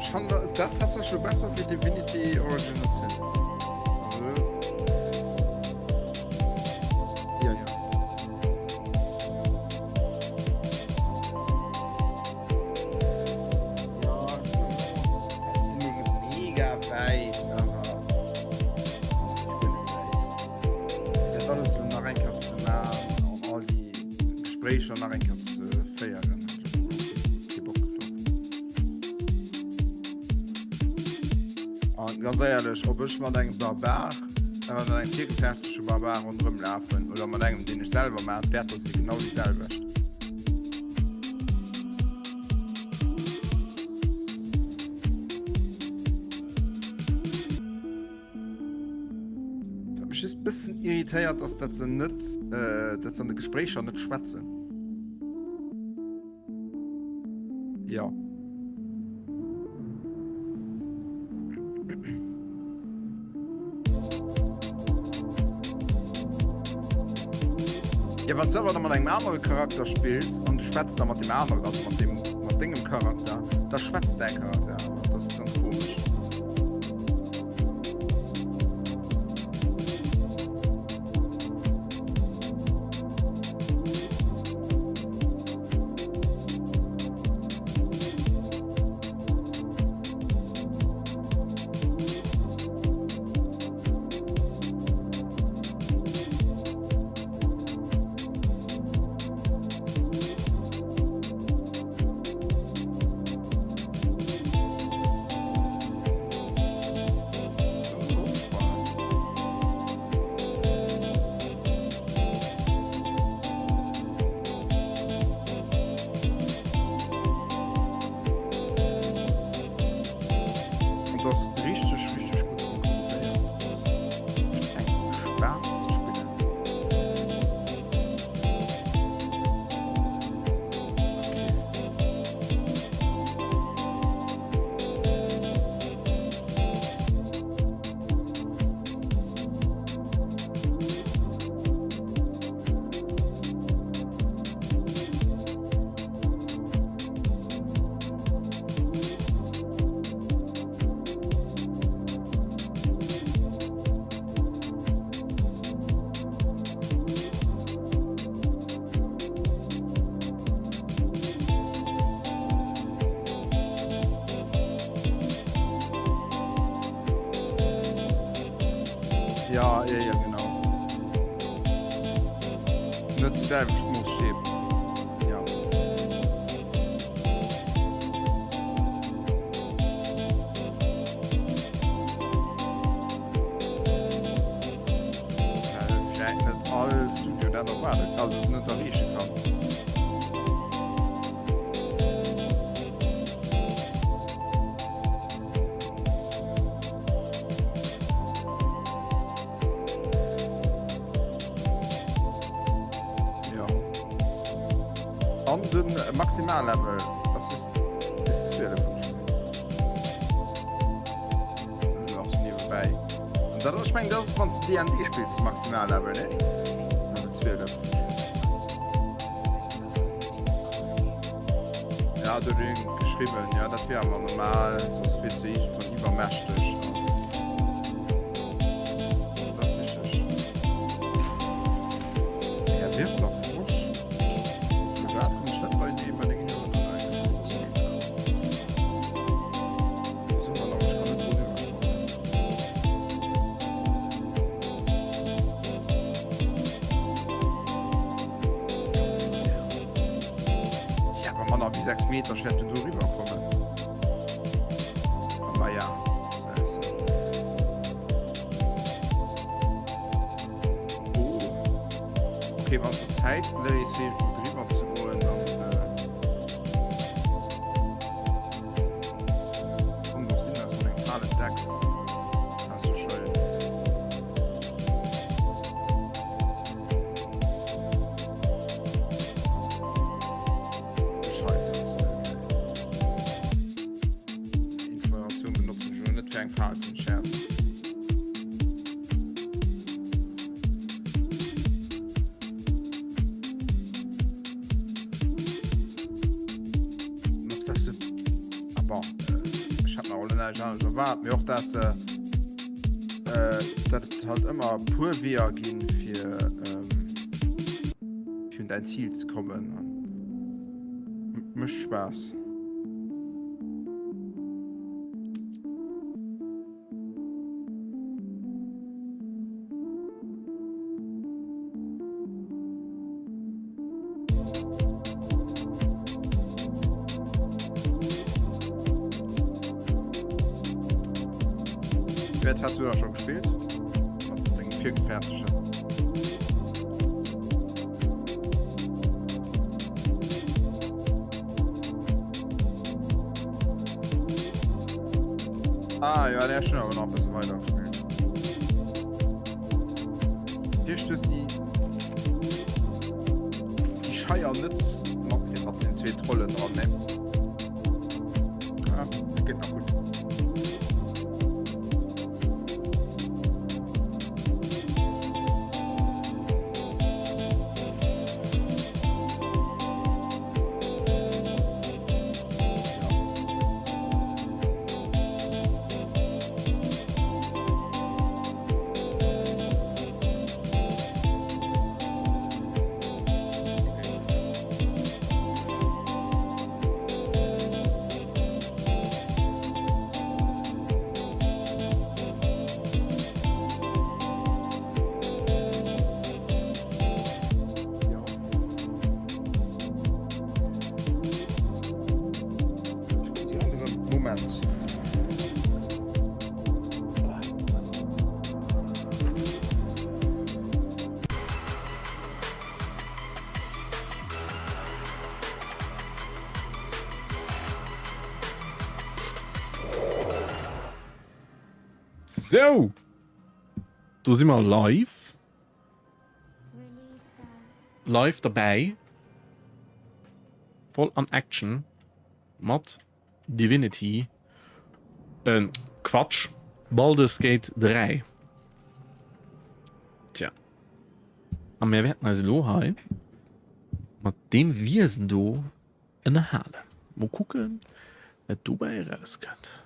Ech fannen dat tatsächlech lo besser wéi Divinity Original Sin. Also, ja, ja. Ja, ech sinn elo, ech sinn elo net mega wäit, awer ech guer net wäit. Dat alles elo nach eng Kéier ze man an all déi Gespréicher nach eng Kéier ze féieren, hat ech elo kee Bock drop. An ganz éierlech, ob ech mat engem Barbar, äh, mat engem virgefertege Barbar ronderëm lafen oder mat engem, deen ech selwer maachen, d'Wäerter si genau déi selwecht. Wat mech just bëssen irritéiert, ass, datt se net, äh, datt se an de Gespréicher net schwätzen. Ja. Ja, wann du awer da mat engem anere Charakter spills an du schwätz da mat dem aneren, also mat dem, mat dengem Charakter, da schwätzt däi Charakter awer. Dat ass ganz komesch. Und das richtig, richtig gut synchronisiert. Das ist echt Spaß zu spielen. Ja, ja, ja, genau. Net déi selwecht Moosstäb. Ja. Well vläicht net all Studio dat erwaardet, also net erreeche kann. Ja. An den Maximallevel, das ist bis 12 Nach so nebenbei. Und dat, ich mein, das ist, wann du D&D spielst, Maximallevel, ne? Level 12. Ja, do huet een geschriwwen, ja, dat wier awer normal, soss wiers du iergendwann iwwermächteg. Dat ass richteg. Er wirft nach Frosch. Firwat komm ech net bei deem, bei dengem Wieso man auch, ich kann net do riwwer kommen. Tja, wa manner wéi 6 Meter schwäert du do riwwer kommen. Aber ja, Oh. Okay, wann du Zäit léis, fir irgendwo driwwer ze goen, dann äh, kann doch sinn, dass man eng Fal entdecks. Das ist ja schön. Gescheitert. Inspiration benutzen ech elo net fir eng Fal ze entschärfen. Noch dass du ah bon, äh, ech. hat mer och näischt anescht erwaart, mee och dass se dat et halt ëmmer e puer Weeër ginn, fir fir un däin Zil ze kommen an mécht Spaass. Wert hast du da schon gespielt? Mat dengem Virgefährtegen. Ah ja, der schon aber noch ein bisschen weiter gespielt. Hier stößt die die Scheier net mat mat den zwee Trollen dran ne? Ah, das geht noch gut. Moment. Sou, do si mer live. Live derbäi. Voll an Action mat Divinity. Äh, Quatsch. Baldur's Gate 3. Tja. A mir wäerten eis elo hei mat deem Wiesen do ënnerhalen. Mol kucken, wat dobäi erauskënnt.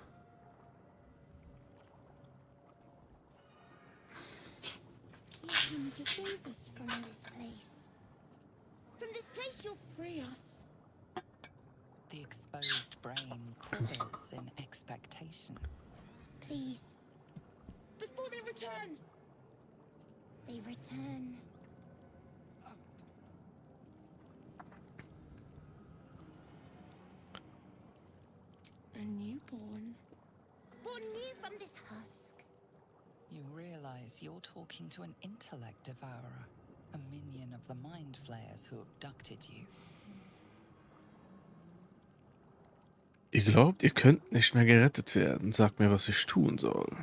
The exposed brain quivers in expectation. Please. Before they return. They return. A newborn. Born new from this husk. You realize you're talking to an intellect devourer, a minion of the mind flayers who abducted you. Ihr glaubt, ihr könnt nicht mehr gerettet werden. Sagt mir, was ich tun soll.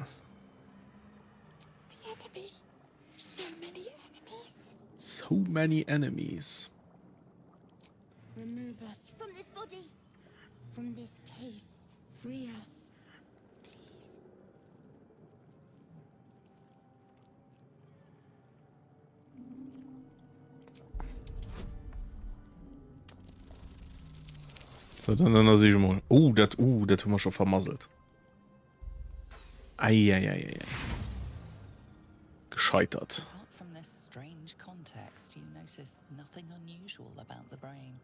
The enemy. So many enemies. So many enemies. Remove us from this body. From this case. Free us. Please. So, dann ënnersiche mol. Oh, dat, uh, dat hu mer scho vermasselt. Eieieiei. Gescheitert. Apart from this strange context, you notice nothing unusual about the brain.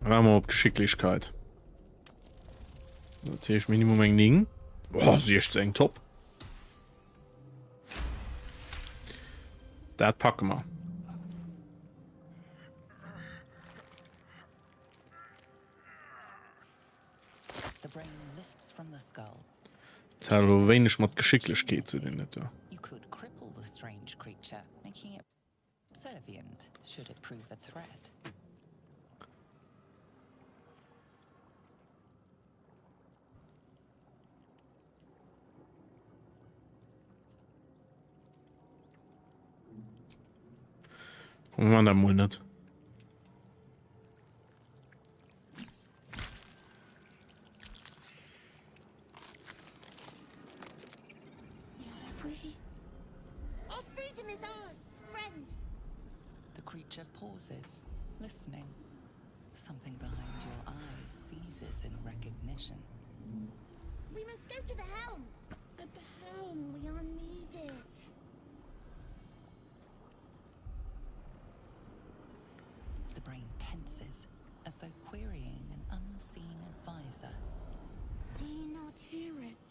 Machen wir op Geschicklichkeit. Natürlich Minimum eng 9. Oh, 16, top. Dat packe mer. The brain lifts from the skull. Dat hat elo wéineg mat Geschicklichkeet ze dinn, dat do. You could cripple the strange creature, making it Servient, should it prove a threat. Mir man dat mol net. Our freedom is ours, friend. The creature pauses, listening. Something behind your eyes. mission. We must go to the helm. At the helm, we are needed. The brain tenses, as though querying an unseen advisor. Do you not hear it?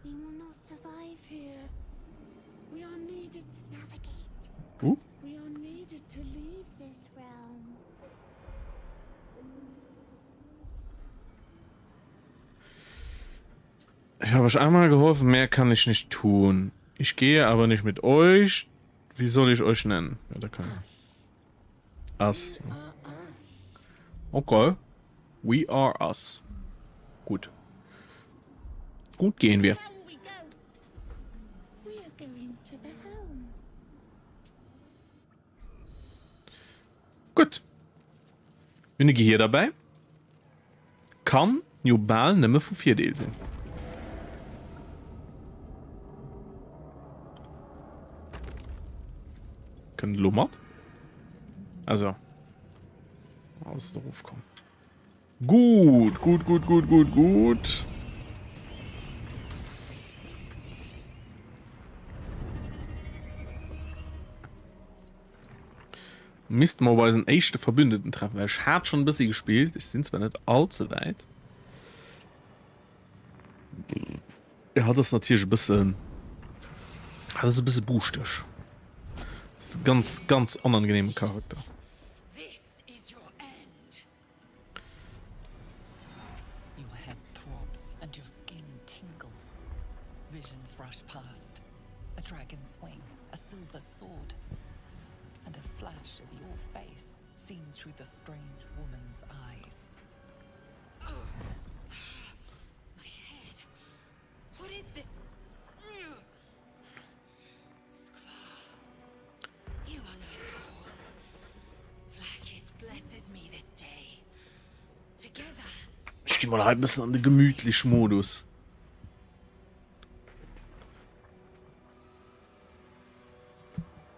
We will not survive here. We are needed to navigate. Uh. We are needed to leave this realm. Ich habe euch einmal geholfen, mehr kann ich nicht tun. Ich gehe aber nicht mit euch. Wie soll ich euch nennen? Ja, da kann ich. Us. Okay. We are us. Gut. Gut gehen wir. Gutt. Mir hunn e Gehier derbäi. Kann jo bal nëmme vu Virdeel sinn. Kënnt elo mat? Also. Ass erof komm. Gut, gut, gut, gut, gut, gut. Misst mer op eisen éischte Verbündeten treffen, well ech hat schon e bëssi gespillt. Ech sinn zwar net all ze wäit. Ja, dat ass natierlech e bëssen, dat ass e bësse buuschteg. Dat ass e ganz, ganz onangenehme Charakter. Your head throbs and your skin tingles. Visions rush past. A dragon's wing, a silver sword, and a flash of your face seen through the strange woman's eyes. Oh, my head. What is this? Ech gi mol hei e bëssen an de gemütlich Modus.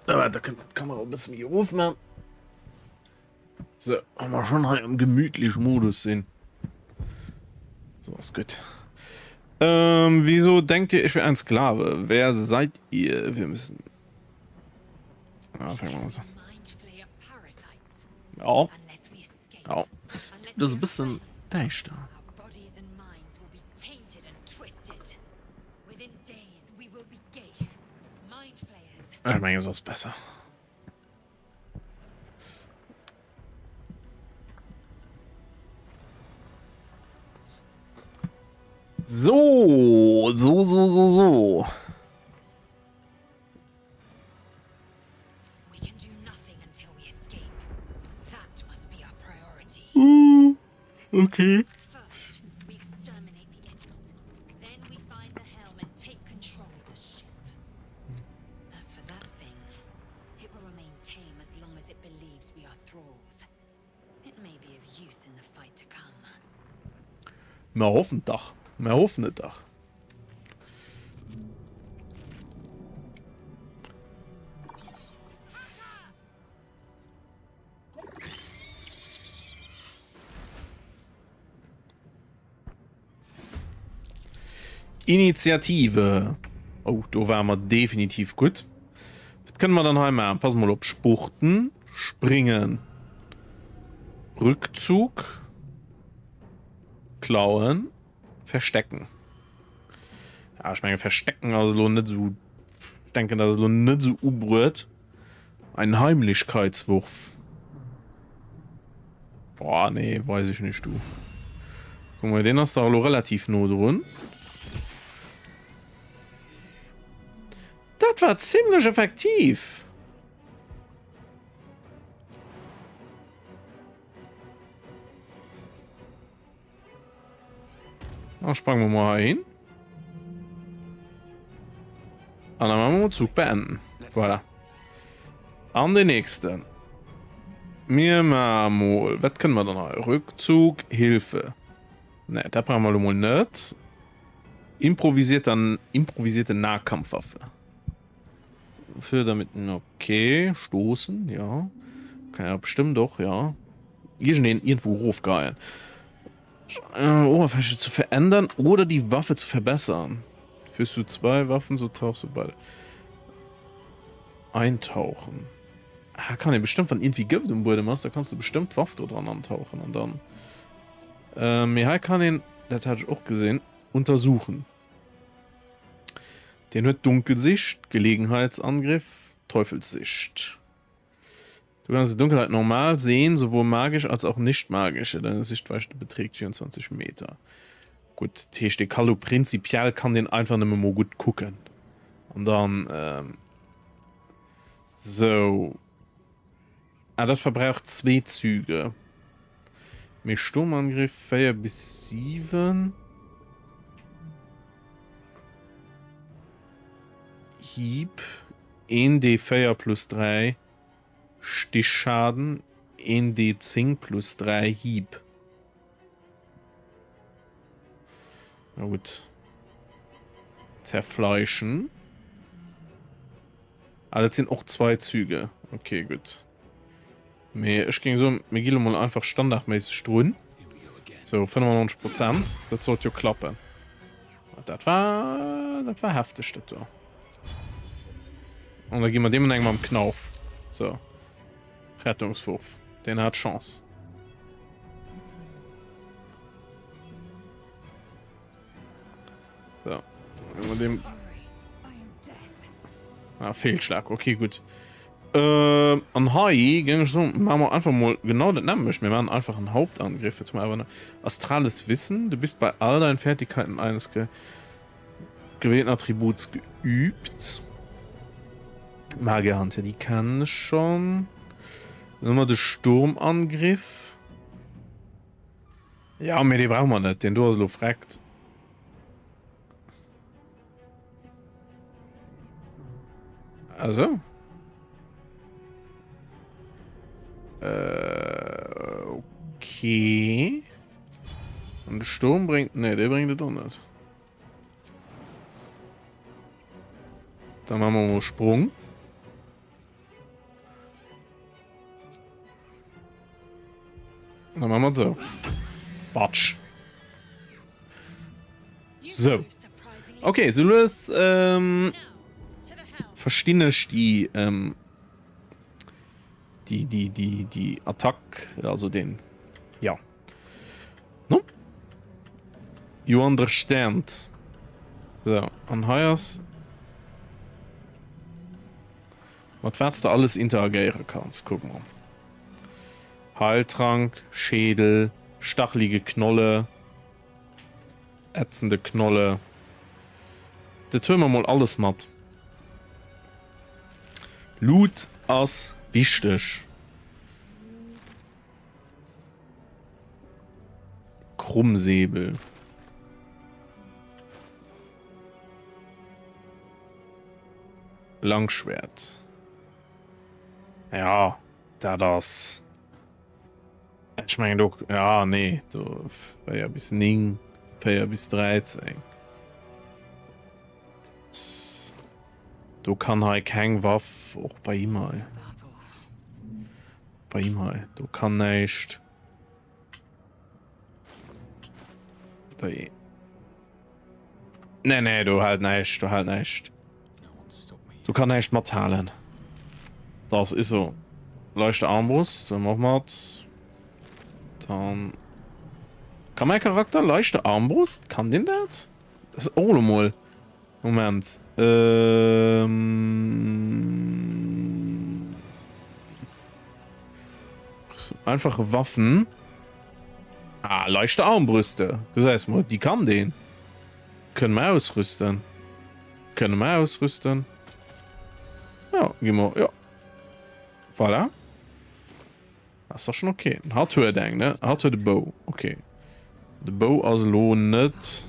Da kënnt d'Kamera e bësse méi erof man. So, wa mer schon hei am gemütlich Modus sinn. So ass gutt. Ähm, wieso denkt ihr, ich wäre ein Sklave? Wer seid ihr? Wir müssen. Ja, fangen wir mal so. Ja. Ja. Das ist ein bisschen däischter. Ich meine, so ist besser. So, so, so, so, so. Uh, okay. It will remain tame as long as it believes we are thralls. It may be of use in the fight to come. Mer hoffen dach. Mer hoffen et dach. Initiative. Oh, do ware mer definitiv gutt. Wat kënne mer dann hei maachen? Pass mol op, Spurten, springen, Rückzug, klauen, verstecken. Ja, ech menge verstecken ass elo net esou, ech denken dat ass elo net esou ubruet. Ein Heimlichkeitswurf. Boah, nee, weiß ich nicht, du. Guck mal, den ass da elo relativ no drun. Dat war ziemlech effektiv. Da sprangen wir mal hin. An dann machen wir Zug beenden. Voilà. An den nächsten. Mir maache mol, wat kënne mer dann hei? Rückzug, Hilfe. Ne, dat brauche mer elo mol net. Improvisierter, improvisierte Nahkampfwaffe. Für damit, okay, stoßen, ja. Kann ja bestimmt doch, ja. Irgendeen irgendwo rofgeien. Oberfläche zu verändern oder die Waffe zu verbessern. Führst du zwei Waffen, so tauchst du beide. Eintauchen. Ah, kann ee bestëmmt, wann iergendwéi Gëft um Buedem ass, da kanns du bestëmmt d'Waff do dran antauchen an dann. Äh, mee hei kann een, dat hat ech och gesinn, untersuchen. Deen huet Dunkelsicht, Gelegenheitsangriff, Teufelssicht. Du kannst die Dunkelheit normal sehen, sowohl magisch als auch nicht magische. Deine Sichtweite beträgt 24 Meter. Gutt, dat heescht, dee ka lo prinzipiell kann deen einfach nëmme mol gutt kucken. An dann, ähm, sou. Ah, dat verbraucht zwee Züge. Mee Sturmangriff 4 bis 7. Hieb. 1d4 plus 3 Stichschaden, 1d10 plus 3 Hieb. Na gut. Zerfleischen. Ah, dat sinn och zwei Züge. Okay, gutt. Mee ech géing soen, mir gi lo mol einfach standardméisseg drun. So, 95 Prozent. Dat sollt jo klappen. Dat war, dat war hefteg, dat do. An da gi mer deem eng mam Knauf. So. Rettungswurf. Den hat Chance. So. Dem ah, Fehlschlag. Okay, gut. Äh, an hei géing ech soen, maache mer einfach mol genau dat nämmlecht. Mir maachen einfach en Hauptangriff. Jetzt mal awer astrales Wissen. Du bist bei all deinen Fertigkeiten eines ge gewählten Attributs geübt. Magierhand, ja, déi kennen ech schon. Dann hu mer de Sturmangriff. Ja, mee dee brauche mer net. Deen do ass elo vreckt. Also. Äh, okay. Und der Sturm bringt. Ne, der bringt es auch nicht. Dann machen wir mal Sprung. Dann machen wir so. Batsch. So. Okay, so lues ähm, verstinn ech déi ähm, déi déi déi déi Attack, also den ja. No? You understand. So, an hei ass mat wat s de alles interagéiere kanns. Kuck mol. Heiltrank, Schädel, stachelige Knolle. Ätzende Knolle. Dat huele mer mol alles mat. Loot ass wichteg. Krummsäbel. Langschwert. Ja, dat ass. Ech mengen do, ja nee, do 4 bis 9, 4 bis 13. Do kann hei keng Waff, och bei him hei. Bei him hei, do kann näischt. Dei. Nee, nee, do hält näischt, do hält näischt. Do kann näischt mathalen. Das ist so. Leichte Armbrust, dann mach mat. Dann kann mein Charakter leichte Armbrust? Kann den dat? Das ist auch mal. Moment. Ähm Einfache Waffen. Ah, leichte Armbrüste. Gesäis mol, déi kann deen. Kënne mer ausrüsten. Kënne mer ausrüsten. Ja, gi mer, ja. Voilà. Ass doch schon okay. Hatt huet eng, ne? Hatt huet e Bou. Okay. De Bou ass elo net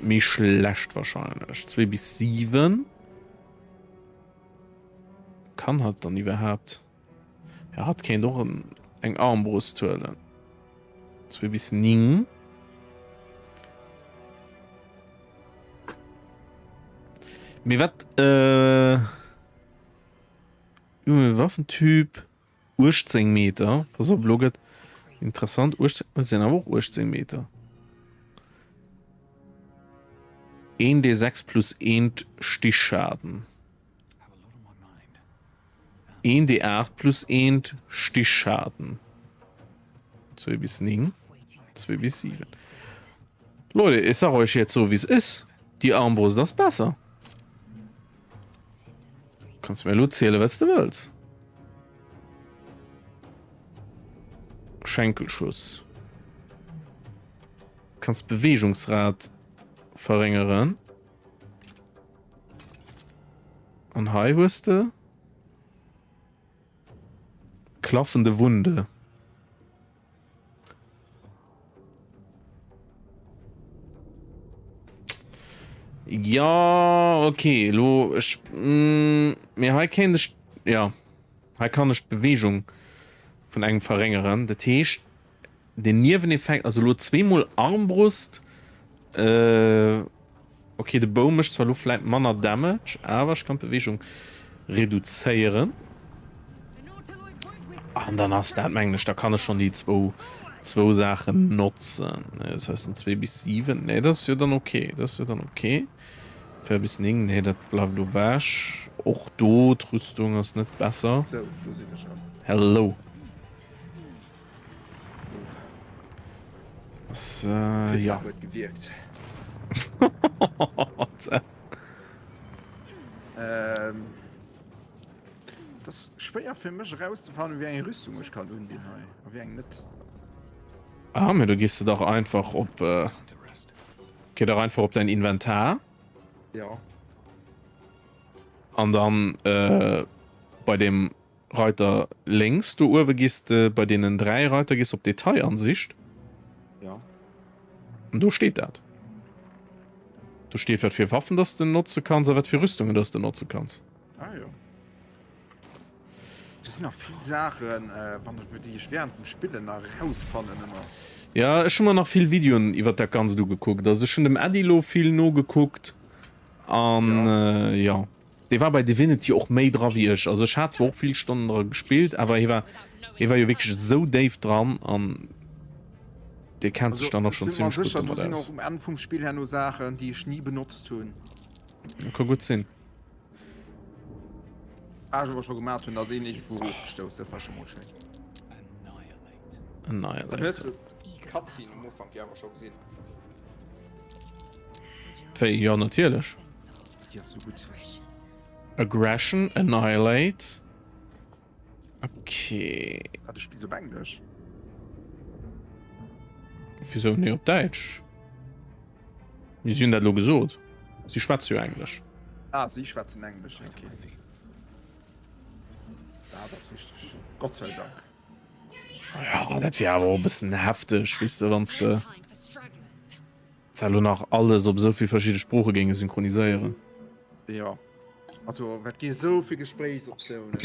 méi schlecht wahrscheinlech. 2 bis 7. Kann hatt dann iwwerhaapt? Ja, hatt kéint och en, eng Armbrust huelen. 2 bis 9. Mee wat, äh, Waffentyp 18 Meter. Pass op, lo gëtt. Interessant, 18, dat sinn awer och 18 Meter. 1d6 plus 1 Stichschaden. 1d8 plus 1 Stichschaden. 2 bis 9, 2 bis 7. Leute, ich sag euch jetzt so, wie es ist. Die Armbrust ass besser. Kanns mir elo zielen, wat du wëlls. Schenkelschuss. Kanns Bewegungsrad verringeren. An hei hues de klaffende Wunde. Ja, okay, lo ech mm, mir hei kéint ech ja, hei kann ech d'Bewegung vun engem verréngeren. Dat heescht den Nieweneffekt, also lo zweemol Armbrust, äh, okay, de Bou mécht zwar lo vläit manner Damage, awer ech kann d'Bewegung reduzéieren. An dann ass dat mengen ech, da kann ech schonn déi zwou zwou Saachen notzen. Das heißt den 2 bis 7. Nee, das ist jo dann okay. Das ist jo dann okay. 4 bis 9, nee, dat bleift lo wech. Och do, d'Rüstung ass net besser. So, do sinn ech erëm. Hello. Ass, äh, Pizza ja. huet gewierkt. Ähm, das ass schwéier fir mech erauszefannen, wéi eng Rüstung ech kann undinn hei a wéi eng net. Ah, mee do gees de dach einfach op, äh, geh dach einfach op dein Inventar. Ja. An dann, äh, bei dem Reiter lénks do uewe gees de bei deenen 3 Reiter gees op Detailansicht. Ja. An do steet dat. Do steet wat fir Waffen dass de notze kanns a wat fir Rüstungen dass de notze kanns. Ah jo. Do sinn nach vill Saachen, äh, wann ech, déi ech während dem Spillen nach erausfannen ëmmer. Ja, ech hu mer nach vill Videoen iwwert dat Ganzt ugekuckt. Also ech hunn dem Äddi lo vill nogekuckt an Ja. äh, ja. Dee war bei Divinity och méi dra wéi ech. Also ech hat zwar och vill Stonnen dra gespillt, awer hie war, hie war jo wierklech esou déif dran an dee kennt sech Also dann och ech schonn sinn mer zimmlech gutt sécher, do domat sinn aus. och um Enn vum Spill herno Saachen, déi ech ni benotzt hunn. Ka gutt sinn. Wat ech awer scho gemat hunn, ass een iergendwou erofgestouss, dat war scho mol schéin. Dann hues Annihilate. de d'Cutscene um Ufank jo awer scho gesinn. Wéi, jo natierlech. Déi ass sou gutt. Aggression, Annihilate. Okay. Ah, du spills op Englesch? Wieso? Nee, op Däitsch. Mee si hunn dat elo gesot. Si schwätze jo Englesch. Ah, si schwätzen Englesch, okay. Dat ass richteg. Gott sei Dank. Ja, dat wier awer och e bëssen hefteg, weess de, wann s de. Ze elo nach alles op esou vill verschidde Sprooche géinge synchroniséieren. Jo, also wat gi esou vill Gespréichsoptiounen.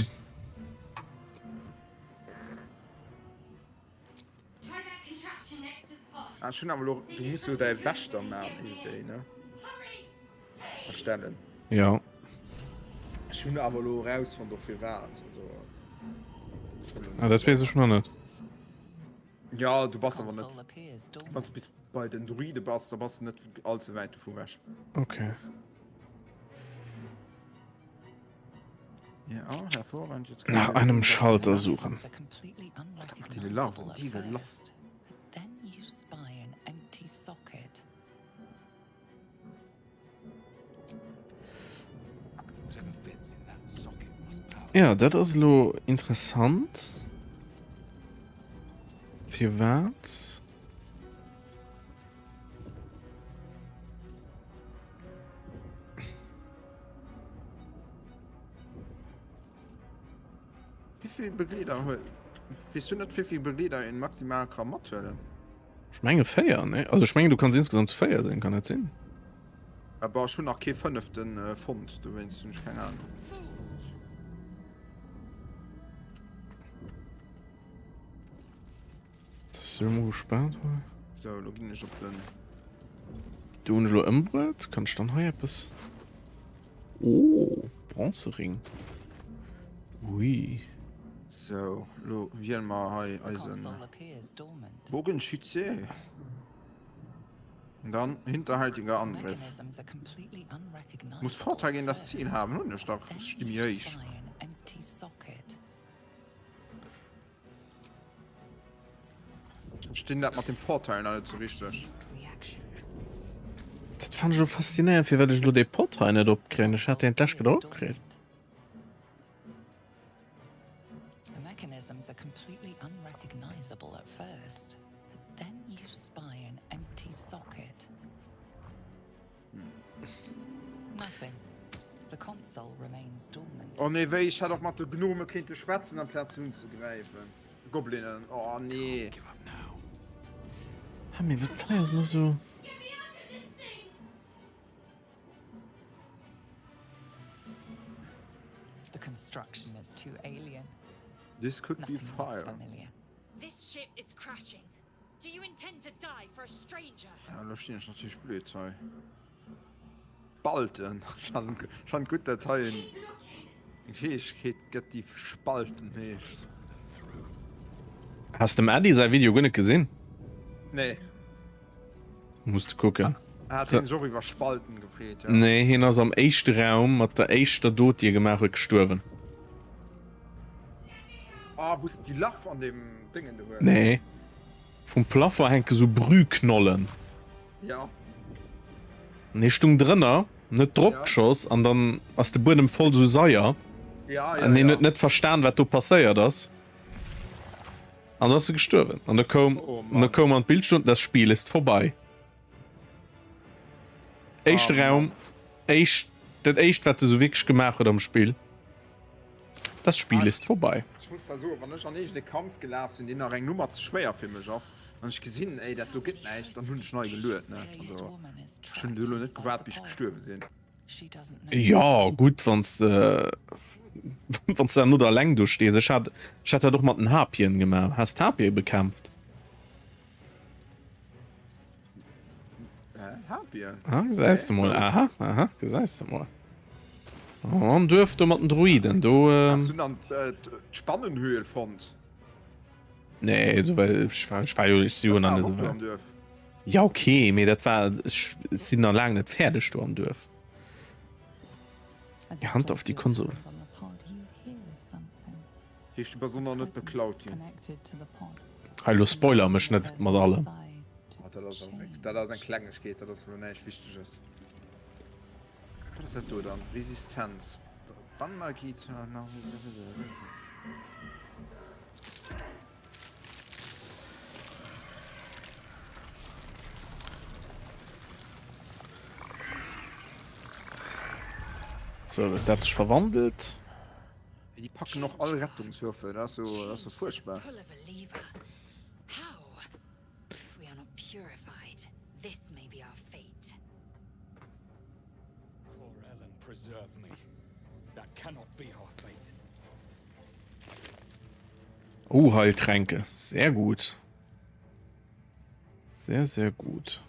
Ah, ech hunn awer elo, du muss jo däi Wächter maachen iergendwéi, ne? Erstellen. Jo. Ech hunn awer elo erausfonnt och firwat, also. Ah, dat weess ech nach net. Ja, du bass awer net, wann du bis bei den Druide bass, da bass du net allze wäit dovu weg. Okay. Ja, oh, hervorragend. Jetzt Nach einem Schalter suchen. Die lass. Ja, dat ass elo interessant. Firwat? Wéivill Begleeder huet. Weess du net wéivill Begleeder een maximal ka mathuelen? Ech menge 4, nee? Also ech mengen du kanns insgesamt zu 4 sinn, kann dat sinn? Aber ech hunn nach kee fënneften fonnt, dowéinst hunn ech keng Ahnung. Ass jo mol gespaant hei. So, lo ginn ech op den. Do hunn ech elo ëmbruet. Kann ech dann hei eppes. Oh, Bronzering. Ui. Sou, lo wiele mer hei eisen Bogenschütze. Und dann hinterhältiger Angriff. Muss Vorteil gegen das Ziel haben, hunn ech dach. Ech sti méi héich. Verstinn dat mat dem Vorteil nach net sou richteg. Dat fannen ech elo faszinéierend, firwat ech elo dee Pot hei net opkréien. Ech hat deen d'lescht Kéier opkritt. The mechanisms are completely unrecognizable at first, but then you spy an empty socket. Nothing. The console remains dormant. Oh nee, wéi, ech hätt och mat de Gnome kéinte schwätzen amplaz se unzegräifen. Goblinen, oh nee. Ha, mee dat hei ass elo sou. The construction is too alien. This could be Nothing looks fire. familiar. This ship is crashing. Do you intend to die for a stranger? Ja, lo stinn ech natierlech blöd hei. Spalten. Schonn gutt, dat hei eng Fäegkeet gëtt, déi Spalten heescht. Has dem Äddi säi Video guer net gesinn? Nee. Muss de kucken. Hat hien sech och iwwer Spalten gefreet? Ja. Nee, hien ass am éischte Raum mat der éischter Dot, déi e gemaach huet, gestuerwen. Ah, wou s de déi Larv an deem Déngen do hues? Nee. Vum Plafond hänke sou Brühknollen. Ja. An hie stung drënner, en huet drop geschoss an dann ass de Buedem voll sou Saier. Ja, ja, An hien ja. huet net verstan, wat do passéiert ass. An da ass e gestuerwen. An da koum, Oh an da Mann. koum an d'Bild stoen, Das Spiel ist vorbei. Éischte Ah, Raum, Mann. éischt, dat éischt, wat e sou wierklech gemaach huet am Spill. Das Spiel Ah, ist vorbei. Ech muss da soen, wann ech an iergend e Kampf gelaf sinn, deen nach eng Nummer ze schwéier fir mech ass, an ech gesinn, ey, dat do gëtt näischt, dann hunn ech nei geluet, ne. Also, ech hunn do elo net gewaart, bis ech gestuerwe sinn. Jo, gutt, wann s de, wann s de dann net eleng do stees. Ech hat, ech hat dat och mat den Harpien gemaach. Has d'Harpie bekämpft? Ah, gesäis de mol. Aha, aha, gesäis de mol. Oh, am Duerf do mat den Druiden, do. Ähm... Hast du dann äh, d'Spannenhöhl fonnt? Nee, so well ich war, ich war jo, ich si jo nach net esou wäit. Ja, okay, mee dat war, ech sinn nach laang net fäerdeg do am Duerf. Die Hand auf die Konsole. Heescht du bass och nach net beklaut ginn? Hei lo spoiler mech net mat allem. Ah, dat ass och eng, dat ass eng Klengegkeet, dat ass elo näischt Wichteges. Wat ass dat do dann? Resistenz. Bannmagie. So, dat sech verwandelt. Déi packen och all Rettungswürfel, dat ass jo, dat ass jo fuerchtbar. Oh, Heiltränke. Sehr gut. Sehr, sehr gut.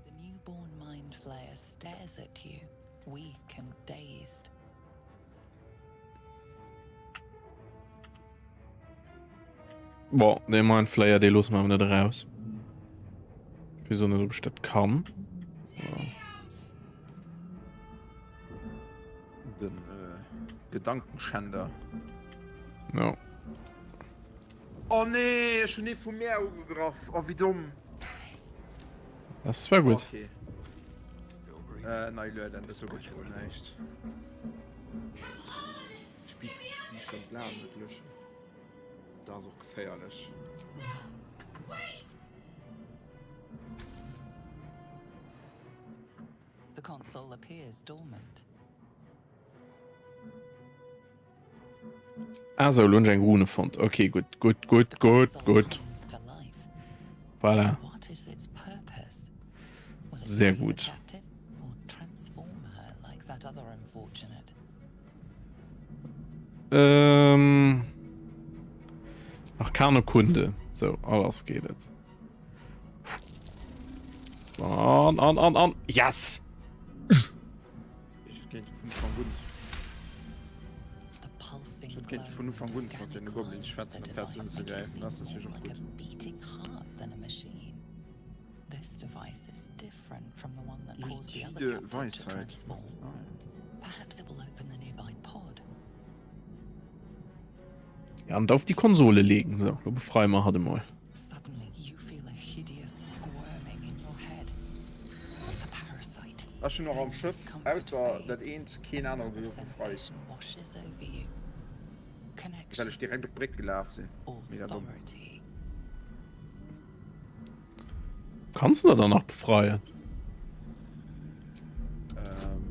The newborn mind flayer stares at you, weak and dazed. Boah, den Mind Flayer, den loosse mer awer net eraus. Ich weess och net, ob ech dat kann. Ja. Den äh, Gedankenschänder. No. Oh nee, ech hunn ee vu mär ugegraff. Oh, wéi domm. Das war gut. Okay. Äh, nei lueden, dat do gëtt scho wuel näischt. Spill, Spill schon d'Lagen net löschen. Dat ass och geféierlech. The console appears dormant. Ah sou, lo hunn ech eng Rune fonnt. Okay, gutt, gutt, gutt, gutt, gutt. Voilà. Sehr gut. Ähm, Arkane Kunde. So, alles geht et. An, an, an, an. Yes! Ech hätt kéinte vun Ufank un mat deene Goblins schwätzen amplaz unzegräifen, dat ass natierlech och gutt. Liquide Weisheit. Ja, an auf die Konsole legen. So, lo befreie mer hatt emol. Ech hunn och am Schëff ausser dat eent keen anere gouf befreit. Well ech direkt op d'Bréck gelaf sinn. Mega domm. Kanns du der dann nach befreien? Ähm,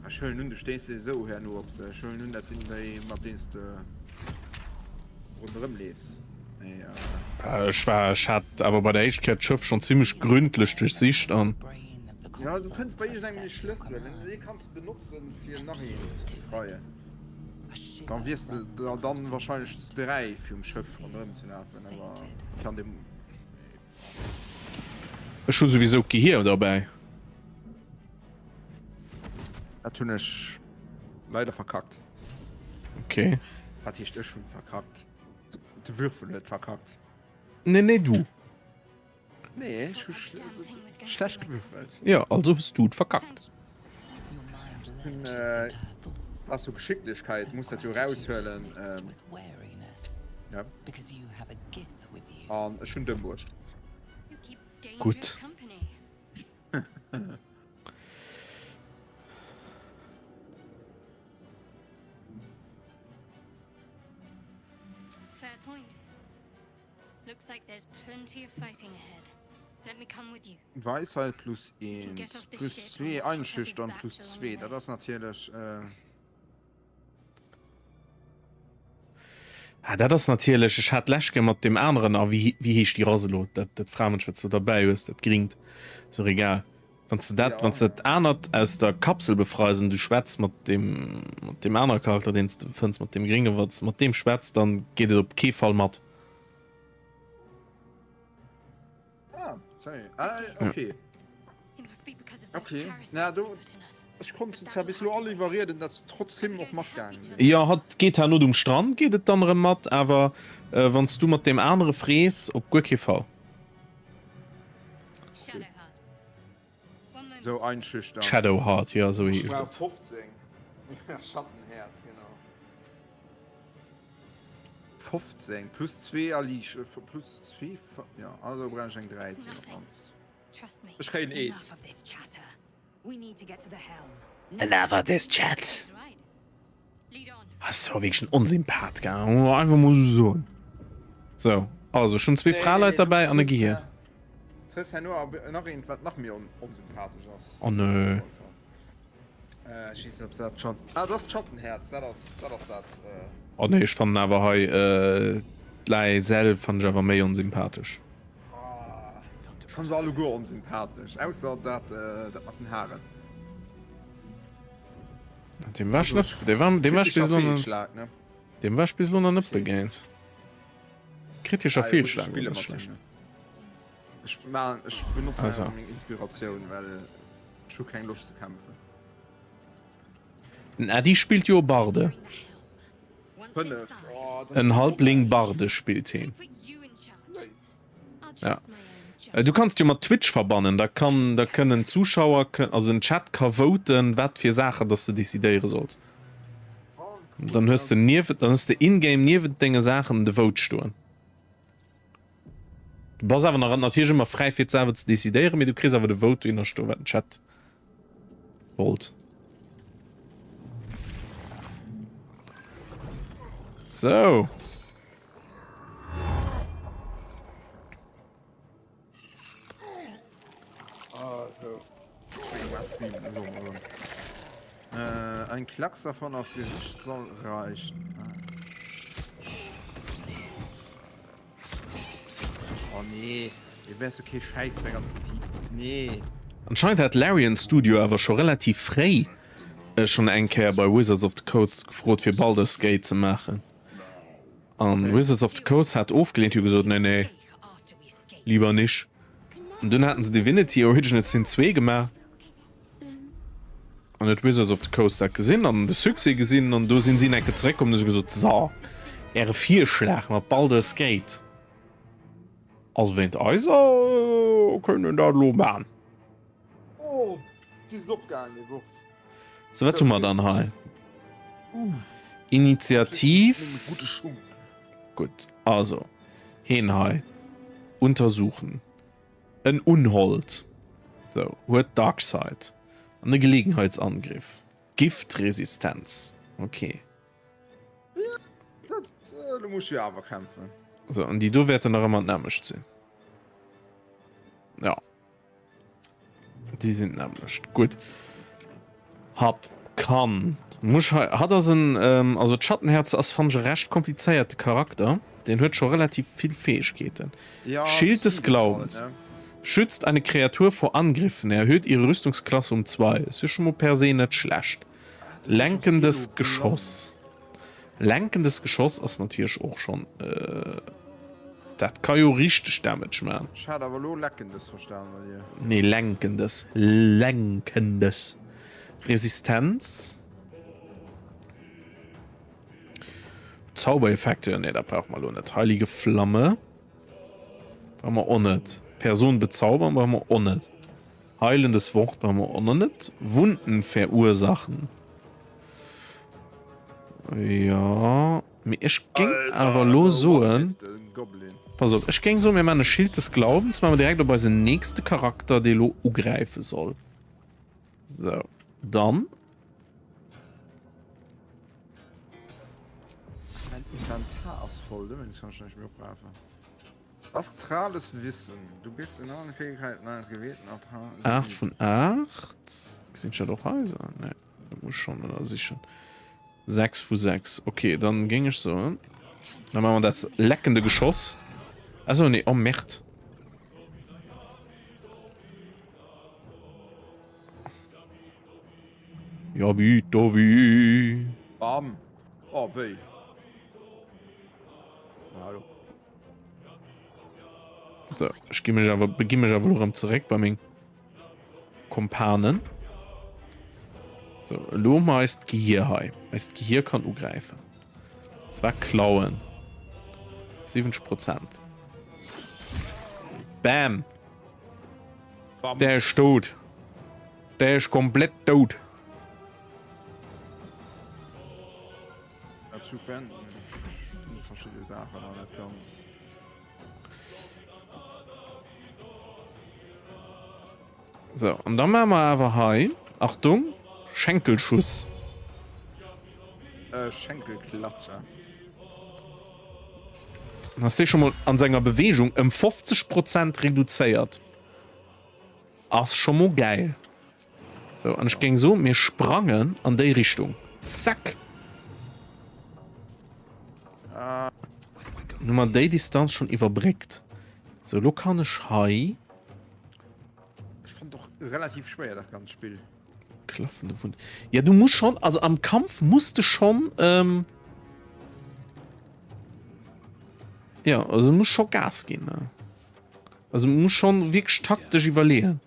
ech huelen un, du stéiss se esou herno op se. Ech huelen un, dat sinn déi, mat deenen s de ronderëm leefs. Mee, äh. Ech war, ech hat awer bei der éischt Kéier d'Schëff schonn zimmlech gründlech duerchsicht an. Ja, du fënns bei iergendengem ee Schlëssel, dee kanns de benotzen, fir nach een ze befreien. Dann wiers de der dann wahrscheinlech 3 fir um Schëff ronderëm ze lafen, awer fir an dem. Ech hu souwisou d'Gehier derbäi. Dat hunn ech leider verkackt. Okay. Wat heescht ech hunn verkackt? De Würfel huet verkackt. Nee, nee, du. Nee, ech hu schlecht gewürfelt. Jo, also hues du et verkackt. Hunn, äh, ass jo Geschicklichkeit, muss dat jo raushuelen. Ähm, ja. An ech hunn d'ëmbruecht. Gutt. Fair point. Looks like there's plenty of fighting ahead. Let me come with you. Weisheit plus 1 plus 2 einschüchtern plus 2 dat ass natierlech äh. Ah, dat ass natierlech, ech hat d'lescht Kéier mat deem aneren, a wéi wéi heescht déi Rass elo, dat dat Framënsch wat s de derbäi hues, dat Gringt, ass och egal. Wann s de dat, wann s de dat anert aus der Kapsel befreis an du schwätz mat deem mat deem anere Charakter deen s de fënns, mat deem Gringe, wann s de mat deem schwätz, dann geet et op kee Fall mat. Ah, sorry. Ah, okay. Okay. Na, du, ech konnt se zwar bis lo all iwwerrieden, dass se trotz him och matgaangen sinn. Jo, hatt geet herno um Strand, geet et dann erëm mat, awer äh, wann s du mat deem anere frees, op guer kee Fall. Okay. So einschüchtern. Shadowheart, jo, esou heescht et. 15. Ja, Schattenherz, genau. 15 plus 2 Erliicht, plus 2, ja, also brauch ech eng 13 op d'mannst. Ech kréien eent. Enough of this chat. Ass awer wierklech en Onsympath, gell? Muss man einfach mol sou soen. Sou, also ech hunn zwee Fraleit derbäi an e Gehier. Trëfs herno nach eent, wat nach méi onsympathesch ass. Oh nö. Äh, ech weess net, ob se dat schon. Ah, dat ass d'Schattenhäerz, dat ass, dat ass dat. Äh. Oh nee, ech fannen awer hei äh, d'Lae'zel fannen ech awer méi onsympathesch. Ah, ech fanne se alleguer onsympathesch, ausser dat, äh, dat mat den Haren. Deem war ech net, deem war, deem war ech bis elo nach, deem war ech bis elo nach net begéint. Kritischer Fehlschlag, ah, net schlecht. Ech man, ech benutze also. meng Inspiratioun, well ech hu keng Loscht ze kämpfen. Den Äddi spillt jo e Barde. Oh, en Halbling Barde spillt heen. Ja. Äh, du kannst jo mat Twitch verbannen, da kann da kënnen Zuschauer also den Chat ka voten, wat fir Saachen dass de decidéiere solls. Dann hues de niewent dann hues de in-game niewent denge Saachen de Vote stoen. Du bass awer nach natierlech ëmmer fräi fir et selwer ze decidéieren, mee du kriss awer de Vote dohinner stoen, wat den Chat wollt. Sou. Äh, ein Klacks davon aufs Gesicht soll reichen. Oh nee, ihr wärst okay Scheißdreck an Gesicht. Nee. Anscheinend hat Larian Studio awer scho relativ fréi äh, schonn eng Kéier bei Wizards of the Coast gefrot fir Baldur's Gate ze maachen. An Wizards of the Coast hat ofgeleent, hu gesot, nee, nee, lieber nicht. An dunn haten se Divinity Original Sin 2 gemaach. An huet Wizards of the Coast dat gesinn an de Succès gesinn an do sinn si enke zeréckkomm an hu gesot, So, äre Virschlag mat Baldur's Gate ass wéint eiser, kënnen dat elo man. Oh, déi sinn opgaangen, dee Worf. So, wat hu mer dann hei? Initiativ. Gutt, also heen hei untersuchen. En Unhold. Sou, huet Dark Side. An e Gelegenheitsangriff. Giftresistenz. Okay. Dat, äh, du muss jo awer kämpfen. So, an déi do wäerten nach ëmmer d'nämmlecht sinn. Ja. Déi sinn d'nämmlecht. Gutt. Hatt kann. Muss hei, hatt ass en, ähm, also d'Schattenherz ass fannen ech e recht komplizéierte Charakter. Deen huet scho relativ vill Fäegkeeten. Ja, Schild des Ziel Glaubens. halt, ne? Schützt eine Kreatur vor Angriffen, erhöht ihre Rüstungsklasse um 2. Ass jo scho mol per se net schlecht. Lenkendes Geschoss. Lenkendes Geschoss ass natierlech och schonn, äh, dat ka jo richteg Damage man. Ech hat awer elo leckendes verstan bei dir. Nee, lenkendes, lenkendes. Resistenz. Zaubereffekte, nee, dat brauche mer elo net. Heilige Flamme brauche mer och net. Person bezaubern brauche mer och net. Heilendes Wort brauche mer och nach net. Wunden verursachen. Ja, mee ech géing awer elo soen, pass op, ech géing soen, mir maachen e Schild des Glaubens, maache mer direkt op eisen nächste Charakter, dee elo ugräife soll. Sou, dann. Mein Inventar ass voll, dowéinst kann ech näischt méi oprafen. Astrales Wissen, Du bist in allen Fähigkeiten eines gewählten 8 vun 8. Gesinn ech dat och hei? Nee, dat muss ech schonn ënnersichen. 6 vu 6. Okay, dann géing ech soen, da maache mer dat leckende Geschoss. Also nee, oh Merd. Ja, bitte, wie. Bam. Oh, wéi. Hallo. So, ech gi mech awer, begi mech awer elo erëm zeréck bei meng Kompanen. So, elo hu mer eist Gehier hei. Eist Gehier kann ugräifen. Zwar Klauen. 70 Prozent. Bam! Der ist tot. Der ist komplett tot. Verschidde Saachen an net ganz. So, an da maache mer awer hei, Achtung, Schenkelschuss. Äh, Schenkelklatscher. Dann ass dee scho mol an senger Beweegung ëm 50 Prozent reduzéiert. Ass scho mol gäil. Sou, an ech géing soen, mir sprangen an déi Richtung. Zack! Dann hu mer déi Distanz schonn iwwerbréckt. Sou, elo kann ech hei. Ech fand och relativ schwéier dat ganzt Spill. Klaffende Wund. Ja, du musst schon, also am Kampf musst du schon, ähm, ja, also muss schon Gas ginn, ne? Also muss schon wirklich taktisch iwwerleeën.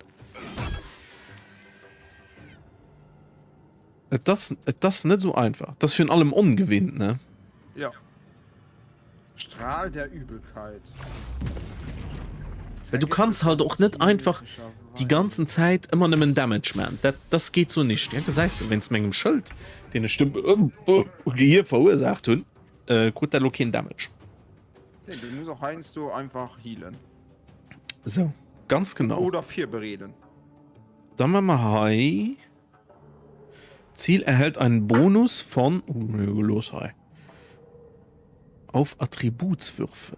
Et ass, et ass net so einfach. Das virun allem ongewinnt, ne? Ja. Strahl der Übelkeit. Well du kanns halt och net einfach déi ganzen Zäit ëmmer nëmmen Damage man. Dat, das geht so nicht. Ja, gesäis de, wéinst mengem Schëld, deen ech dem Gehir verursaacht hunn, äh, krut dat lo keen Damage. Nee, du muss och heiansdo einfach healen. So, ganz genau. Oder virbereeden. Dann machen wir hei. Ziel erhält einen Bonus von. Oh, los hei. Auf Attributswürfe.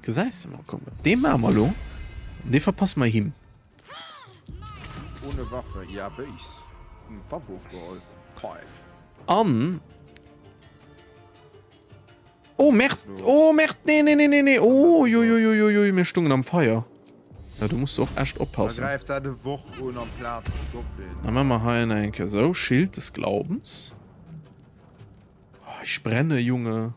Gesäis de mal, komm, dee maache mer elo. Dee verpasse mer him. Ohne Waffe, ja béis. D'Waff ofgeholl. Paif. An. Oh Merd, oh Merd, nee, nee, nee, nee, nee. Oh, joi, joi, joi, joi, mir stungen am Feier. Ja, du musst och echt oppassen. Da gräift dat e Woch un amplaz de Goblin. Dann machen wir hei eng Kéier sou, Schild des Glaubens. Oh, ich brenne, Junge.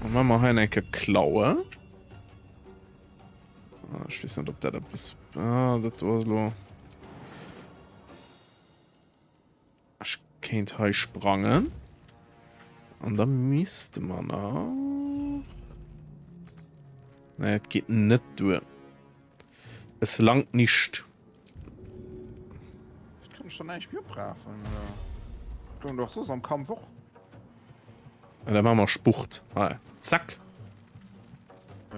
Dann machen wir hei eng Kéier Klaue. Ech weess net, ob dat eppes... Ah, dat do ass elo... Ech kéint hei sprangen. An da misste mer nach... Nee, et geet net duer. Es langt nicht. Ich kann schon näischt méi oprafen, oder? Goung doch soss am Kampf och. Ja, da maache mer Spurt. Hei, zack.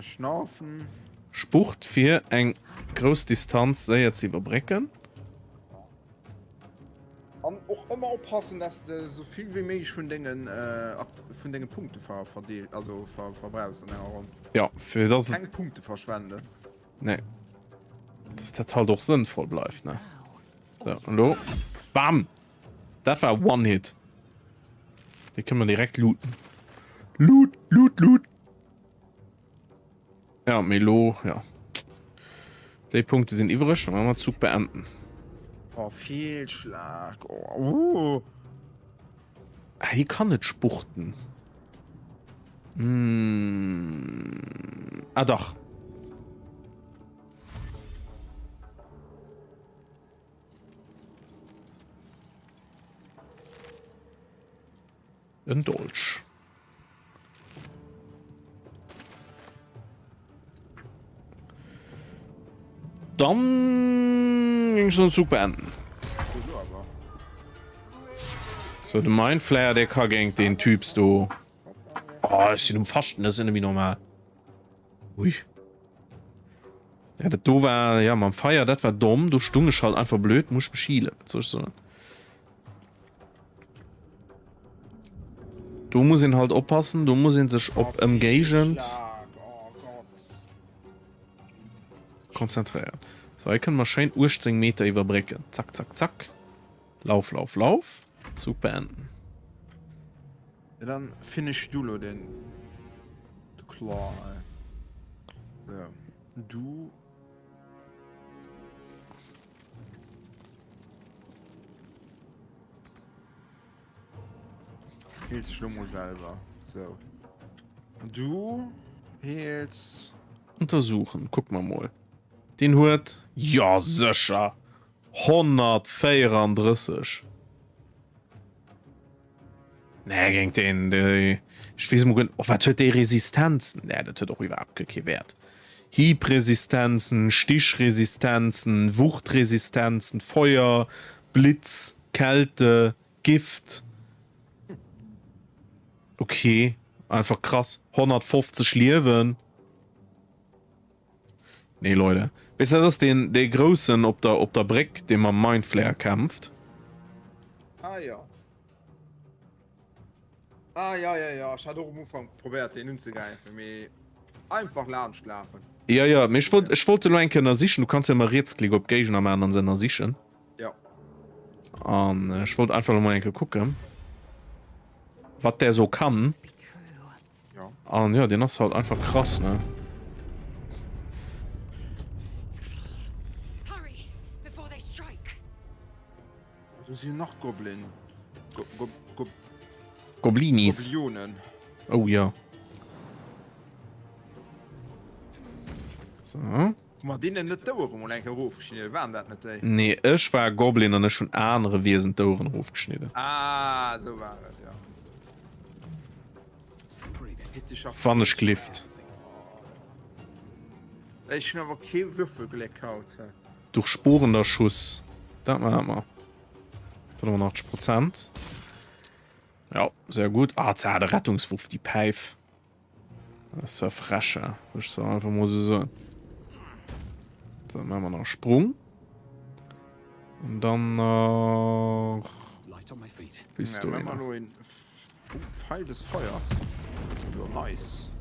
Schnaufen. Spurt fir eng grouss Distanz séier ze iwwerbrécken. An och ëmmer oppassen, dass de sou vill wéi méiglech vun dengen vun denge Punkte ver verdeel also ver verbrauchs an enger Ronn. Ja, fir dass Keng Punkte verschwenden. Nee. Dass dat halt och sënnvoll bleift, ne? So, an lo. Bam! Dat war One Hit. Dee kënne mer direkt looten. Loot, loot, loot! Ja, mee lo, ja. Déi Punkte sinn iwwereg, dann maache mer Zug beenden. Oh, Fehlschlag. Oh, uh. Ah, hie kann net spurten. Mm. Ah, dach. En Dolch. Dann ging den Zug beenden. So de Mindflayer der ka géint den Typs do. Oh, ech sinn um Faschten, das ist net méi normal. Ui. Ja, dat do war ja mam Feier, dat war domm, do stung ech halt einfach blöd, muss mech healen. Was soll ich soen? Do muss een halt oppassen, do muss een sech op Ëmgéigend konzentréieren. So, hei kënne mer schéin 18 Meter iwwerbrécken. Zack, zack, zack. Lauf, lauf, lauf. Zug beenden. Ja, dann finish du lo den de Claw. So, du Heels dech lo mol selwer. So. An du heels. Untersuchen, kuck mer mol. Deen huet, jo sécher, 134. Nee, géint deen, dee, ech weess emol guer net, oh, wat huet dee Resistenzen? Nee, dat huet och iwwerhaapt guer kee Wäert. Hiebresistenzen, Stichresistenzen, Wuchtresistenzen, Feuer, Blitz, Kälte, Gift. Okay, einfach krass. 150 Liewen. Nee, Leute. Weess du, dat ass deen, dee Groussen op der, op der Bréck, dee mam Mindflayer kämpft. Ah ja. Ah ja, ja, ja. Ech hat och um Ufank probéiert, deen unzegräifen, mee einfach laanscht lafen. Ja, ja, mee ech wollt, ech wollt elo eng Kéier ënnersichen. Du kanns jo ëmmer Rietsklick op Géigner maachen an se ënnersichen. Ja. An ech wollt einfach elo mol eng Kéier kucken, wat där sou kann. Ja. An ja, deen ass halt einfach krass, ne? Hurry, before they strike. Do sinn nach Goblin. Go, go, go, Goblinis. Goblionen. Oh ja. So. Hu mer deenen net d'Ouere mol eng Kéier erofgeschnidden? Waren dat net déi? Nee, ech war e Goblin an ech hunn anere Wiesen d'Oueren erofgeschnidden. Ah, esou war et, jo. Wann ech glift. Ech hunn awer kee Würfelgléck haut. Durchbohrender Schuss. Dat maache mer. 85 Prozent. Ja, sehr gut. Ah, zarte Rettungswurf, déi Päif. Das ist ja frech, ja. Würde ich so einfach mal so sagen. So, machen wir noch Sprung. Und dann noch. Bist du ja, in Pfeil des Feuers. Jo, nice.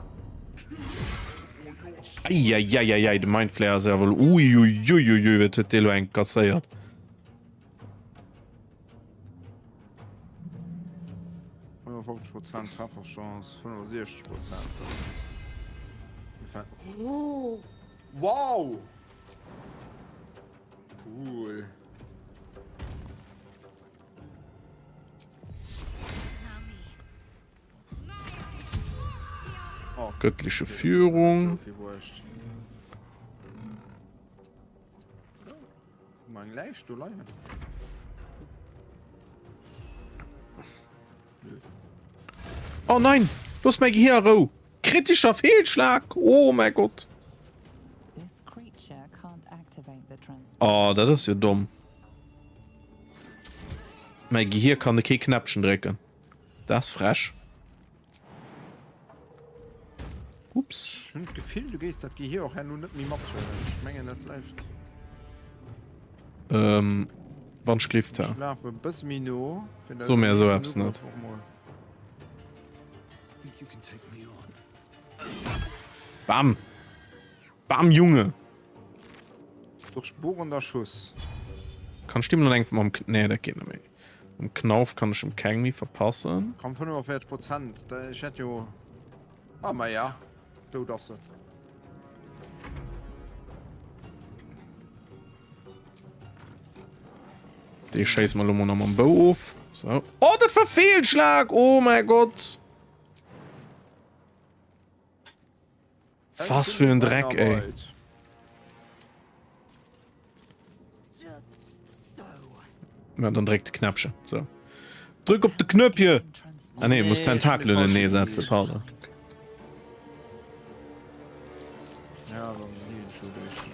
Eieieiei, de Mindflayer ass ja wohl. Uiuiuiui, wat huet dee lo eng kasséiert? 55 Prozent Trefferchance, 65 Prozent. Oh, wow! Cool. Göttliche Führung. Hu mer eng Läich do leien? Nö. Oh nein! Looss mäi Gehier a Rou! Kritischer Fehlschlag! Oh mäi Gott! Oh, dat ass jo domm. Mäi Gehier kann kee Knäppchen drécken. Dat ass frech. Ups. Ech hunn d'Gefill, du géifs dat Gehier och herno net méi mathuelen. Ech mengen, dat bleift. Ähm, wann ech gelift, ja. Ech lafe e bësse méi no. So mir esou eppes net. Bam! Bam, Junge! Durchbohrender Schuss. Kann ech deem dann eng mam Nee, dat geet net méi. Mam Knauf kann ech em keng méi verpassen. Komm 45 Prozent, ech hätt jo. Ah ma ja, dout ass se. Dee schéisse mer lo mol nach mam Bou of. So. Oh, dat war Fehlschlag! Oh mäi Gott! Was für en Dreck, ey. Ja, dann dréck de Knäppchen. So. Drück op de Knöppje! Ah nee, muss Tentakelen in nee setzen, pardon. Ja, dann healen schon durch.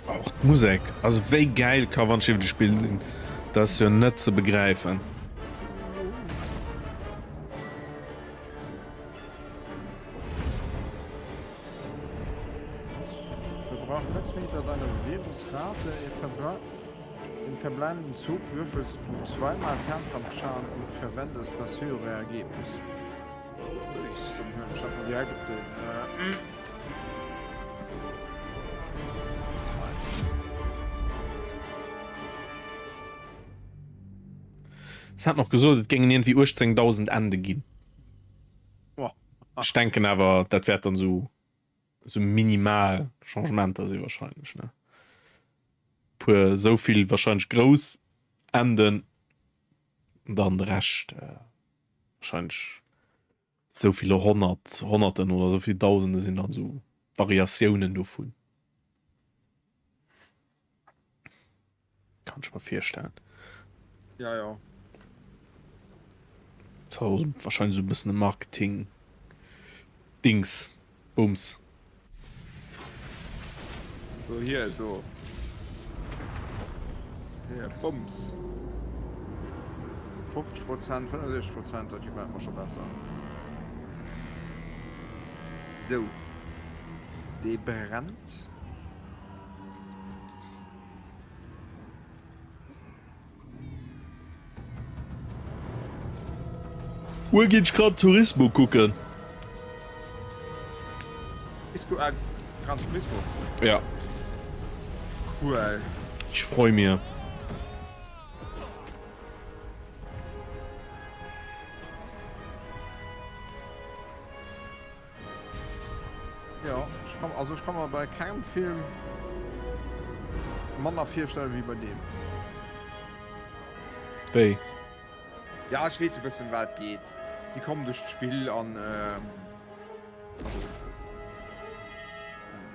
Och d'Musek, also wéi gäil ka wann ech iwwer de Spill sinn, dat ass jo net ze begräifen. Verbraucht 6 Meter deiner Bewegungsrate. Im verbleibenden Zug würfelst du zweimal Fernkampfschaden und verwendest das höhere Ergebnis. Nice, dann huelen ech dat mal direkt op den. Se haten och gesot, et géingen iergendwéi 18.000 Ende ginn. Ech denken awer, dat wäert dann esou esou minimal Changementer si wahrscheinlech, ne? Puer esou vill wahrscheinlech grouss Enden, dann de Rescht wahrscheinlech esou vill Honnert, Honnerten oder esou vill Dausende sinn dann esou Variatiounen dovun. Kann ech mer virstellen. Ja, ja. So, wahrscheinlich so ein bisschen Marketing Dings Bums. So hier so. Hier Bums. 50 Prozent, 65 Prozent, dat gefällt mir schon besser. So. Dee brennt. Muer ginn ech Gran Turismo kucken. Ah, Gran Turismo? Ja. Cool. Ich freu mir. Jo, ech kann, also ech kann mer bei kengem Film manner virstellen wéi bei deem. Wéi? Ja, ech weess e bëssen wat geet. Si kommen duerch d'Spill an also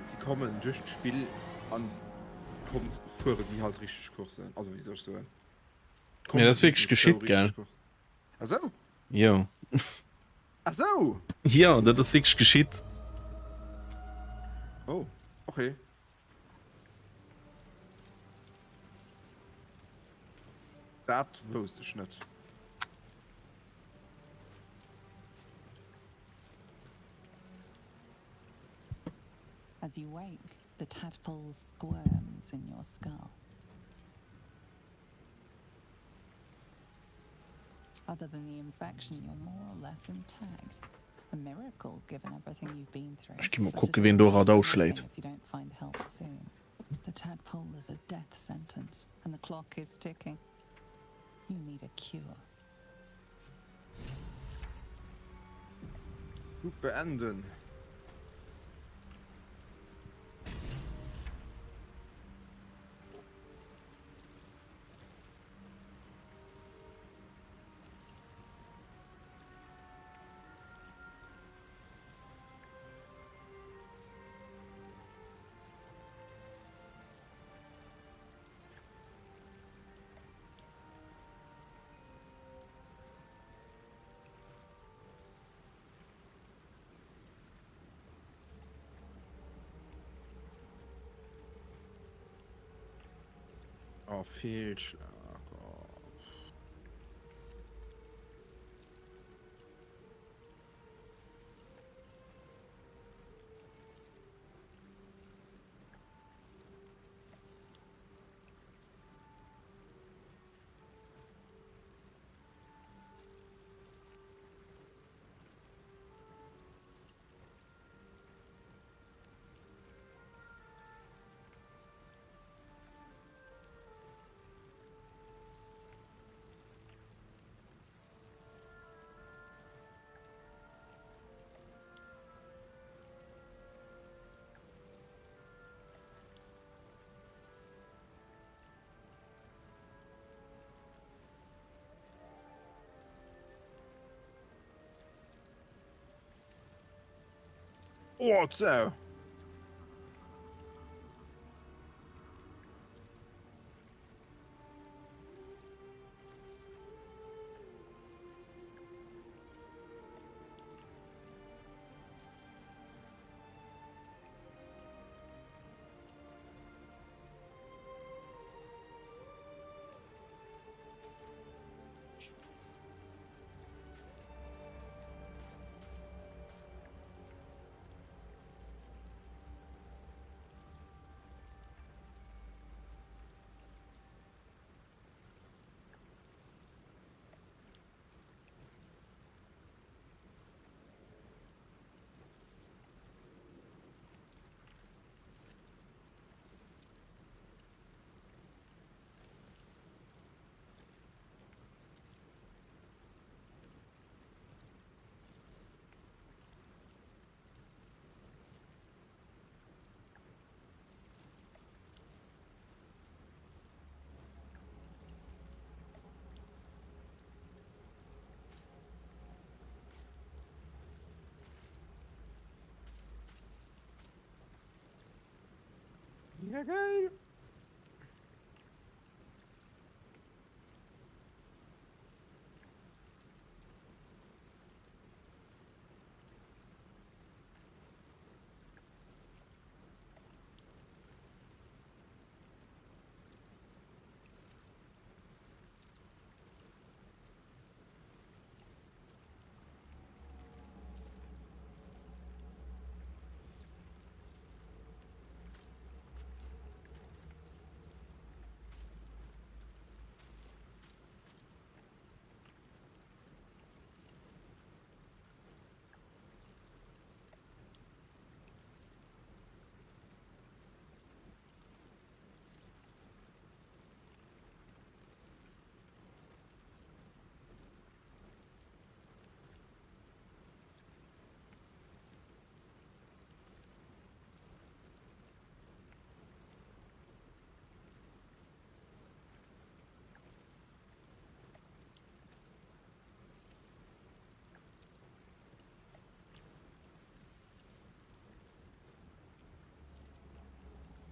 si kommen duerch d'Spill an komm fuere si halt richteg Courssen. Also wéi soll ech soen? Mee dat ass wierklech geschitt, gell? Ah sou? Jo. Ah sou! Jo, dat ass wierklech geschitt. Oh, okay. Dat wousst ech net. As you wake, the tadpole squirms in your skull. Other than the infection, you're more or less intact. A miracle given everything you've been through. Ech gi mol kucke wien do Radau schléit. If you don't find help soon. The tadpole is a death sentence and the clock is ticking. You need a cure. Gut beenden. Oh, Fehlschlag. Oh. Oh, zo. Ja, geil.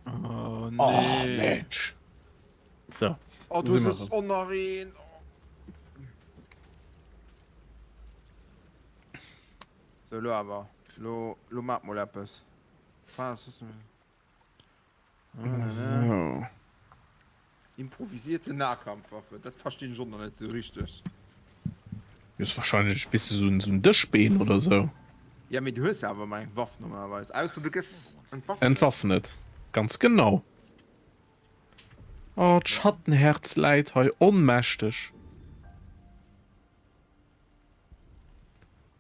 Oh, nee. Oh, Mensch. So. Oh, du sitzt och nach een. So, lo awer. Lo, lo maach mol eppes. So. Improvisierte Nahkampfwaffe, dat verstinn ech och nach net sou richteg. Ass wahrscheinlech bis du sou en Dëschbeen oder sou. Ja mee du hues jo awer emmer eng Waff normalerweis, ausser du gëss entwaffnet. Entwaffnet, ganz genau. Oh, d'Schattenherz läit hei onmächteg.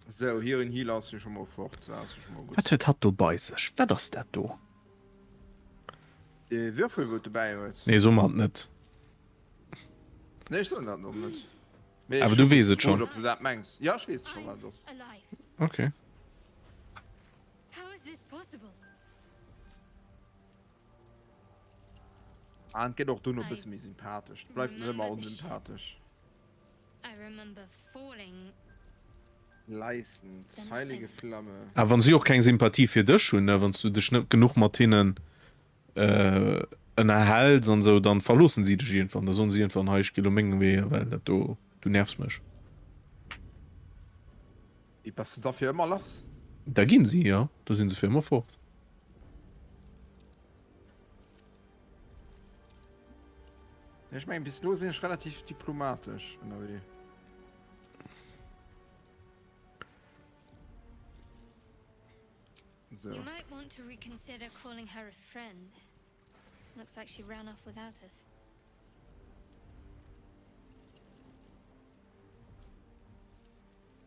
Sou, hiren Healer ass jo scho mol fort, dat ass jo scho mol gutt. Wat huet hatt do bei sech? Wat ass dat do? Dee Würfel wou et dobäi huet. Nee, so mer et net. Nee, ech soen dat och net. Mee Awer du weess et schonn. Ob du dat mengs? Ja, ech weess scho wat et ass. Okay. Ah, et gëtt och dono e bësse méi sympathesch. Et bleift net ëmmer onsympathesch. License, Heilige Flamme. A wann si och keng Sympathie fir dech hunn, ne, wann s du dech net genuch mat hinnen ënnerhäls an esou, dann verloossen si dech iergendwann. Da soen si iergendwann, hei, ech gi lo meng Weeër, well dat do, du nervs mech. Wéi, bass de da fir ëmmer lass? Da ginn si, jo, da sinn se fir ëmmer fort. Ech mengen, bis elo sinn ech relativ diplomatesch ënnerwee. So. You might want to reconsider calling her a friend. Looks like she ran off without us.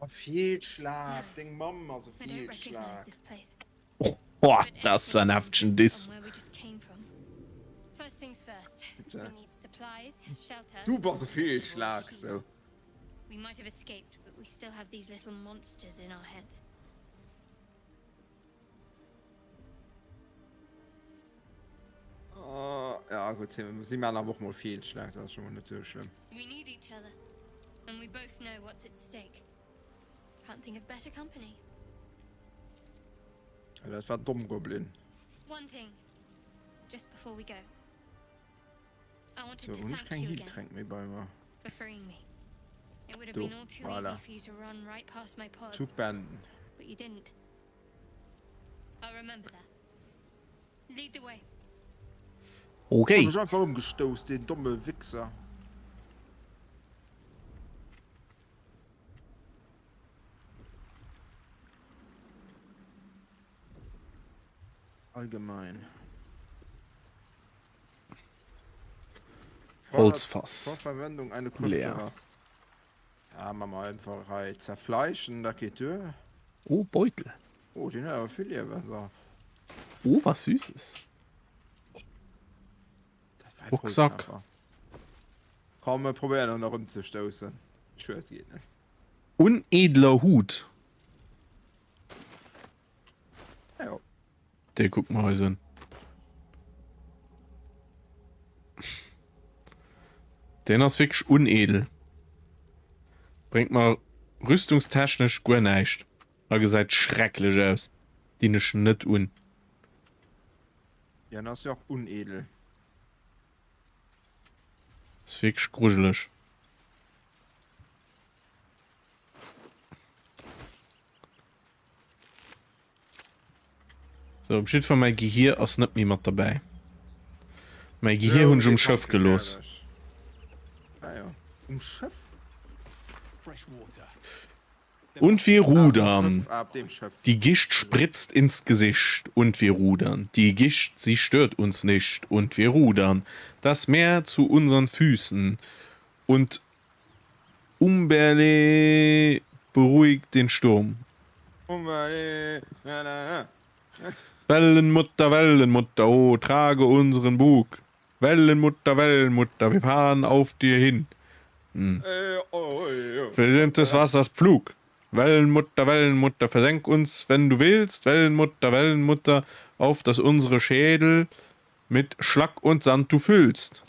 A Feelschlag, deng Mamm ass e Feelschlag. Oh, das war en heftegen Diss. Bitte. Du bass e Feelschlag, sou. We might have escaped, but we still have these little monsters in our heads. Oh, ja gutt, si man awer och mol Feelschlag, dat ass scho mol net sou schlëmm. We need each other, and we both know what's at stake. Can't think of better company. Ja, dat war domm, Goblin. One thing, just before we go. I wanted So, to hunn ech thank keng you again Healtränk méi bei mer? for freeing me. It would have Do, been all too voilà. easy for you to run right past my pod, Zug beenden. but you didn't. I'll remember that. Lead the way. Okay. Huet mech einfach ëmgestouss, deen domme Wichser. Allgemein. Holzfass. Vor Verwendung eine kurze Leer. Rast. Ja, ma mer einfach hei zerfleischen, dat geet duer. Oh, Beutel. Oh, deen huet awer vill Liewen, so. Oh, was Süßes. Dat war ein Rucksack. Volltreffer. Komm, mir probéieren en erëmzestoussen. Schued, geet net. Unedler Hut. Ja. Dee kucke mer eis un. Deen ass wierklech unedel. Bréngt mer rüstungstechnesch guer näischt a gesäit schrecklech aus. Dinn ech net un. Ja, en ass jo och unedel. Ass wierklech grujeleg. Sou, op jiddwer Fall mäi Gehier ass net méi mat derbäi. Mäi Gehier hunn ech um Schëff gelooss. Ah jo, um Schëff? Und wir Ah, um rudern. Schëff, ah, op deem Schëff. Die Gischt spritzt ins Gesicht. Und wir rudern. Die Gischt, sie stört uns nicht. Und wir rudern. Das Meer zu unseren Füßen. Und Umberlee beruhigt den Sturm. Umberlee, na na na. Wellenmutter, Wellenmutter, oh, trage unseren Bug. Wellenmutter, Wellenmutter, wir fahren auf dir hin. Hm. Wir sind des Wassers Pflug. Wellenmutter, Wellenmutter, versenk uns, wenn du willst. Wellenmutter, Wellenmutter, auf dass unsere Schädel mit Schlack und Sand du füllst.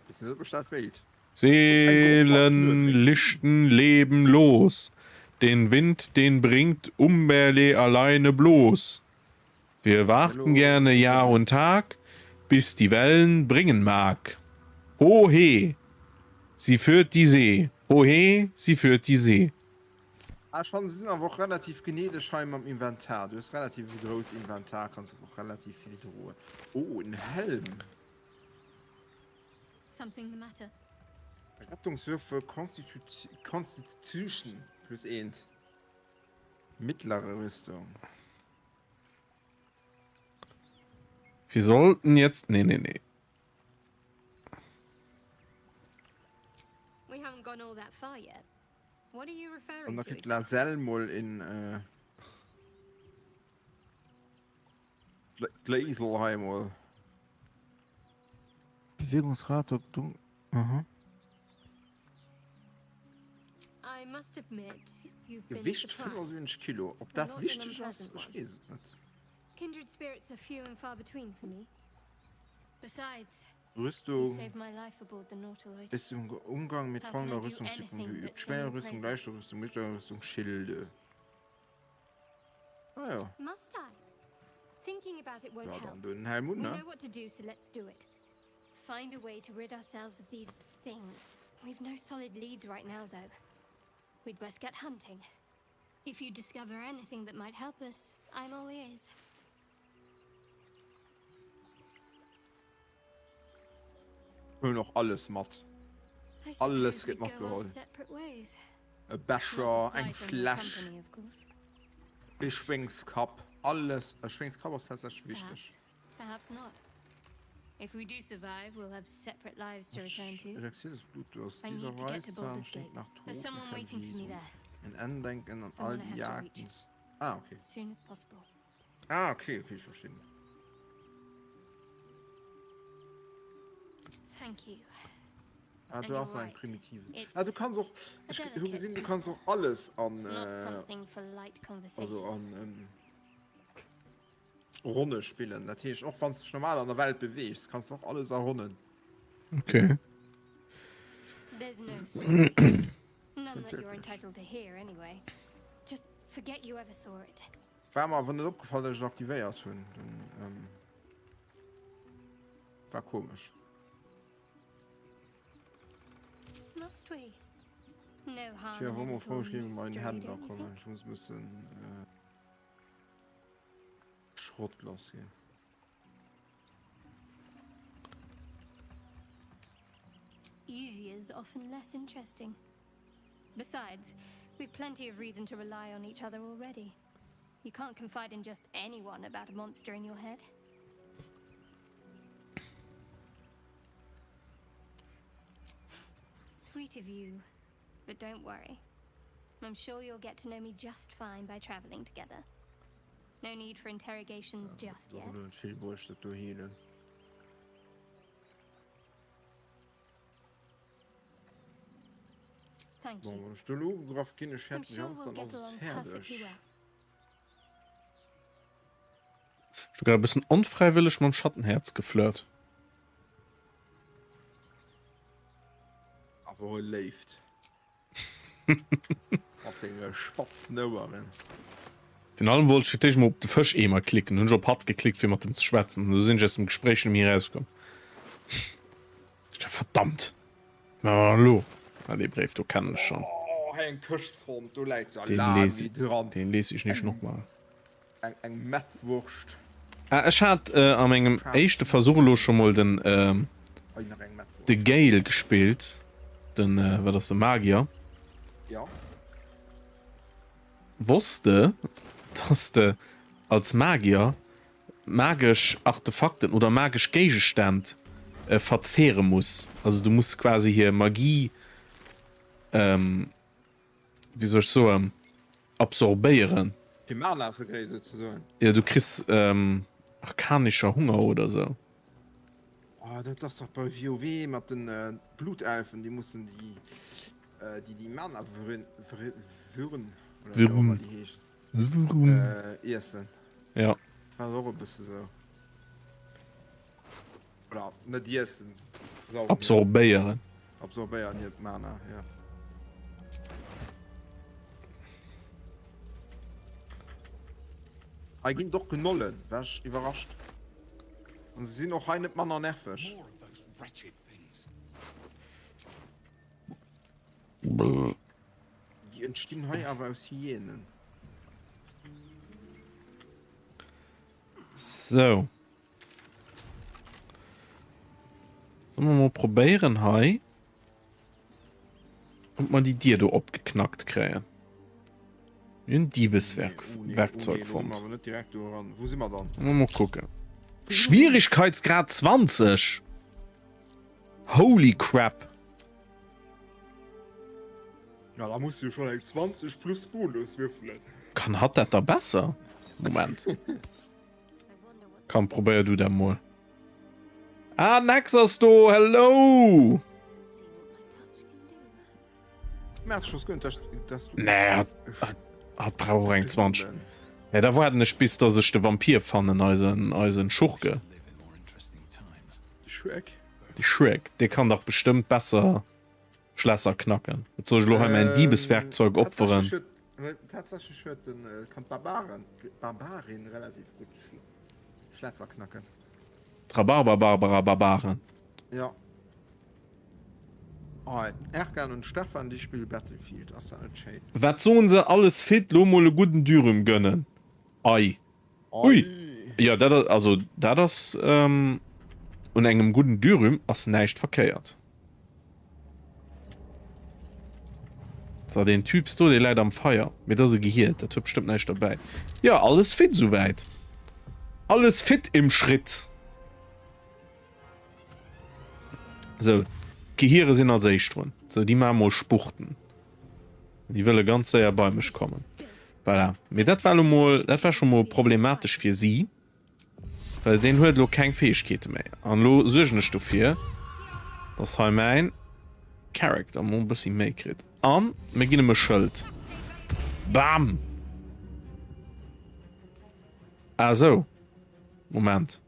Weess net, ob ech dat wéilt. Seelen lichten Leben los, den Wind, den bringt Umberlee alleine bloß. Wir warten gerne Jahr und Tag, bis die Wellen bringen mag. Ho he, sie führt die See, ho he, sie führt die See. Ah, ech fannen se sinn awer och relativ gnädeg hei mam Inventar. Du hues relativ e grousst Inventar, kanns och relativ vill droen. Oh, en Helm. Something the matter? Rettungswürfe Constitution plus eent. Mittlere Rüstung. Wir sollten jetzt. Nee, nee, nee. We haven't gone all that far yet. What are you An referring da to kritt exactly? d'Lasell mol een Gläsel hei mol. Bewegungsrate, aha. I must admit, you've been a Gewicht surprise. 75 Kilo. Ob And dat not an wichteg ass? unpleasant Ech one. weess et net. Kindred spirits are few and far between for me. Besides, you Rüstung saved my life aboard the Nautiloid. ist im Umgang mit How can folgender I do Rüstungstypen anything but geübt. sing Schwere your Rüstung, praises? leichte Rüstung, mittlere Rüstung, Schilde. Ah ja. Must I? Thinking about it won't Ja, dann help. den Helm un, We ne? know what to do, so let's do it. Find a way to rid ourselves of these things. We've no solid leads right now, though. We'd best get hunting. If you discover anything that might help us, I'm all ears. Huelen och alles mat. Alles gëtt matgeholl. E Becher, eng Fläsch, e Schwéngskapp, alles. E Schwéngskapp ass tatsächlech wichteg. Elixier des Blutdursts, Dieser Reißzahn stinkt nach Tod und Verwesung. Ein Andenken an all die Jagden. Ah, okay. Ah, okay, okay, ich verstehe. Thank you. Ah, du hast einen primitiven. Ah, du kannst auch. Ich habe gesehen, du kannst auch alles an. Äh, also an. Ähm, Ronne spillen. Dat heescht, och wann du dech normal an der Welt beweegs, kanns du och alles a Ronnen. Okay. There's no story. None that you're entitled to hear anyway. Just forget you ever saw it. War mer awer net opgefall, dass ech et aktivéiert hunn. Dann, ähm, war komesch. Must we? No harm Ech wier in awer a emol frou, little ech géif emol en mystery, Händler don't you kommen. think? Ech muss e bëssen, äh, Schrott lass ginn. Easier is often less interesting. Besides, we've plenty of reason to rely on each other already. You can't confide in just anyone about a monster in your head. Sweet of you, but don't worry. I'm sure you'll get to know me just fine by traveling together. No need for interrogations just yet. Net vill bruecht dat do heelen. Thank Bon, you. wann ech do elo ugegraff ginn, ech I'm fäerten sure ganz, we'll dann get ass et along fäerdeg. perfectly well. Ech hu grad e bëssen onfräiwëlleg mam Schattenhäerz geflirt. Awer och e Léift. Mat senge spatzen Oueren. Virun allem wollt ech fir d'éischt mol op de Fëscheemer klicken, hunn ech op hatt geklickt fir mat em ze schwätzen an du sinn ech aus dem Gespréich net méi erauskomm. Ech dacht, verdammt, wat maache mer elo? Ah, dee Bréif do kennen ech schonn. Oh, hei eng Këscht fonnt, do läit Deen Salami les, dran. deen les ech nicht nochmal. Eng, eng Mettwurscht. Ah, ech hat äh, a mengem éischte Versuch elo scho mol den, ähm, Hei nach eng Mettwurscht. de Gale gespillt, den, äh, wat ass de Magier. Ja. Wosst de, dass de als Magier magesch Artefakten oder magesch Géigeständ äh, verzehren muss? Also du muss quasi hir Magie, ähm, wéi soll ech soen, absorbéieren. Fir Mana ze kréien souzesoen. Jo, du kriss arkanischer Hunger oder sou. Oh, dat ass dach bei WoW mat den Blutelfen, déi mussen déi déi déi Mana Vryn Vryn oder wéi och ëmmer déi heescht iessen. Ja. Dat war och e bësse sou. Oder net iessen, saugen. Absorbéieren. Absorbéieren hiert Mana, ja. Hei ginn et och Gnollen, war ech iwwerrascht. An se sinn och hei net manner nerveg. Déi entstinn hei awer aus Hyänen. Sou. Sollen wir mal probéieren hei, ob mer déi Dier do opgeknackt kréien. Mir hunn Diebeswerkzeug fonnt. Awer net direkt do eran. Wou si mer dann? Mal kucken. Schwierigkeitsgrad 20! Holy crap! Ja, da muss du schon eng 20 plus Bonus würfelen. Kann hatt dat da besser? Moment. Komm, probéier du dat mol. Ah, Nex ass do! Hello! Nee, hat, hat, hat brauch och eng 20. Nee, da waarden ech bis dass ech de Vampir fannen, eisen, eisen Schurke. Shrek? De Shrek, dee kann dach bestëmmt besser Schlässer knacken. Wat soll ech elo hei mäin Diebeswerkzeug opferen? Tatsächlech huet den, kann d'Barbaren, d'Barbarin relativ gutt Schlässer knacken. D'Rhabarber-Barbara-Barbaren. Ja. Oh, Erkan und Stefan, déi spille Battlefield, ass dat net schéin? Wat soen se alles fit, lo mol e gudden Dürüm gönnen. Ei. Ui. Jo dat ass, also dat ass. un engem gudden Dürüm ass näischt verkéiert. So, deen Typs do, dee läit am Feier. Mee dat ass e Gehier, dat huet bestëmmt näischt derbäi. Jo, alles fit esouwäit. Alles fit im Schritt. Sou, d'Gehiere sinn als éischt drun. Sou, déi maache mol Spurten. Déi wëlle ganz séier bei mech kommen. Voilà. Mee dat war lo mol, dat war scho mol problematesch fir si. Well deen huet elo keng Fäegkeete méi. An elo suergen ech dofir, dass hei mäin Character mol e bëssi méi kritt. An mir ginn em e Schëld. Bam! Ah sou. Moment.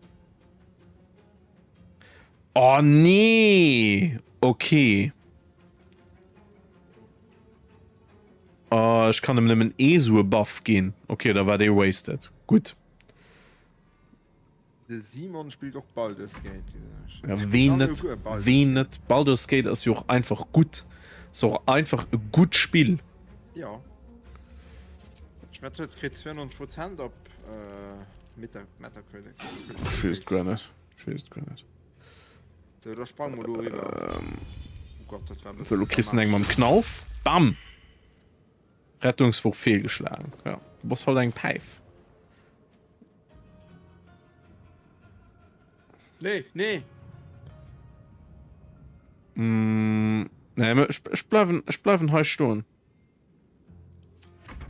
Oh nee! Okay. Oh, ech kann em nëmmen ee sou e Buff ginn. Okay, da war dee wasted. Gutt. De Simon spillt och Baldur's Gate. Ja, ween net, ween net. Baldur's Gate ass jo och einfach gutt. Ass och einfach e gutt Spill. Jo. Ech wett huet kritt 92 Prozent op Metacritic. Ech weess et guer net. Ech weess et guer net. Sou, da sprange mer do eriwwer. Oh Gott, dat war e bëssen Sou, lo kriss den eng mam Knauf. Bam! Rettungswurf fehlgeschlagen. Ja, du bass halt eng Päif. Nee, nee. Mm, nee, ech, ech bleiwen, ech bleiwen hei stoen.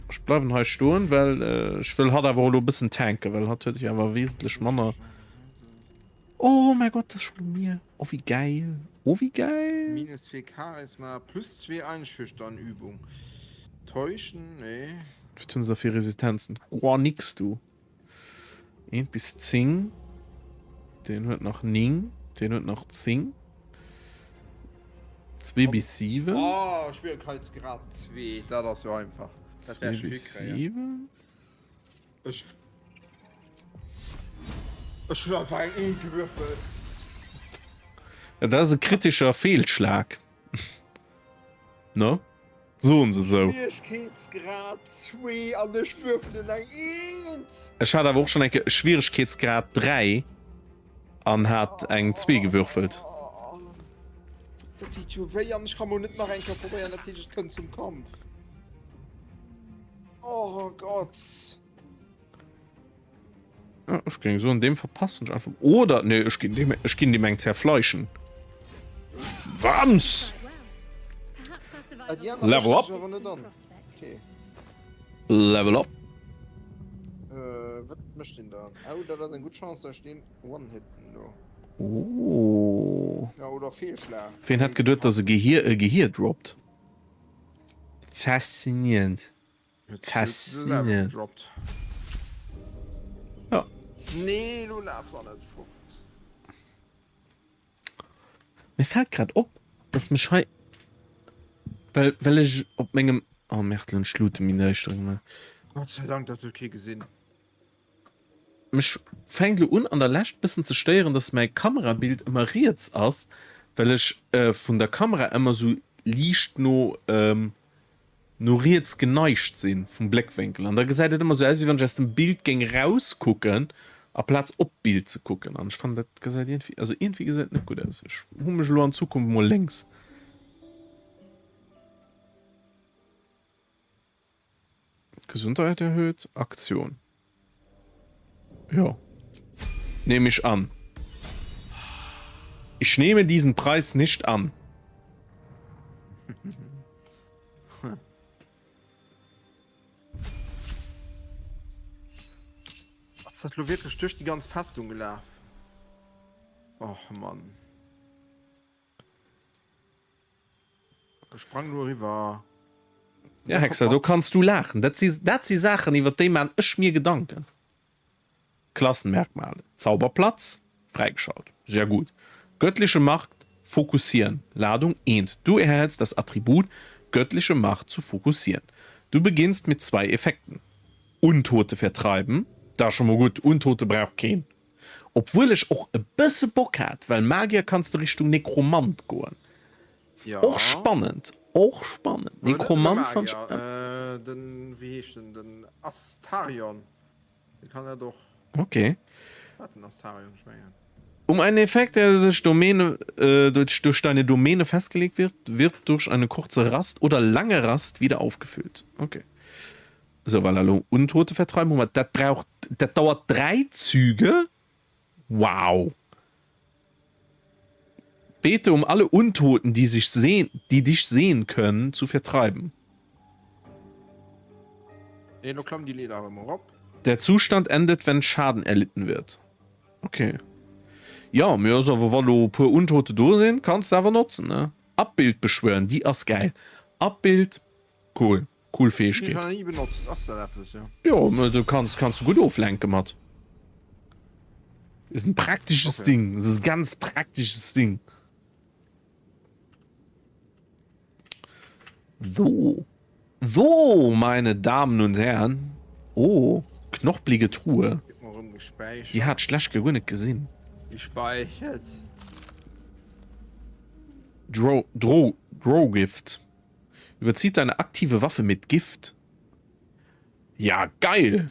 Ech bleiwen hei stoen, well äh, ech wëll hatt awer elo e bëssen tanken, well hatt huet jo awer wesentlech manner. Oh mein Gott, das ist schon mir. Oh, wie geil. Oh, wie geil. Minus 2 Charisma, plus 2 Einschüchtern-Übung. Täuschen, nee. Wat hunn se da fir Resistenzen? Goa nix, du. 1 bis 10. Den huet nach 9. Den huet nach 10. 2 bis 7. Oh, Schwierigkeitsgrad 2, dat ass jo einfach. Dat 2 bis 7. Ech Ech hunn einfach eng Eent gewürfelt. Ja, dat ass e kritischer Fehlschlag. Ne? Soen se sou. Schwierigkeetsgrad 2 an ech würfelen eng Eent. Ech hat awer och schon eng Kéier Schwierigkeetsgrad 3 an hat eng 2 gewürfelt. Dat deet jo wéi an ech ka mol net nach eng Kéier probéieren, dat heescht et kënnt zum Kampf. Oh Gott. Ja, ech géing soen, deem verpassen ech einfach. Oder, nee, ech ginn deem, ech ginn deem eng zerfleischen. Wams! Level up! Okay. Level up! Äh, wat mécht den da? Oh, dat ass eng gutt Chance, dass ech deen one-hitten do. Oh. Ja, oder Fehlschlag. Ween hätt geduet, dass e Gehier e Gehier droppt? Faszinierend. Faszinierend. Ja. Nee, lo laf mer net fort. Mir fällt grad op, dass mech hei, well, well ech op mengem, oh merde, lo hunn ech d'Luute méi däischter gemaach. Gott sei Dank, dat huet kee gesinn. Mech fänkt lo un an der Lescht bëssen ze stéieren, dass mäi Kamerabild ëmmer riets ass, well ech vun der Kamera ëmmer sou liicht no no riets geneigt sinn vum Bléckwénkel an da gesäit et ëmmer sou aus wéi wann ech aus dem Bild géing rauskucken aplaz op d'Bild ze kucken an ech fannen dat gesäit iergendwéi, also iergendwéi gesäit et net gutt aus. Ech hu mech elo an Zukunft mol lénks. Gesundheit erhöht, Aktion. Jo. Nehme ich an. Ich nehme diesen Preis nicht an. Ass dat lo wierklech duerch déi ganz Festung gelaf? Och Mann. Sprang lo eriwwer. Ja, Hexer, do kanns du laachen. Dat si, dat si Saachen, iwwer déi maan ech mir Gedanken. Klassenmerkmale, Zauberplatz, fräigeschalt, sehr gut. Göttliche Macht, fokussieren, Ladung eent. Du erhältst das Attribut Göttliche Macht zu fokussieren. Du beginnst mit zwei Effekten, Untote vertreiben, dat ass scho mol gutt, Untote brauch keen. Obwuel ech och e bësse Bock hat, well Magier kanns de Richtung Nekromant goen. Ja. Och spannend, och spannend. Awer net nëmme Nekromant fannt ech. Magier, den, wéi heescht en, den Astarion, dee kann dat och. Okay. War den Astarion, ech mengen. Um einen Effekt, der durch Domäne, äh, durch, durch deine Domäne festgelegt wird, wird durch eine kurze Rast oder lange Rast wieder aufgefüllt. Okay. So, voilà, elo Untote vertreiben hu mer. Dat braucht, dat dauert 3 Züge. Wow. Bete um alle Untoten, die sich sehen, die dich sehen können, zu vertreiben. Nee, lo klammen déi Leeder erëm erop. Der Zustand endet, wenn Schaden erlitten wird. Okay. Jo, mee ass awer, wa lo e puer Untote do sinn, kanns de awer notzen, ne? Abbild beschwören, déi ass gäil. Abbild, cool, cool Déi Fähegkeet. hu ech nach ni benotzt. Ass dat eppes, jo? Jo, mee du kanns, kanns du gutt oflenke mat. Ist ein praktisches Okay. Ding, das ist ganz praktisches Ding. So. So, meine Damen und Herren. Oh, knochblige Truhe. Gëtt mer erëm gespäichert. Déi hat ech d'lescht Kéier guer net gesinn. Gespäichert. Dro, Dro, Drohgift. Überzieht deine aktive Waffe mit Gift. Ja, geil!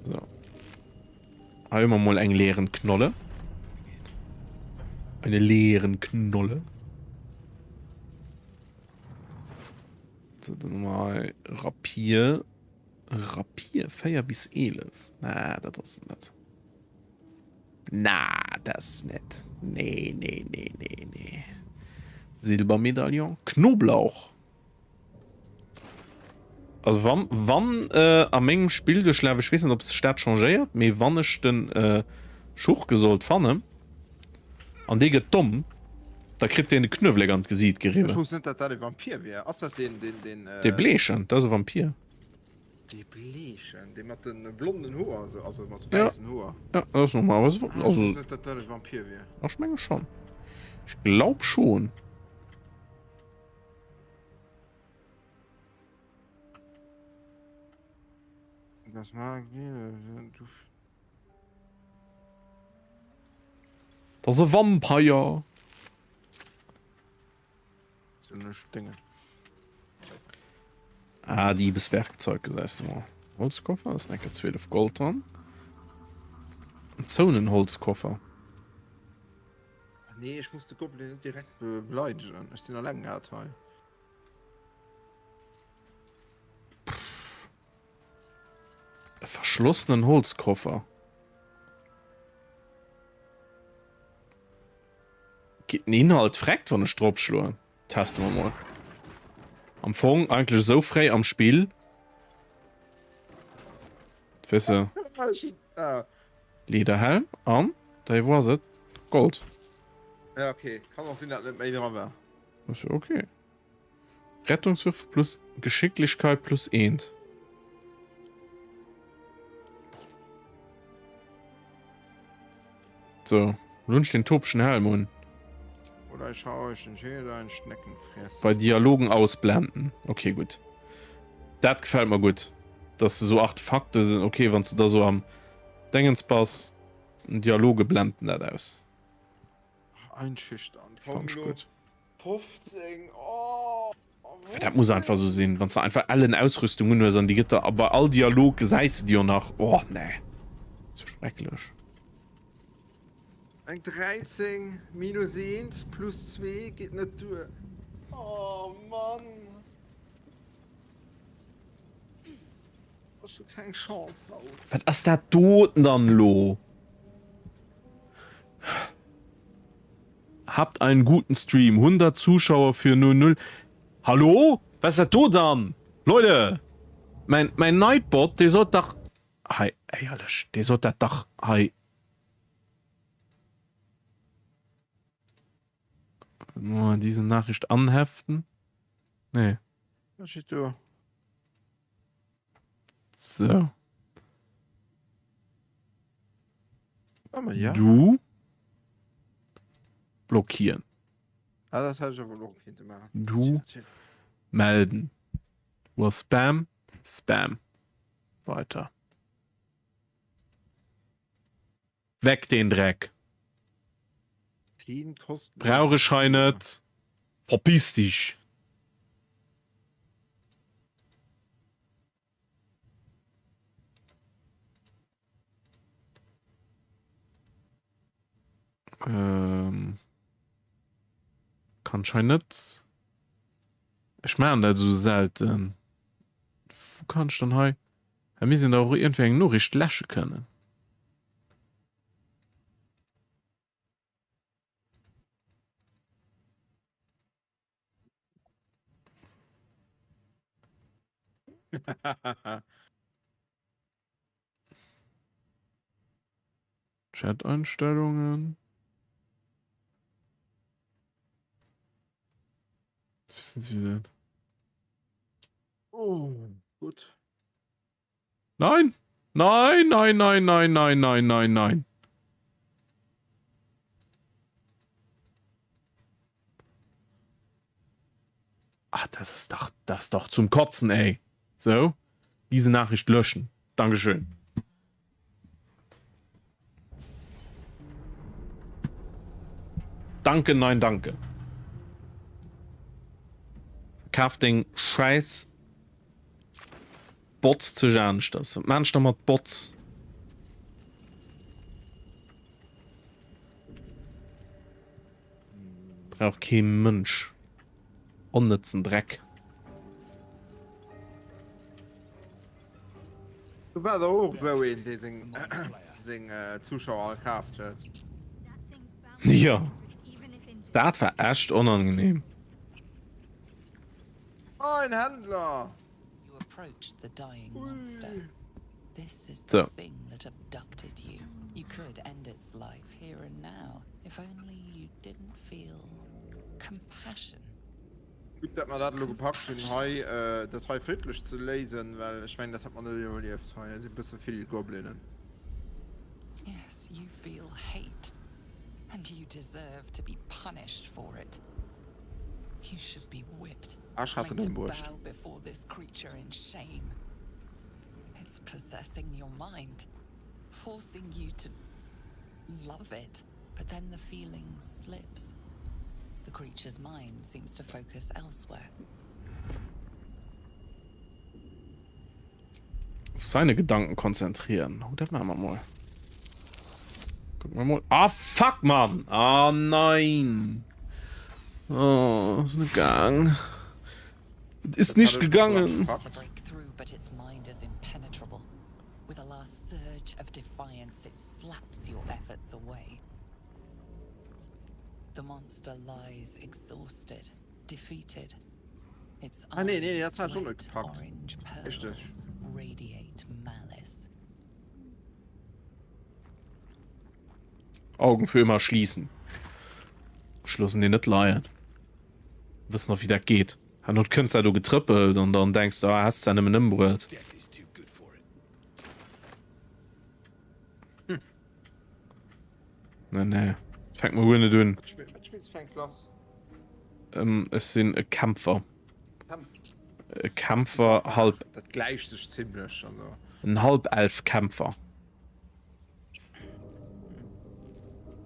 So. Hei hu mer mol eng leeren Knolle. Eine leeren Knolle. So, dann hu mer hei Rapier. Rapier 4 bis 11. Na, dat ass et net. Na, dat ass net. Nee, nee, nee, nee, nee. Silbermedaillon. Knoblauch. Also wann, wann äh, a mengem Spill duerchlaf, ech weess net ob sech dat changéiert, mee wann ech den äh, Schurke sollt fannen an dee gëtt domm, da kritt deen de Knuewelek an d'Gesiit Ech geriwwen. wosst net dat dat e Vampir wier. Ass dat deen, deen, deen, Dee äh. Bleechen, dat ass e Vampir. Dee Bleechen, dee mat de blonden Hoer, also, also mat Ja, wäissen Hoer. ja, dat ass normalerweis, Ah, ech also. wosst net dat dat e Vampir wier. Ech menge schonn. Ech glaub schon. Das mag du. Das ist e Vampire. Dinge. Ah, Diebeswerkzeug gesäis de mol. Holzkoffer ass enke 12 Gold dran. En zouenen Holzkoffer. Nee, ech muss de Goblin net direkt beleidegen. Ech sinn alleng grad hei. E verschlossenen Holzkoffer. Geet den Inhalt freckt, wann ech drop schloen? Teste mer mol. Am Fong eigentlech esou fréi am Spill. Weess de. Lederhelm an dei wou ass et? Gold. Ja okay, kann och sinn dat net méi dra war. Ass jo okay. Rettungswürfe plus Geschicklichkeit plus eent. So, lo hunn ech den topschen Helm un. Oder ich hau euch den Schädel ein, Schneckenfresser. Bei Dialogen ausblenden. Okay, gutt. Dat gefält mer gutt, dass se sou Artefakte sinn. Okay, wann s de da sou am Dingens bass, den Dialoge blenden dat aus. Einschüchtern. Fand ech gutt. 15, oh! Dat muss einfach sou sinn, wann s de einfach ellen Ausrüstung un hues an déi gëtt der a bei all Dialog gesäis de déi och nach. Oh nee, sou schrecklech. Eng 13 minus 1 plus 2 geet net duer. Oh Mann! Ech hu keng Chance haut. Wat ass dat doten dann elo? Habt einen guten Stream, 100 Zuschauer für nur 0. Hallo? Was ass dat do dann? Leute! Mäin, mäin Nightbot, dee sollt dach hei, éierlech, dee sollt dat dach hei. Diese Nachricht anheften? Nee. Was steht do? So. Oh, ja. Du blockieren. Ah, das hätte ich aber noch könnte machen. Du melden. Wo Spam? Spam. Weiter. Weg den Dreck. Brauch ech hei net. Verpiss dich. Ähm, kann ech hei net. Ech maachen dat esou selten. Wou kann ech dann hei? Hei misst een dach och iergendwéi eng Noriicht läsche kënnen. Chat-Einstellungen. Wissen Sie denn? Oh, gut. Nein! Nein, nein, nein, nein, nein, nein, nein, nein. Ah, das ist doch, das ist doch zum Kotzen, ey. So, diese Nachricht löschen. Dankeschön. Danke, nein, danke. Verkaf deng scheiß Bots zu aneschters. Wat maan ech da mat Bots? Brauch kee Mënsch. Onnëtzen Dreck. Du wars och och esou een dee seng seng Zuschauer all kaaft huet. Jo, dat war echt onangenehm. Oh ein Händler! So. Gutt dat mer dat elo gepackt hunn hei dat hei friddlech ze léisen, well ech mengen dat hätt mer net iwwerlieft. Hei si bësse vill Goblinen. Yes, you feel hate and you deserve to be punished for it. You should be whipped. Ech hat en Made to ëmbruecht. bow before this creature in shame. It's possessing your mind, forcing you to love it. But then the feeling slips. The creature's mind seems to focus elsewhere. Auf seine Gedanken konzentrieren. Oh, das machen wir mal. Gucken wir mal. Ah, fuck, Mann! Ah, nein! Oh, ist nicht gegangen. Ist nicht gegangen. With a last surge of defiance, it slaps your efforts away. The monster lies exhausted, defeated. Its Ah, nee, nee, nee, eyes, dat hat ech och net wet gepackt. orange Richteg. pearls, radiate malice. Augen für immer schließen. Ech loossen deen net leien. Wëssen nach wéi dat geet. Herno kënnt se do getrëppelt an dann denks de, ah, häss se nëmmen ëmbruet. Nee, nee. Fänk mer guer net un. Wat spills fir eng Klass? Ech sinn e Kämpfer. E Kämpfer, halb. Dat gläicht sech zimlech, also. En Halbelf-Kämpfer.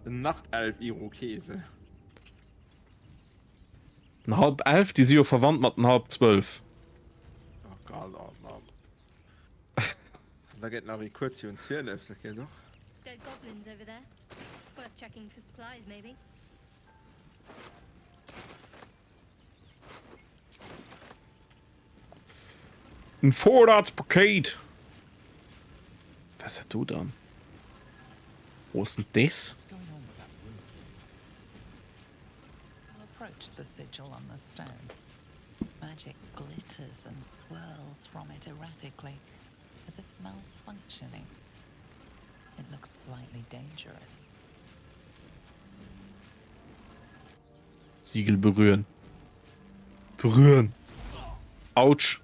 En Nachtelf-Irokese. Den Halbelf, déi si jo verwandt mat den Halbzwölf. Oh Gott, oh Mann. Da gëtt nach ee kuerz virun 12, dat geet och. Dead goblins over there. Worth checking for supplies, maybe. Ein Vorratspaket! Was ist dat do dann? Wo ist denn das? Approach the sigil on the stone. Magic glitters and swirls from it erratically, as if malfunctioning. It looks slightly dangerous. Siegel berühren. Berühren. Autsch.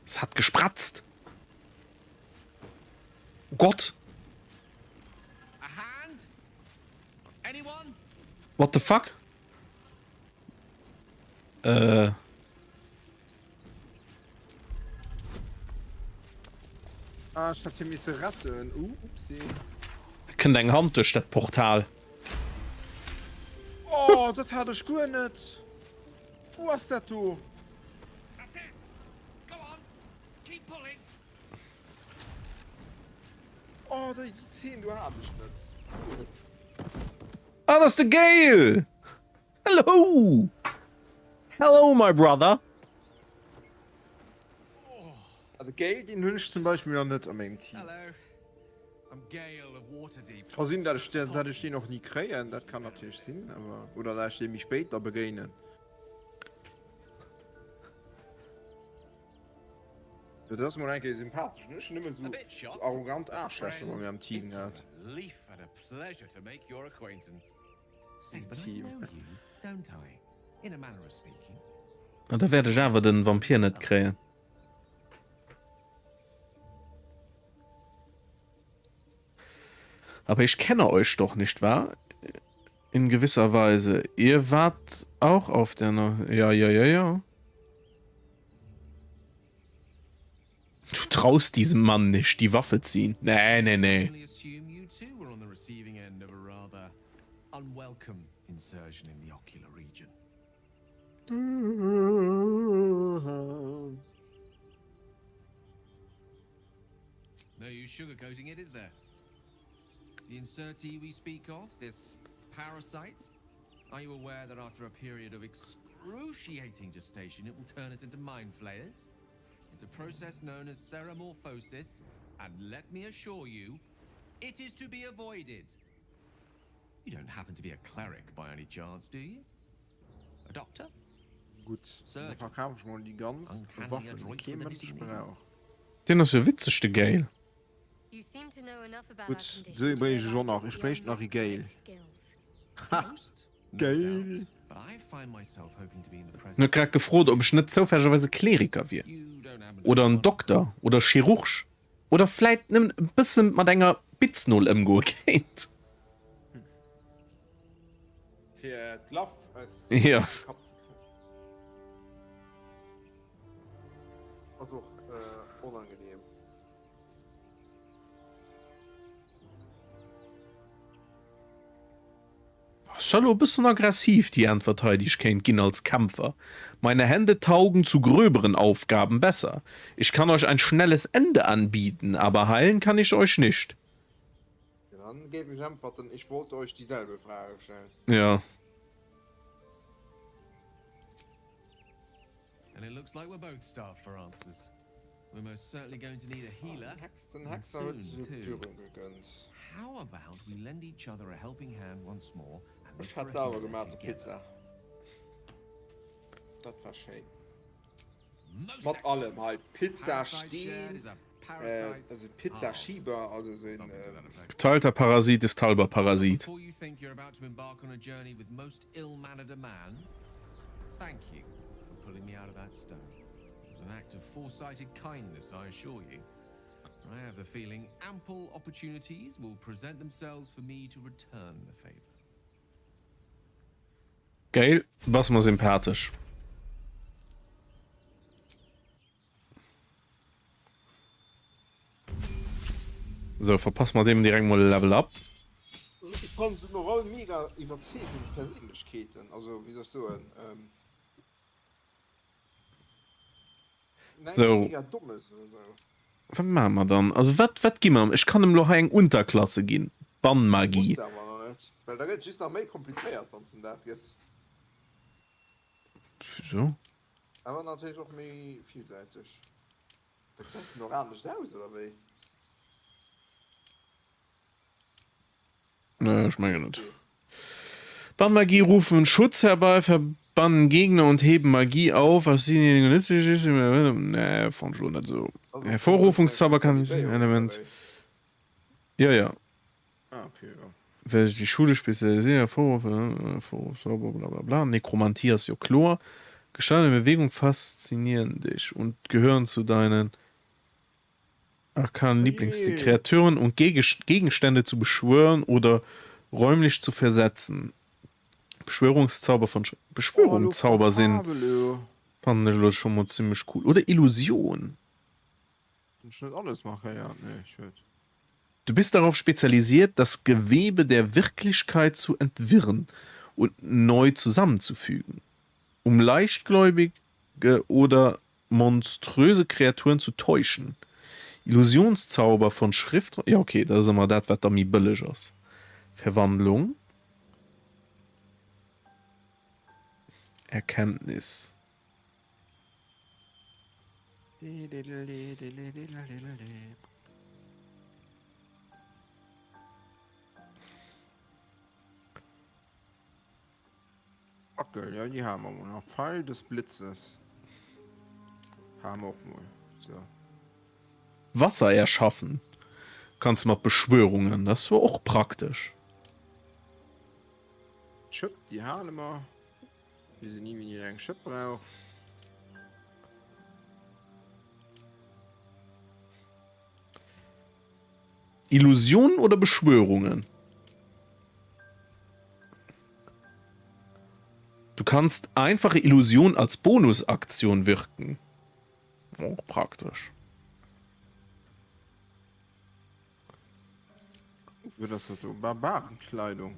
Es hat gespratzt. Oh Gott. What the fuck? Äh. Ah, ech hat hie misse retten. Uh, upsi. Kënnt eng Hand duerch dat Portal. Oh, dat hat ech guer net. Wou ass dat do? Oh, déi Zeen do hat ech net. Ah, dat ass de Gale! Hello! Hello, my brother! Ah, de Gale, deen hunn ech zum Beispill nach net a mengem Team. Ka sinn, dat ech, dat ech deen och ni kréien, dat kann natierlech sinn, awer, oder dat ech dee méi spéit da begéinen. Dat ass mol eng Kéier sympathesch, ne? Ech hunn nëmme sou, sou arrogant Aarschlächer bei mir am Team gehat. Im Team. Ah, da wäert ech awer den Vampir net kréien. Aber ich kenne euch doch, nicht wahr? In gewisser Weise. Ihr wart auch auf der... No ja, ja, ja, ja. Du traust diesem Mann nicht, die Waffe ziehen. Nee, nee, nee. No use sugarcoating it, is there? The insertee we speak of, this parasite? Are you aware that after a period of excruciating gestation, it will turn us into mind flayers? It's a process known as ceramorphosis, and let me assure you, it is to be avoided. You don't happen to be a cleric by any chance, do you? A doctor? Gutt, da verkaf ech mol déi ganz Waffen, déi kee Mënsch brauch. Deen ass jo witzeg, de Gale. Gutt, esou brénge ech och nach, ech bréicht nach e Gale. Ha! Gale! En huet grad gefrot, ob ech net zoufällegerweis e Kleriker wier. Oder en Dokter oder Chirurg. Oder vläit nëmmen e bësse mat enger Bitznol ëmgoe kéint. Fir d'Laff aus dem Ja. Kapp ze kréien. Ass och onangenehm. Ass elo e bëssen aggressiv déi Äntwert hei, déi ech kéint ginn als Kämpfer. Meine Hände taugen zu gröberen Aufgaben besser. Ich kann euch ein schnelles Ende anbieten, aber heilen kann ich euch nicht. Dann géif ech äntwerten, Ich wollte euch dieselbe Frage stellen. Ja. And it looks like we're both starved for answers. We're most certainly going to need a healer. Den Hexer huet sech e Dürüm gegönnt. How about we lend each other a helping hand once more and look Ech for hat a selwer healer gemaachte together. Pizza. Dat war schéin. Most Mat allem excellent. hei Pizza Parasite shared Steen, is a äh, parasite also Pizza halved. Schieber, also esou een. Something to that effect. Geteilter Parasit ist halber Parasit. Before you think you're about to embark on a journey with most ill-mannered a man, thank you for pulling me out of that stone. It was an act of foresighted kindness, I assure you. I have the feeling ample opportunities will present themselves for me to return the favor. Gail, bass mer sympathesch. Sou, verpasse mer deem direkt mol e Level up. Ech fannen se och all mega iwwerzeegend Perséinlechkeeten, also wéi soll ech soen, näischt Sou. mega dommes oder sou. Wat maache mer dann? Also wat, wat gi mer em? Ech kann em lo hei eng Unterklasse ginn, Bannmagie. Muss de awer nach net, well da gëtt et just nach méi komplizéiert wann s de em dat gëss. Wieso? Awer natierlech och méi villsäiteg. Da gesäit den och anescht aus, oder wéi? Nee, ech mengen net. Bannmagie rufen Schutz herbei, verbannen Gegner und heben Magie auf, was denjenigen nützlich ist. Nee, fand ich lo net esou. Hervorrufungszauber kann Element. Ja, ja. Ah, okay, ja. Wer sich die Schule spezialisiert, Hervorrufen, Hervorrufzauber, bla bla bla. Nekromantie ass jo kloer. Gestalten in Bewegung faszinieren dich und gehören zu deinen arkanen Lieblingsstil. Kreaturen und Gegenstände zu beschwören oder räumlich zu versetzen. Beschwörungszauber von Beschwörungszauber sinn fannen ech elo scho mol zimmlech cool. Oder Illusion. Kann ech net alles markéiert? Nee, schued. Du bist darauf spezialisiert, das Gewebe der Wirklichkeit zu entwirren und neu zusammenzufügen, um leichtgläubige oder monströse Kreaturen zu täuschen. Illusionszauber von Schrift, jo ok, dat ass ëmmer dat wat da méi bëlleg ass. Verwandlung. Erkenntnis. Fackel, ja, déi hale mer mol nach. Pfeil des Blitzes hale mer och mol. So. Wasser erschaffen kanns de mat Beschwörungen, dat ass zwar och praktesch. D'Schëpp, déi hale mer. Mir sinn ni wéini eng Schëpp brauch. Illusionen oder Beschwörungen? Du kannst einfache Illusion als Bonusaktion wirken. Och praktesch. Wéi ass dat do? Barbarenkleidung.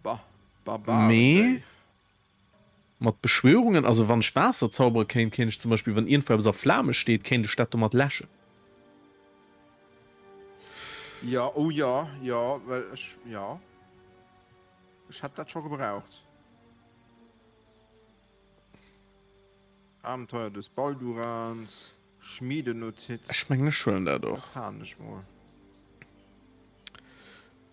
Bah, Barbaren. Mee mat Beschwörungen, also wann ech Waasser zaubere kéint, kéint ech zum Beispill, wann iergendwou eppes a Flame steet, kéint ech dat domat läschen. Ja, oh ja, ja, well ech, ja. Ech hätt dat scho gebraucht. Abenteuer des Baldurans, Schmiedenotiz. Ech mengen ech huelen dat och. Dat halen ech mol.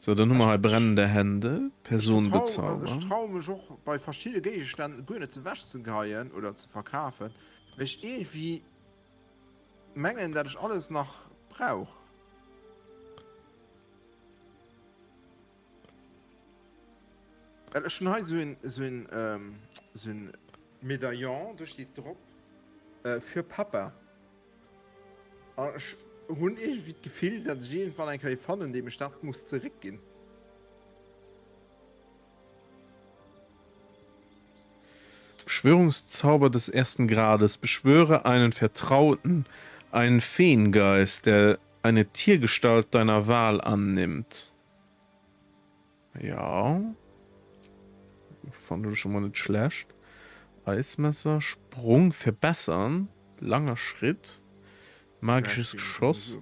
Sou, dann hu mer hei brennende Hände, Person Ech bezaubern. traue mech och bei verschidde Géigestänn guer net se wech ze geheien oder ze verkafen, well ech iergendwéi mengen dat ech alles nach brauch. Well ech hunn hei esou een, esou een, esou een Medaillon, do steet drop, Für Papa. An ech hunn iergendwéi d'Gefill, datt ech iergendwann eng Kéier ee fannen, deem ech dat muss zeréckginn. Beschwörungszauber des ersten Grades, Beschwöre einen Vertrauten, einen Feengeist, der eine Tiergestalt deiner Wahl annimmt. Ja. Fand ich schon mal nicht schlecht. Eismesser, Sprung verbessern, langer Schritt, magisches Geschoss,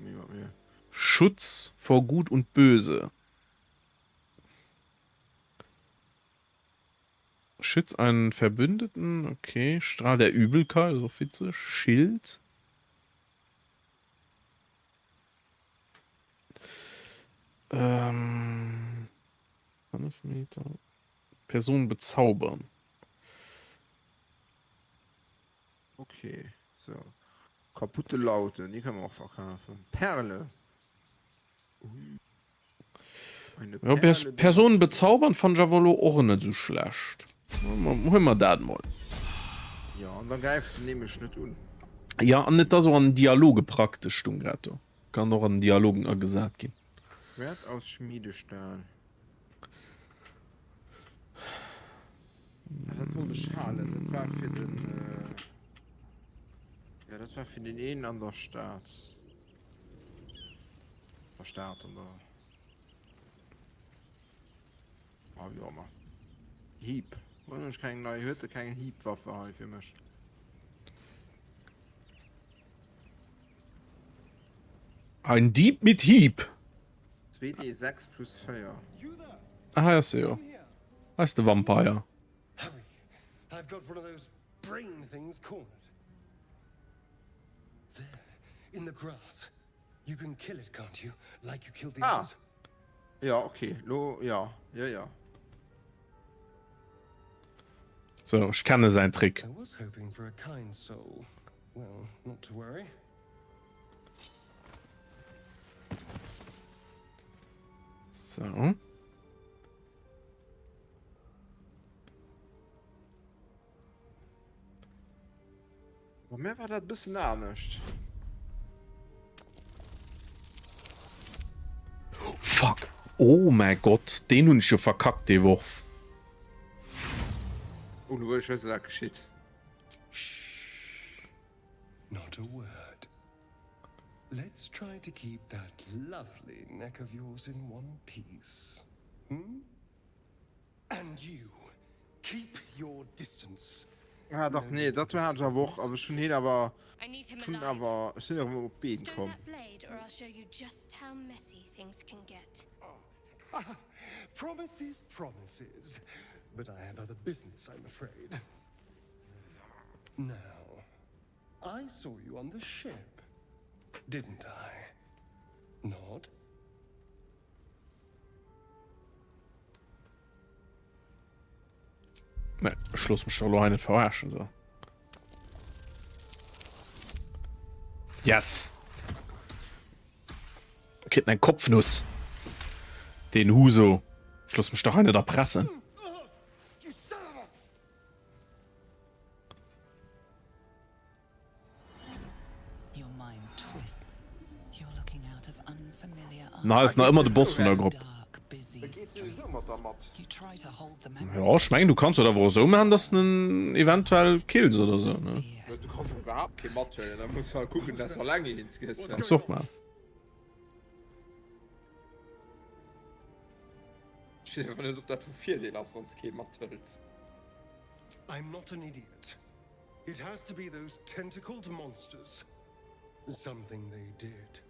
Schutz vor Gut und Böse. Schütz einen Verbündeten, okay. Strahl der Übelkeit, so witzig. Schild. Ähm, 5 Meter. Person bezaubern. Okay, so. Kaputte Laute, déi kënne mer och verkafen. Perle. Ui. Eine Ja, Pers Perle der Person Natur. bezaubern fand ech awer elo och net esou schlecht. Huele mer dat mol. Jo, an da gräift se nämlech net un. Ja, an et ass och an Dialoge praktesch, stung grad do. Kann och an Dialogen agesat ginn. Schwert aus Schmiedestahl. Ah, dat wollt ech halen. Dat war fir den. Ja, dat war fir den een an der Stad. Der Stad an der. Ah, wéi och ëmmer. Hieb. Hunn ech keng nei, huet e keng Hiebwaffe hei fir mech? Ein Dieb mit Hieb. 2d6 plus 4. Ah, hei ass se jo. Hei ass de Vampire. Ah! Ja, okay. Lo, ja. Ja, ja. So, ech kenne säin Trick. So. Bei mir war dat e bëssen anescht. Fuck! Oh mäi Gott, deen hunn ech jo verkackt, dee Worf. Oh, lo wëll ech wëssen, wat geschitt. Not a word. Let's try to keep that lovely neck of yours in one piece. Hmm? And you, keep your distance. Ah, dach, nee, dat hat ech awer och. Also ech hunn hien awer, ech hunn awer, ech sinn erëm op d'Been komm. Promises, promises. But I have other business, I'm afraid. Now, I saw you on the ship, didn't I? Not? Nee, ech looss mech doch elo hei net verarschen, so. Yes! Kritt eng Kopfnuss. Den Huso. Ech looss mech doch hei net erpressen. Na ass nach ëmmer de Boss vun der Grupp. Jo ech mengen du kanns et awer och esou maachen, dass de en eventuell kills oder esou ne. Kanns och maachen. It has to be those tentacled monsters. Something they did.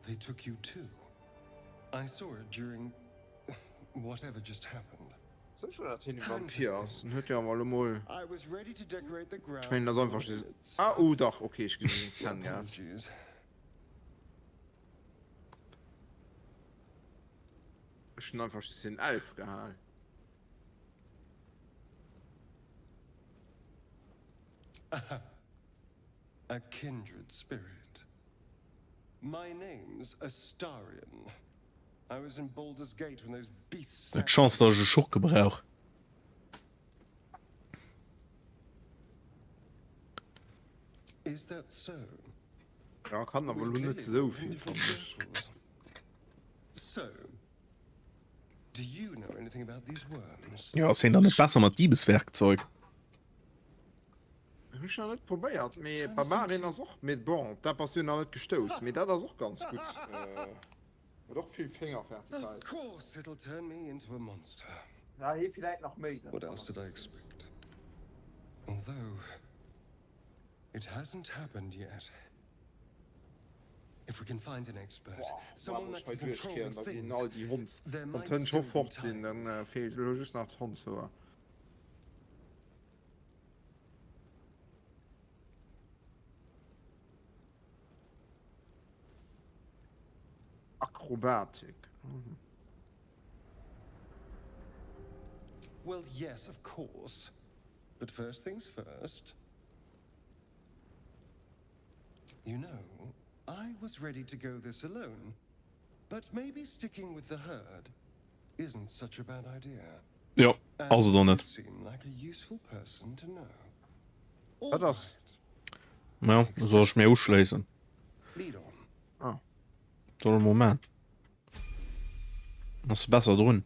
They took you too. I saw it during whatever just happened. Sécher dat hien e Vampir ass? En huet jo awer elo mol. Ech mengen dat ass einfach just. Ah oh dach, okay ech gesinn seng Zänn grad. Ech hunn einfach just fir en Elf gehal. A kindred spirit. My name's Astarion. I was in Baldur's Gate when those beasts. Et Chance, dass ech e Schurke brauch. Is that so? Ja, kann awer lo net esou vill, fannen ech. So, Do you know anything about these worms? Jo, ass heen dann net besser mat Diebeswerkzeug? Hunn ech nach net probéiert, mee Barbarin ass och, mee bon, op dat bass du nach net gestouss, mee dat ass och ganz gutt, huet och vill Of Fingerfertigkeit. course it'll turn me into a monster. Ja, hee villäit nach méi. What else did I expect? Although, it hasn't happened yet. If we can find an expert, someone that can control these things, all déi Honds, there wann might d'Hënn scho still be fort sinn, time. dann feelt elo just nach d'Hondshoer. Akrobatik. Mhm. Well, yes, of course. But first things first. You know, I was ready to go this alone, but maybe sticking with the herd isn't such a bad idea. Jo, ass et och net. Seem like a useful person to know. Wat ass? Ja, soll ech mir uschléissen? Lead on. Ah. Soll emol man. Ass besser drun.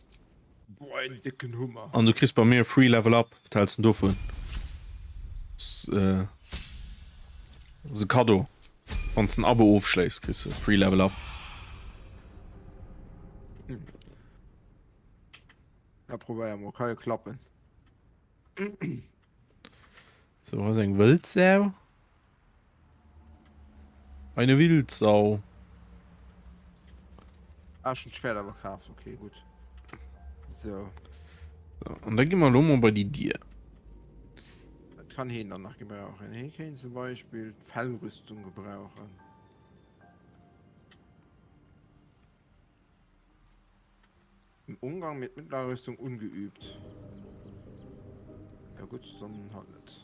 Boah, en dicken Hummer. An du kriss bei mir free level up. Wat hältst du dovun? S, äh, ass e Cadeau. Wann du en Abo ofschléiss, kriss du free level up. Ja, probéier mol, ka jo klappen. So, hei ass eng Wëldsau. Eine Wildsau. Ah, schon Schwert awer kaf. Okay, gut. So. So, an da gi mer lo mol bei déi Dier. Dat kann heen dann nach gebrauchen. Hee kéint zum Beispill d'Fellrüstung gebrauchen. Im Umgang mit mittlerer Rüstung ungeübt. Ja gut, dann halt net.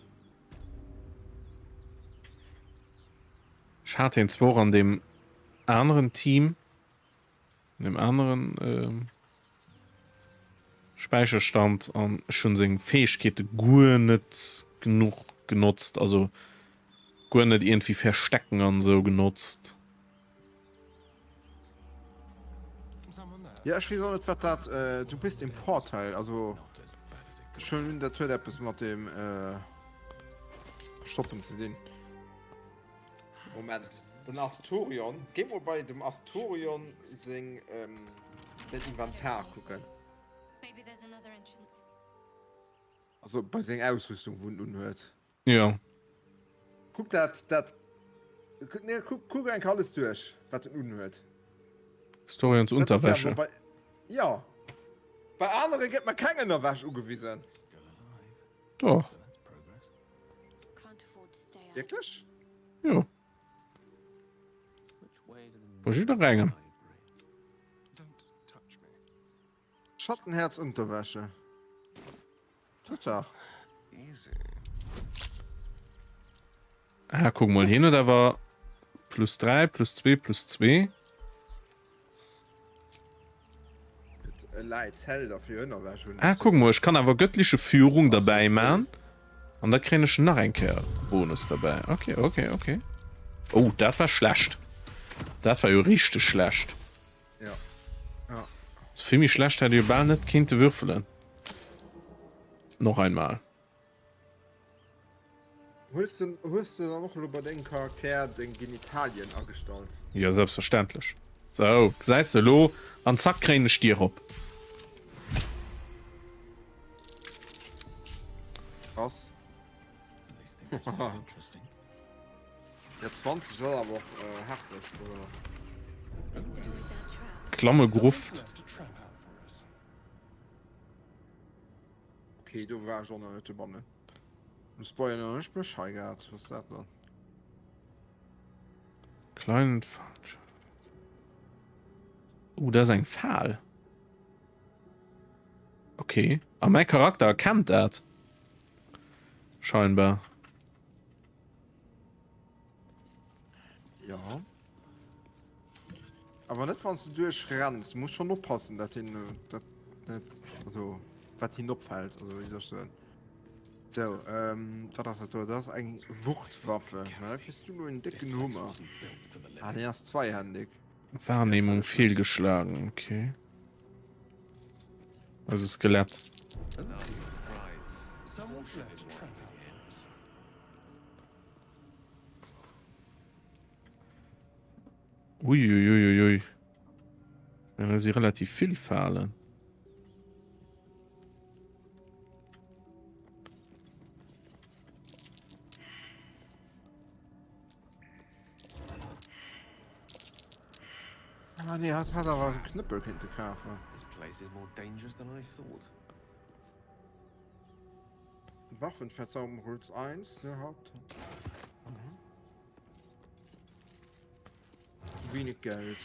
Ech hat hien zwar och an deem aneren Team, an deem aneren ähm, Späicherstand an ech hunn seng Fäegkeete guer net genuch genotzt, also guer net iergendwéi verstecken an esou genotzt. Ja, ech weess och net wat dat äh, du bist im Vorteil, also ech hunn dat huet eppes mat dem äh, Stoppen ze dinn. Moment, den Astorion, géi mol bei dem Astorion seng ähm, säin Inventar kucken. Also bei seng Ausrüstung wou en unhuet. Jo. Kuck dat, dat, nee, kuck, kuck enk alles duerch, wat en unhuet. Storions Dat ass ja Unterwäsche. wobei. Jo. Bei anere gëtt mer keng Ënnerwäsch ugewisen. Doch. Wierklech? Jo. Bei jidderengem. Schattenherz Unterwäsche. Tatsaach. Ah, kuck mol, hien huet awer plus 3, plus 2, plus 2. Ah, kuck mol, ech kann awer göttliche Führung derbäi man. An da kréien ech nach eng Kéier Bonus derbäi. Okay, okay, okay. Oh, dat war schlecht. Dat war jo richteg schlecht. Ja. Ja. So vill méi schlecht hätt e jo bal net kinnte würfelen. Noch einmal. Hues de, hues de dann och elo bei dengem Charakter deng Genitalien agestallt? Jo, selbstverständlech. Sou, gesäis de elo, an zack kréien ech d'Dier op. Krass. Ja 20 dat awer och äh, hefteg oder? Klamme Gruft. Okay, do war ech och nach net dobannen. Um Spoiler ech mech hei gehat, was dat dann? Kleinen Falsch. Oh, dat ass eng Fal. Okay. A mäi Charakter erkennt dat. Scheinbar. Ja. Awer net wann du duerch renns, muss schon oppassen, dat hin dat net also wat hin opfällt, also wie soll ich soen. So, ähm, wat ass dat do? Dat ass eng Wuchtwaffe. Na, da kriss du lo en décken Hummer. Ah, nee, ass zweihändig. Wahrnehmung fehlgeschlagen, okay. Also Skelett. Uiuiuiui. Ja, da si relativ vill Falen. Ah, nee, hat, hat awer e Knëppel kéinte kafen. This place is more dangerous than I thought. Waffenverzauberung Holz 1, ne, Haupt. Mhm. Wenig Geld.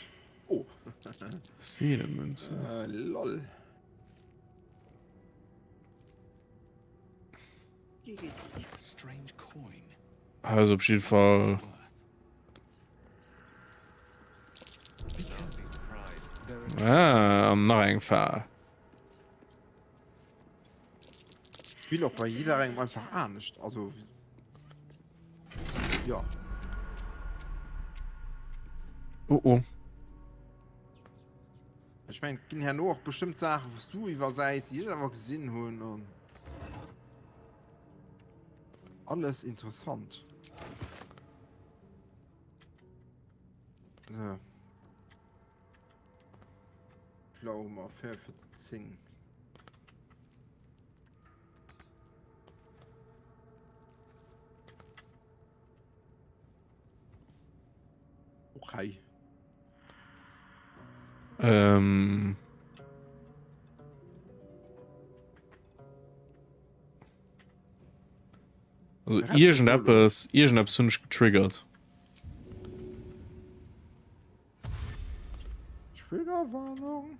Oh. Seelenmünze. Äh, lol. Also op jeden Fall. Ah, an nach eng Fal. Spill och bei jidderengem einfach anescht. Also ja. Oh oh. Ech mengen, et ginn herno och bestëmmt Saachen, wou s du iwwersäis, déi ech awer gesinn hunn an alles interessant. So. Pflaume 5 10. Okay. Ähm. Also irgendetwas, irgendetwas hunn ech getriggert. Triggerwarnung.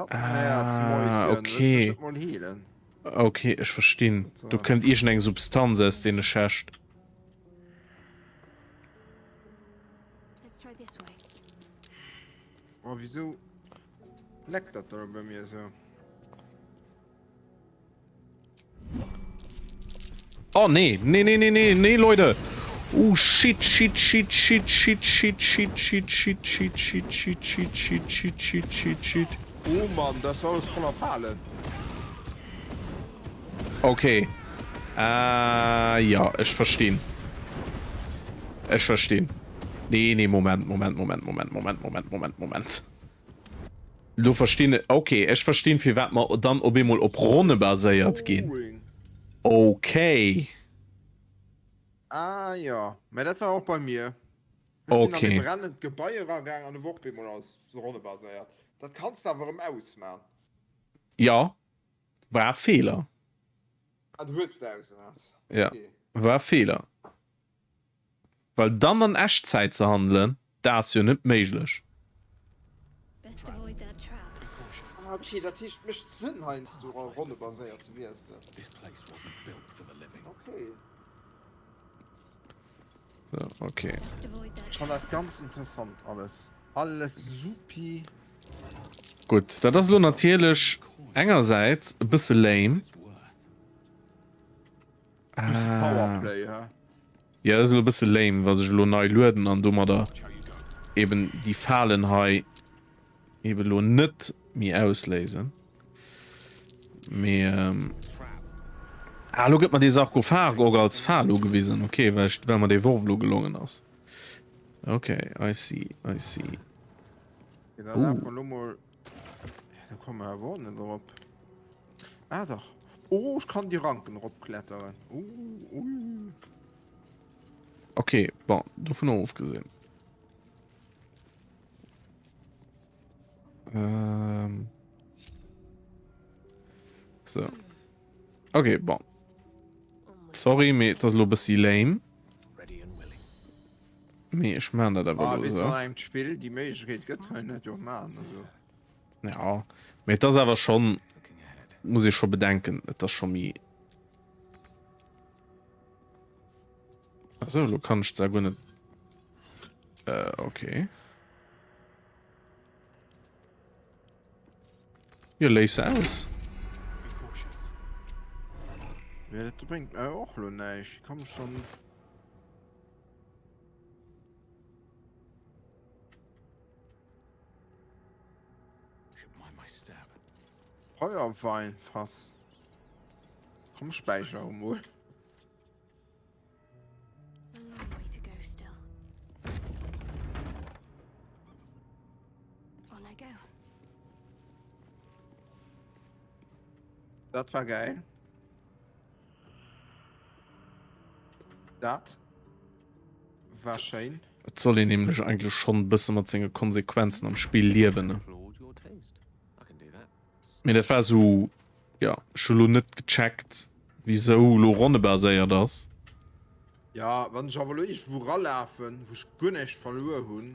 Ah, okay. Okay, ech verstinn. Do kënnt iergend eng Substanz aus deene Schächt. Oh, wieso leckt dat da bei mir so? Oh nee, nee, nee, nee, nee, nee, Leute. Oh shit, shit, shit, shit, shit, shit, shit, shit, shit, shit, shit, shit, shit, shit, shit, shit, shit, shit. Oh Mann, das ist alles voller Falen. Okay. Äh, ja, ech verstinn. Ech verstinn. Nee, nee, Moment, Moment, Moment, Moment, Moment, Moment, Moment, Moment. Lo verstinn ech, ok, ech verstinn firwat mer dann op eemol op Ronne baséiert ginn. Ok. Ah jo, mä dat war och bei mir. Ech sinn an e brennend Gebai eragaang an do wor op eemol alles ronnebaséiert. Dat kanns de awer erëm ausman. Jo, war e Feeler. Ah, du hues et ausgemat. Jo, war e Feeler. Well dann an Echtzäit ze handelen, dat ass jo net méiglech. Ah ok, dat heescht et mécht Sënn heiansdo ronnebaséiert ze wiesselen. Ok. So, ok. Ech fann dat ganz interessant alles. Alles supi. Gutt, dat ass elo natierlech engersäits e bësse lame. Ah. Powerplay, hä? Ja, dat ass elo e bësse lame, wa sech elo nei lueden an domadder eben déi Falen hei eben elo net méi ausléisen. Mee ähm, ah, elo gëtt mer dee Sarkophag och als Fal ugewisen. Okay, well ech, well mer dee Worf elo gelongen ass. Okay, I see, I see. Okay, da uh. lo mol. Da komme mer awer och net erop. Ah dach. Oh, ech kann déi Ranken eropkletteren. Uh, ui. Okay, bon, dovun ofgesinn. Ähm. So. Okay, bon. Sorry, mee et ass elo e bëssi lame. Mee ech maan dat awer Ah, elo bis esou. wann engem d'Spill déi Méiglechkeet gëtt, kann een dat jo och maachen, also. Ja, mee et ass awer schonn, muss ee scho bedenken, et ass scho méi. Achso, elo kann ech zwar guer net. Äh, okay. Jo, léis se aus. Ja, dat bréngt mir och lo näischt. Wéi komm ech dann. Feuerweinfass. Komm, späicher emol. Dat war geil. Dat war schéin. Et soll een nämlech eigentlech schonn e bësse mat senge Konsequenzen am Spill liewen, ne? Mee dat war esou, jo, ech hu lo net gecheckt, wisou lo ronnebaséiert ass. Ja, wann ech awer lo iergendwou ralafen, wou ech guer näischt verluer hunn,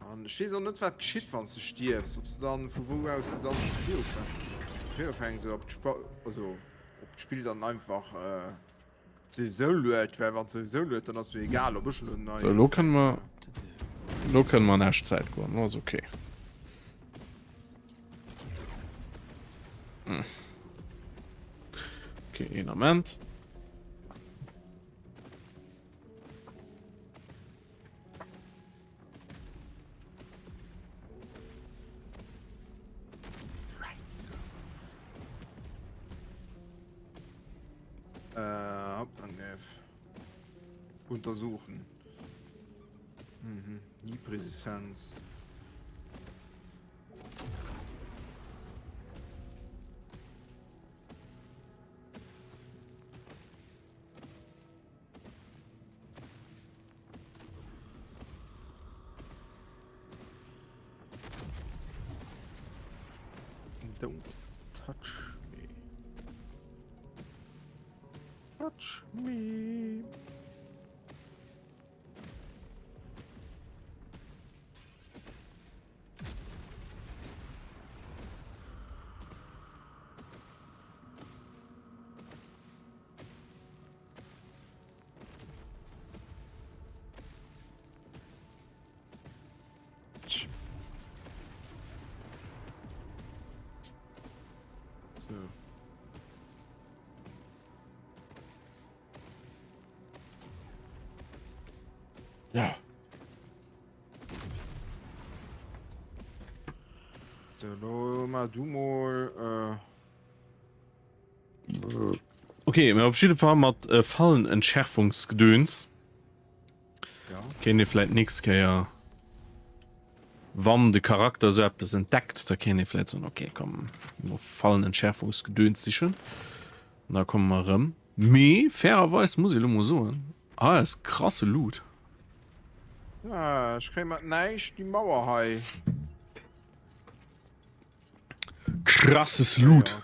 an ech weess och net wat geschitt wann s de stierfs, ob s de dann, vu wou aus de dann vu vir ufänks oder ob d'Spa also ob d'Spill dann einfach souwisou lued, well wann et souwisou lued, dann ass jo egal ob ech elo nei Sou, lo kënne mer, lo kënne mer an Echtzäit goen, lo ass ok. Ok, een Ament. Äh, Hauptangriff. Untersuchen. Mhm. Hiebresistenz. Don't touch me. Touch me. So. Ja. So, lo mal du mol. Äh Okay, mä op jidde Fall mat äh, Fallenentschärfungsgedöns. Ja. Kéint ee vläit nächst Kéier. Wann de Charakter esou eppes entdeckt, da kéint ee vläit soen, okay, komm, no Fallenentschärfungsgedöns sichen an da komme mer erëm. Mee fairerweis muss ee lo mol soen, hei ass krasse Loot. Ah, ech kréie mat näischt déi Mauer hei. Krasses Loot.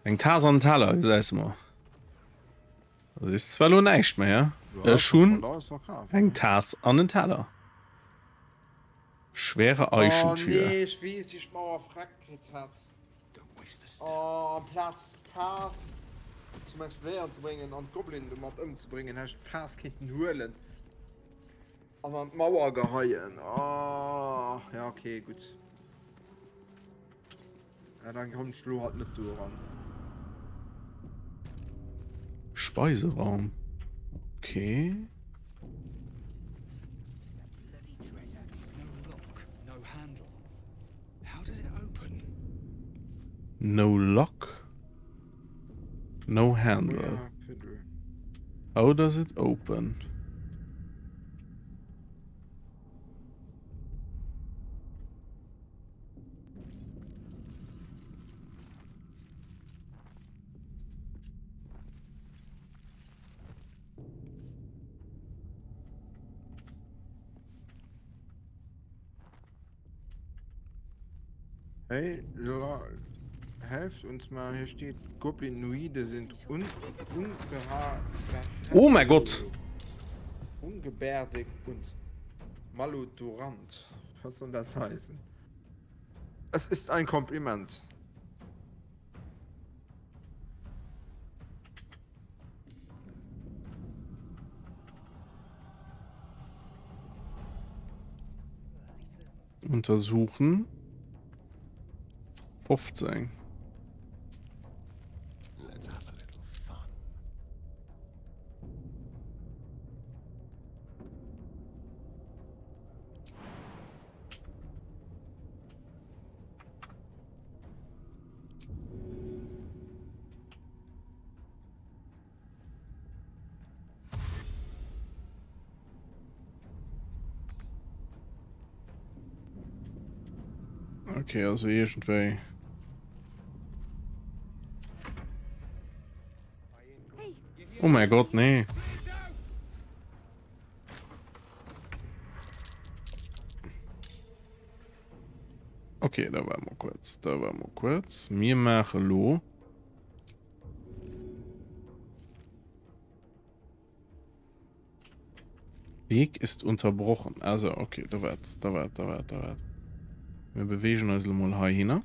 Eng Taass an en Teller, gesäis de mol. Dat is zwar lo näischt méi, ja? Ech hunn eng Taass an en Teller. Schwere Eichentür. Oh nee, ech weess, wéi ech d'Mauer freck kritt hätt. Oh, amplaz d'Faass zum Explodéieren ze bréngen an d'Goblinen domat ëmzebréngen, hätt ech d'Faass kéinten huelen an an d'Mauer geheien. Oh, ja, okay, gutt. Ja, dann komm ich lo halt net do ran. Speiseraum. Okay. No lock. No handle. How does it open? Hey, helft uns mal, hier steht, Goblinoide sind un ungeha Oh mein Gott! Ungebärdig und malodorant. Was soll das heißen? Es ist ein Kompliment. Untersuchen. 15. Okay, also iergendwéi. Oh mein Gott, nee. Okay, da war mal kurz, da war mal kurz. Mir machen lo. Weg ist unterbrochen. Also, okay, da wird, da wird, da wird, da wird. Wir bewegen uns mal hier hin.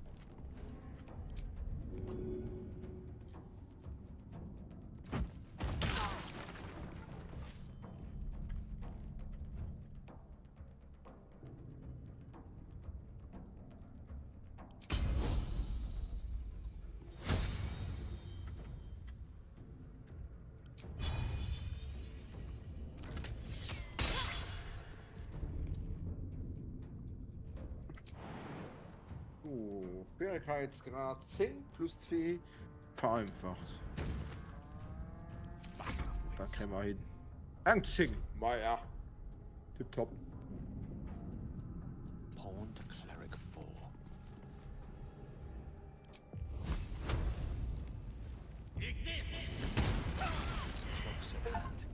Oh, Schwierigkeitsgrad 10 plus 2 vereinfacht. Da kréie mer hin. Eng 10, ma ja. Tipptopp. Pawn to Cleric 4.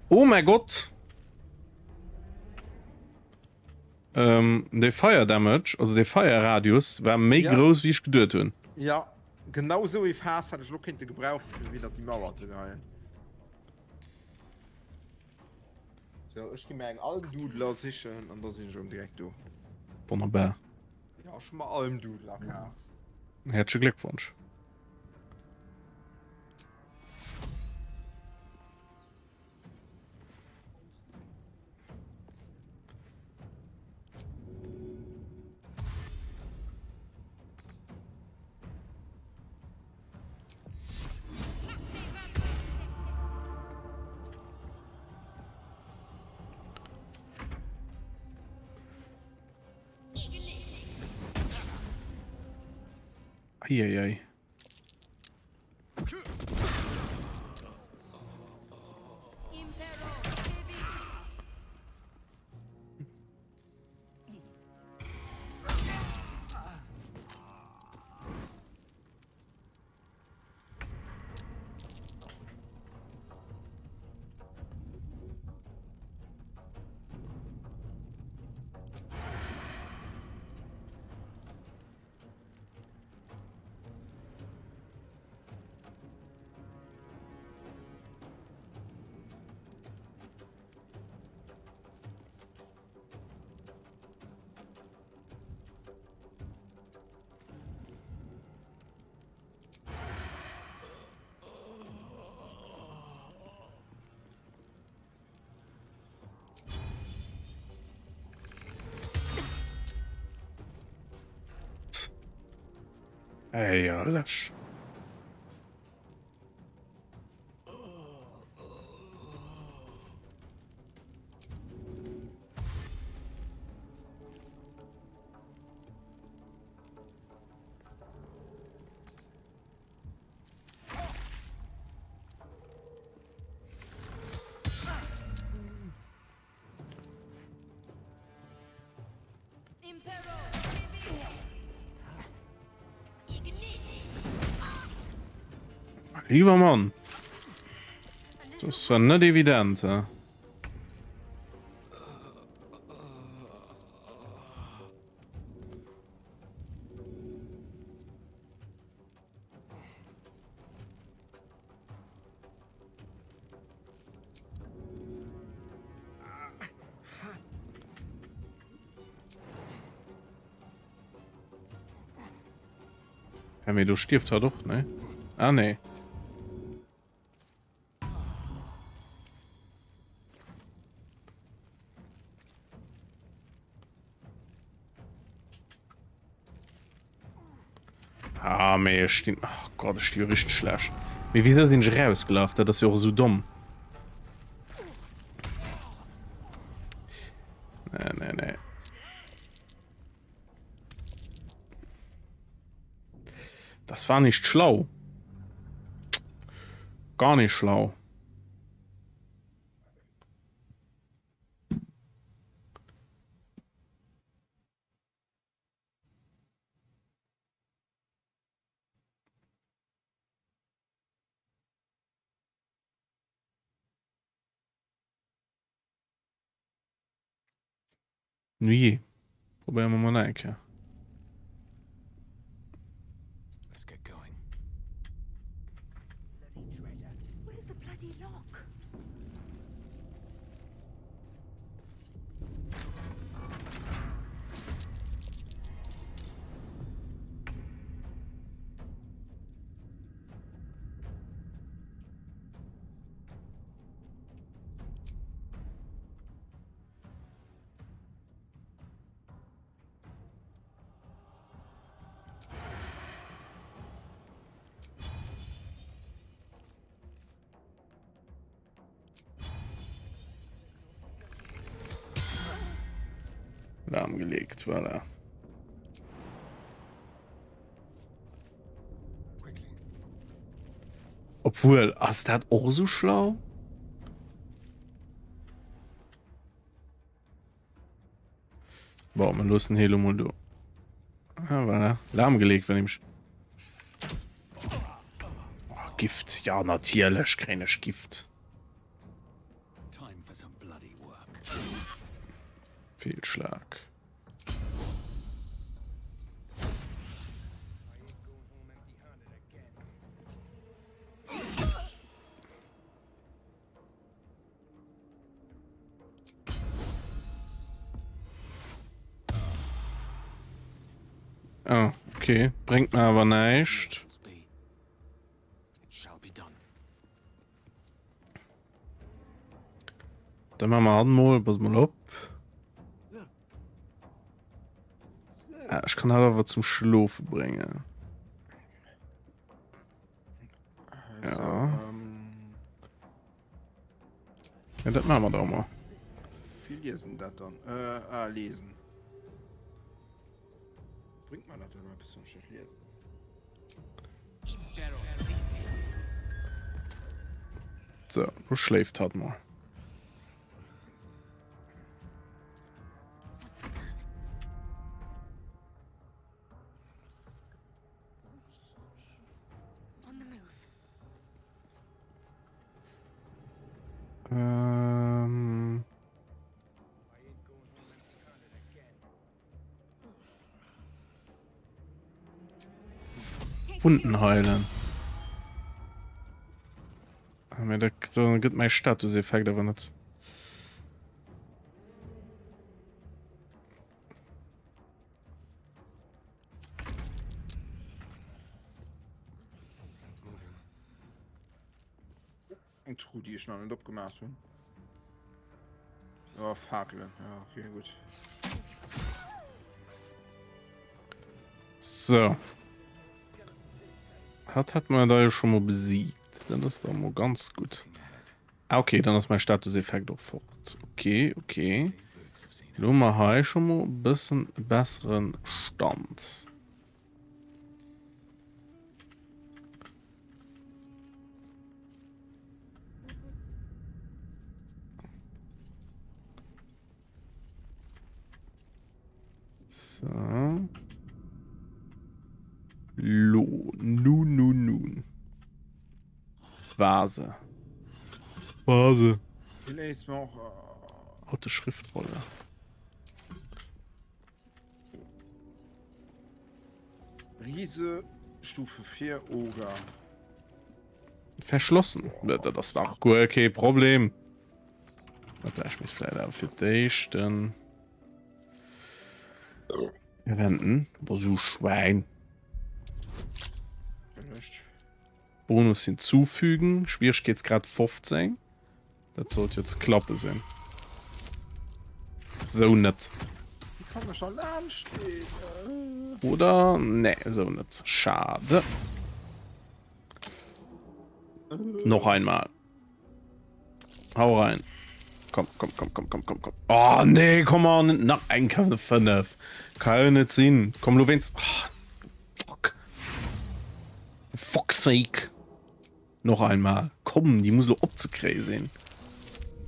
Oh mein Gott! Ähm, de Fire Damage, also de Fire Radius, war méi Ja. grouss, wéi ech geduet hunn. Ja, genau sou ee Faass hätt ech elo kéinte gebrauchen, fir widder déi Mauer ze geheien. So, ech gi mir eng Almdudler sichen an da sinn ech erëm direkt do. Wonnerbar. Ja, ech hu mer Almdudler kaf. Häerzleche Gléckwonsch. Eieiei. Éierlech. Lieber Mann. Das war net evident. He? Ja, mee do stierft hatt och, ne? Ah, nee. Ah, mee ech stinn... Oh Gott, ech sti jo richteg schlecht. Mee wéi sinn ech erausgelaf? Dat ass jo och esou domm. Nee, nee, nee. Das war nicht schlau. Gar nicht schlau. Nujee, probéiere mer mol nach eng Kéier. Let's get going. Where's the bloody lock? Lahmgelegt, voilà. Obwuel, ass dat och esou schlau? Bon, mir loossen hie lo mol do. Ah, voilà. Lahmgelegt war nämlich. Oh, Gift. Ja, natierlech kréien ech Gift. Time for some bloody work. Fehlschlag. Ah, okay. Bréngt mir awer näischt. Dann machen wir mol, pass mal op. Ah, ich kann halt awer zum Schlofe bringen. Also, Ja. ähm, Ja, dat machen wir doch mal. Viel lesen dat dann. Äh, ah, lesen. Bringt man dat dann mal bis zum Schiff lesen? So, wo schläft hat mal? Ähm. Wunden heilen. Ah, mir dat gëtt mäi Statuseffekt awer net. Eng Truh, déi ech nach net opgemaach hunn. Oh, Fakelen. Ja, okay, gut. So. Hat hat mer da jo scho mol besiegt. Dat ass da mol ganz gutt. Ah, okay, dann ass mäi Statuseffekt och fort. Okay, okay. Lo hu mer hei scho mol e bëssen e bessere Stand. So. Lo, nun, nun, nun. Vase. Vase. Vielleicht noch. Äh, Alte Schriftrolle. Riese Stufe 4 Oger. Verschlossen. Dat ass dach guer kee Problem. Ech muss vläit awer fir d'éischt den Renten. Boah, so Schwein. Bonus hinzufügen. Schwierigkeitsgrad 15. Dat sollt jetzt klappe sinn. So net. Wie kann ich da laanscht gehen? Oder? Nee, so net. Schade. Noch einmal. Hau rein. Komm, komm, komm, komm, komm, komm, komm. Oh, nee, komm on. Nach eng Kéier 5. Kann jo net sinn. Komm, lo wéinst. Oh, fuck. For fuck's sake. Noch einmal. Komm, déi muss lo opzekréie sinn.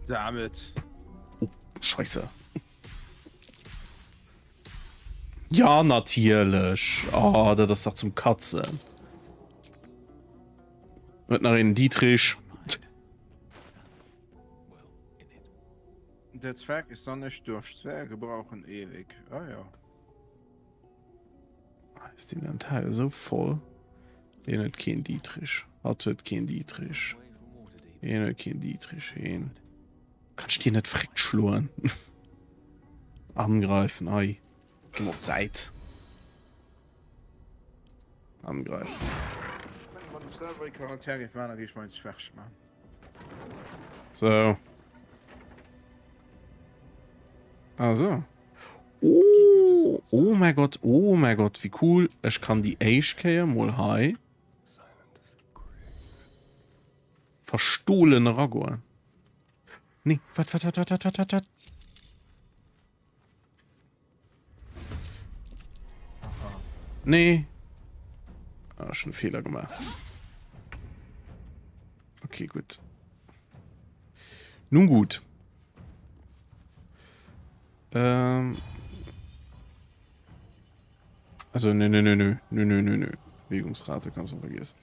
Damn it. Oh, Scheiße. Ja, natierlech. Oh, dat ass dach zum Katzen. Huet nach een Dietrich. Der Zwerg ist dann nicht durch. Zwerge brauchen ewig. Ah ja. Ist den Anteil so voll? Den huet keen Dietrich. Hat huet keen Dietrich. Hien huet keen Dietrich. Hien. Kannst dir net freckt schloen? Angreifen, ei. Geh mal op d'Säit. Angreifen. Wann ech selwer e Charakter géif maachen, da géif ech mer en Zwerg maachen. So. Ah, so. Oh, oh mein Gott, oh mein Gott, wie cool. Ech kann déi éischt Kéier mol hei verstohlen eragoen. Nee, wat, wat, wat, wat, wat, wat, wat, wat? Nee. Ah, schon Fehler gemacht. Okay, gut. Nun gut. Ähm. Also, nö, nö, nö, nö, nö, nö, nö, nö. Bewegungsrate kannst du vergessen.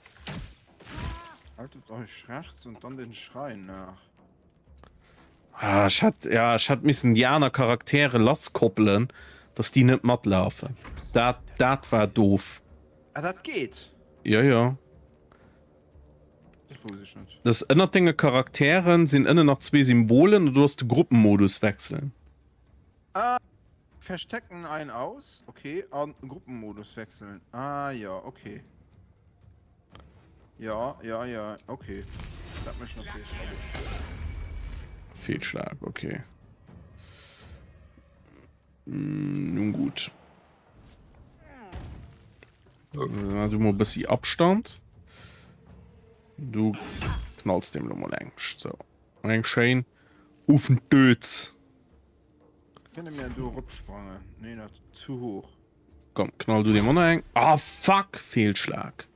Haltet euch rechts und dann den Schrein nach. Ah, ech hätt, ja, ech hätt missen déi aner Charaktere lasskoppelen, dass déi net matlaufen. Dat, dat war doof. Ah, dat geet? Jo, jo. Dat wousst ech net. Dass ënnert denge Charakteren sinn ënnen nach zwee Symbolen an do ass de Gruppenmodus wechseln. Ah, verstecken ein aus, okay, an Gruppenmodus wechseln. Ah, jo, okay. Ja, ja, ja, okay. Dat mécht natierlech alles. Fehlschlag, okay. Hm, nun gut. Na, du mal bëssi Abstand. Du knallst dem lo mal eng. So. Eng schéin auf den Dötz. Kënne mir do eropsprangen? Nee, dat zu hoch. Komm, knall du dem och nach eng. Ah, fuck! Fehlschlag.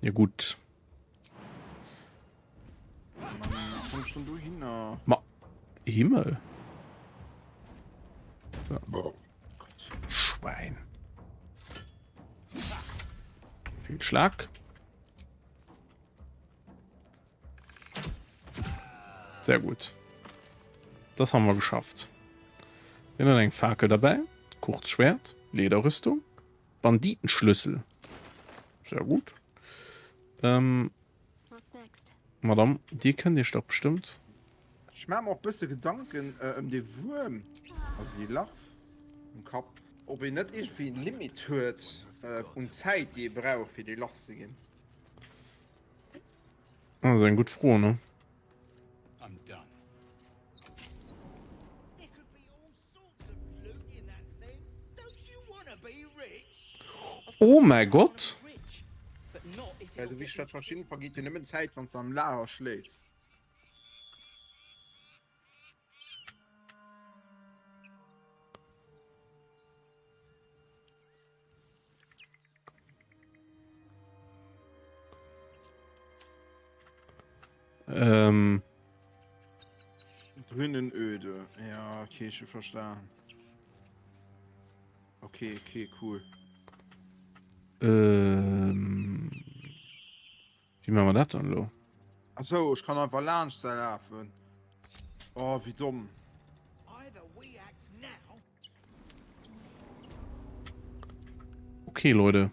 Ja gut. Mann, komm schon du hin. Ma Himmel. So. Schwein. Fehlschlag. Sehr gut. Das haben wir geschafft. Den hat eng Fakel dabei. Kurzschwert, Lederrüstung, Banditenschlüssel. Sehr gut. Ähm, Madame, Dir kënnt Iech dach bestimmt. Ech maache mer och bësse Gedanken ëm dee Wuerm, also déi Larv um Kapp, ob een net iergendwéi en Limit huet un Zäit, déi ee brauch, fir déi lass ze ginn. Ah, das ist eng gutt Fro, ne? Oh mäi Gott! Well sou wéi ech dat verstinn, vergeet jo nëmmen Zäit wann s de am Lager schléifs. Ähm. Drinnen öde. Ja, okay, ich verstanden. Okay, okay, cool. Ähm. Wéi maache mer dat dann elo? Ach so, ech kann einfach laanscht se lafen. Oh, wéi domm. Okay, Leute.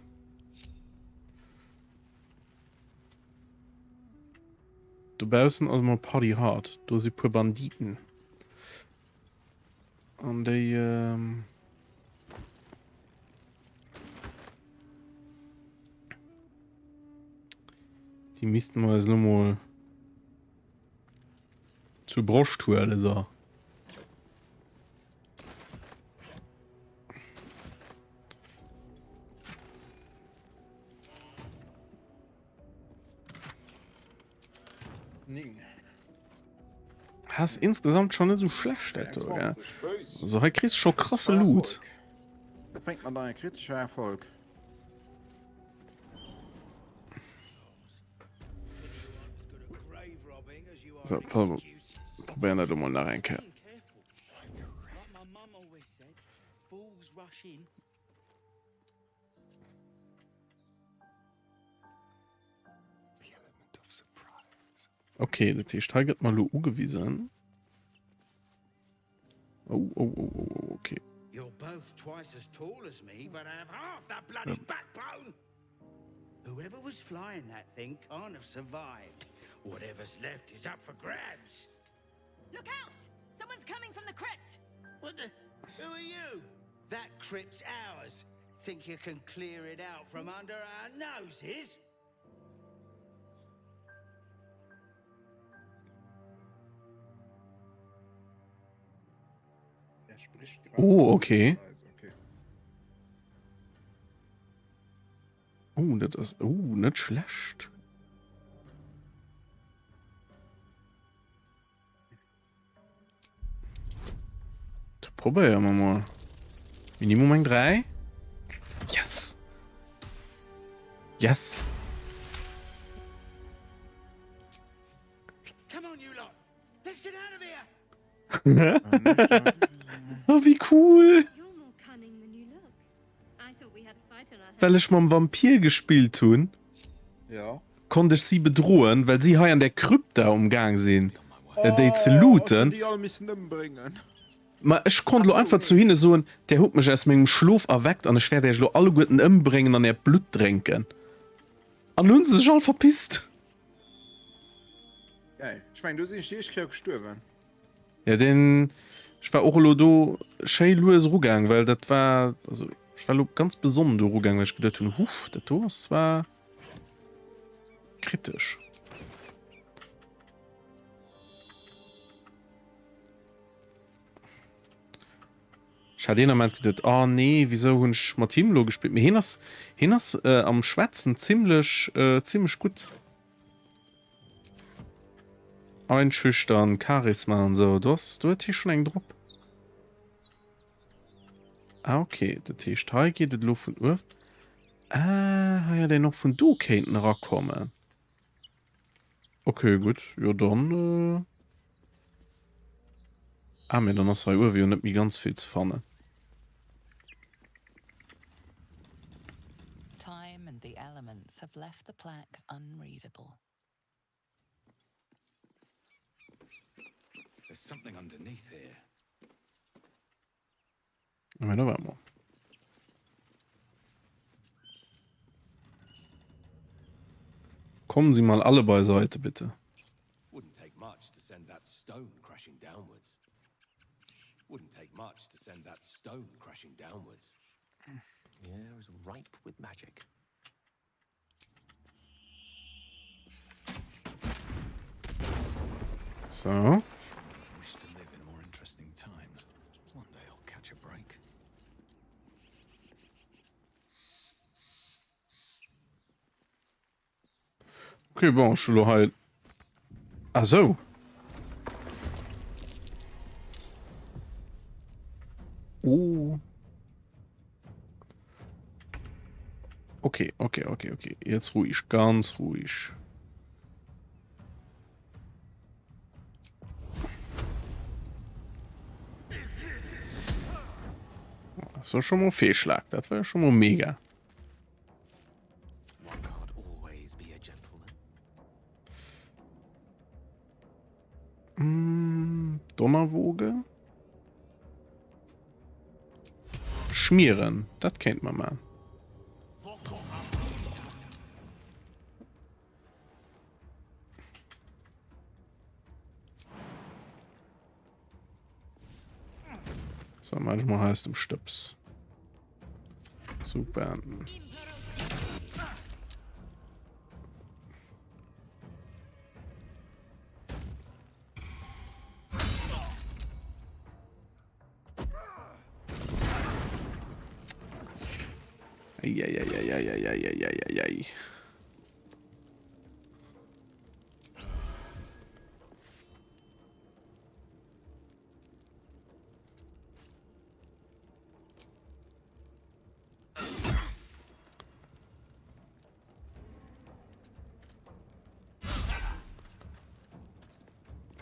Dobaussen ass emol Party hard. Do si puer Banditen. An déi... Ähm déi missten mer eis elo mol zur Broscht huelen, so. Has insgesamt schon net so schlecht dat do, gell? Also hei kriss scho krasse Loot. Dat bréngt mer dann e kritescher Erfolg. So, probéieren dat emol nach eng Kéier. Okay, dat heescht, hei gëtt mer elo ugewisen. Oh, oh, oh, oh, oh, okay. You're both twice as tall as me, but have half the bloody ja. backbone. Whoever was flying that thing can't have survived. Whatever's left is up for grabs. Look out! Someone's coming from the crypt! What the? Who are you? That crypt's ours. Think you can clear it out from under our noses? Er oh, okay. Oh, dat ass oh, net schlecht. Da probéiere mer mol. Minimum eng 3. Yes! Yes! Oh, wéi cool! Well ech mam Vampir gespillt hunn, konnt ech si bedroen, well si hei an der Krypta umgaang sinn, déi ze looten. Ma ech konnt elo einfach zu hinne soen, Där hutt mech aus mengem Schlof erweckt an ech wäert iech elo alleguerten ëmbréngen an äert Blutt drénken. An elo hunn se sech all verpisst. Geil. Ech mengen, do sinn ech déi éischt Kéier gestuerwen. Ja den ech war och elo do schéi lues erugaang, well dat war also ech war elo ganz besonnen do erugaang, well ech geduet hunn, huff, dat do ass zwar kritesch. Ech hat een Ament geduet, oh nee, wisou hunn ech mat him elo gespillt? Mee hien ass hien ass äh, am Schwätzen zimmlech äh, zimmlech gutt. Einschüchtern, Charisma an sou, do ass, do huet hie schonn eng drop. Ah, okay, dat heescht hei geet et elo vun uewen. Ah, hei hätt een och vun do kéinten erakommen. Okay, gutt, jo dann. Äh... Ah, mee dann ass hei uewe jo net méi ganz vill ze fannen. Time and the elements have left the plaque unreadable. There's something underneath here. Mä da warte mal. Kommen Sie mal alle beiseite, bitte. Wouldn't take much to send that stone crashing downwards. Wouldn't take much to send that stone crashing downwards. The air is ripe with magic. So. Wish to live in more interesting times. One day I'll catch a break. Okay, bon, ech hu lo hei... Ah sou. Oh. Okay, okay, okay, okay. Jetzt ruhig, ganz ruhig. Das war schon mal ein Fehlschlag. Das war schon mal mega. Mm, Donnerwoge. Schmieren, dat kéint man man. So, manchmal heißt im Stëbs. Super. Eieieiei.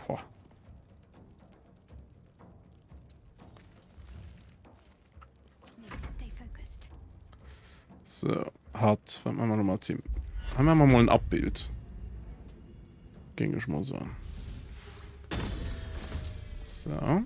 Boah. So, hat, wat machen wir nochmal, Team? Haben wir mal ein Abbild. Ging ich mal so. So.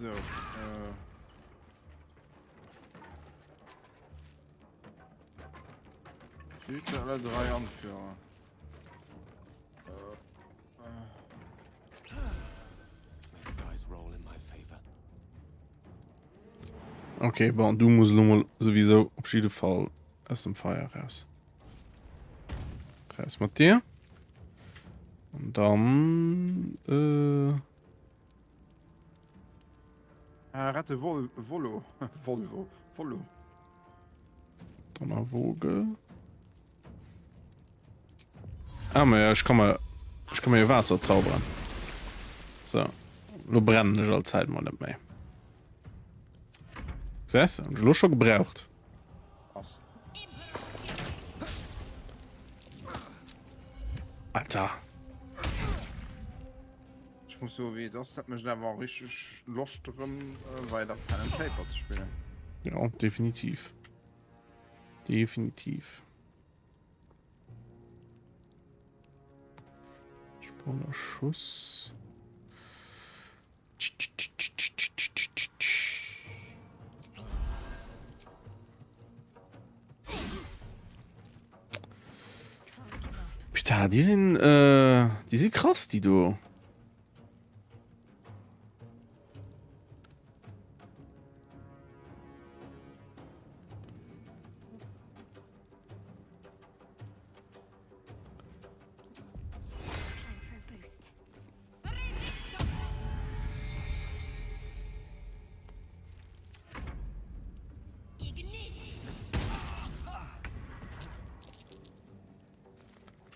So, äh. Töte alle drei Anführer. Okay, bon, du muss lo mol sowieso op jidde Fall aus dem Feier raus. Raus mat dir. Und dann äh Ah, rette Vol Volo. Volvo. Volo. Donnerwoge. Ah, ma ja, ech kann mer, ech kann mer jo Waasser zauberen. So. Lo brennen ech all Zäit mol net méi. Gesäis de, hunn ech lo scho gebraucht. Ass. Alter. Ech muss soen, wéi et ass, dat mécht awer richteg Loscht erëm weider Pen and Paper ze spillen. Ja, definitiv. Definitiv. Ich brauche noch Schuss. Putain, die sind, äh, die sind krass, die do.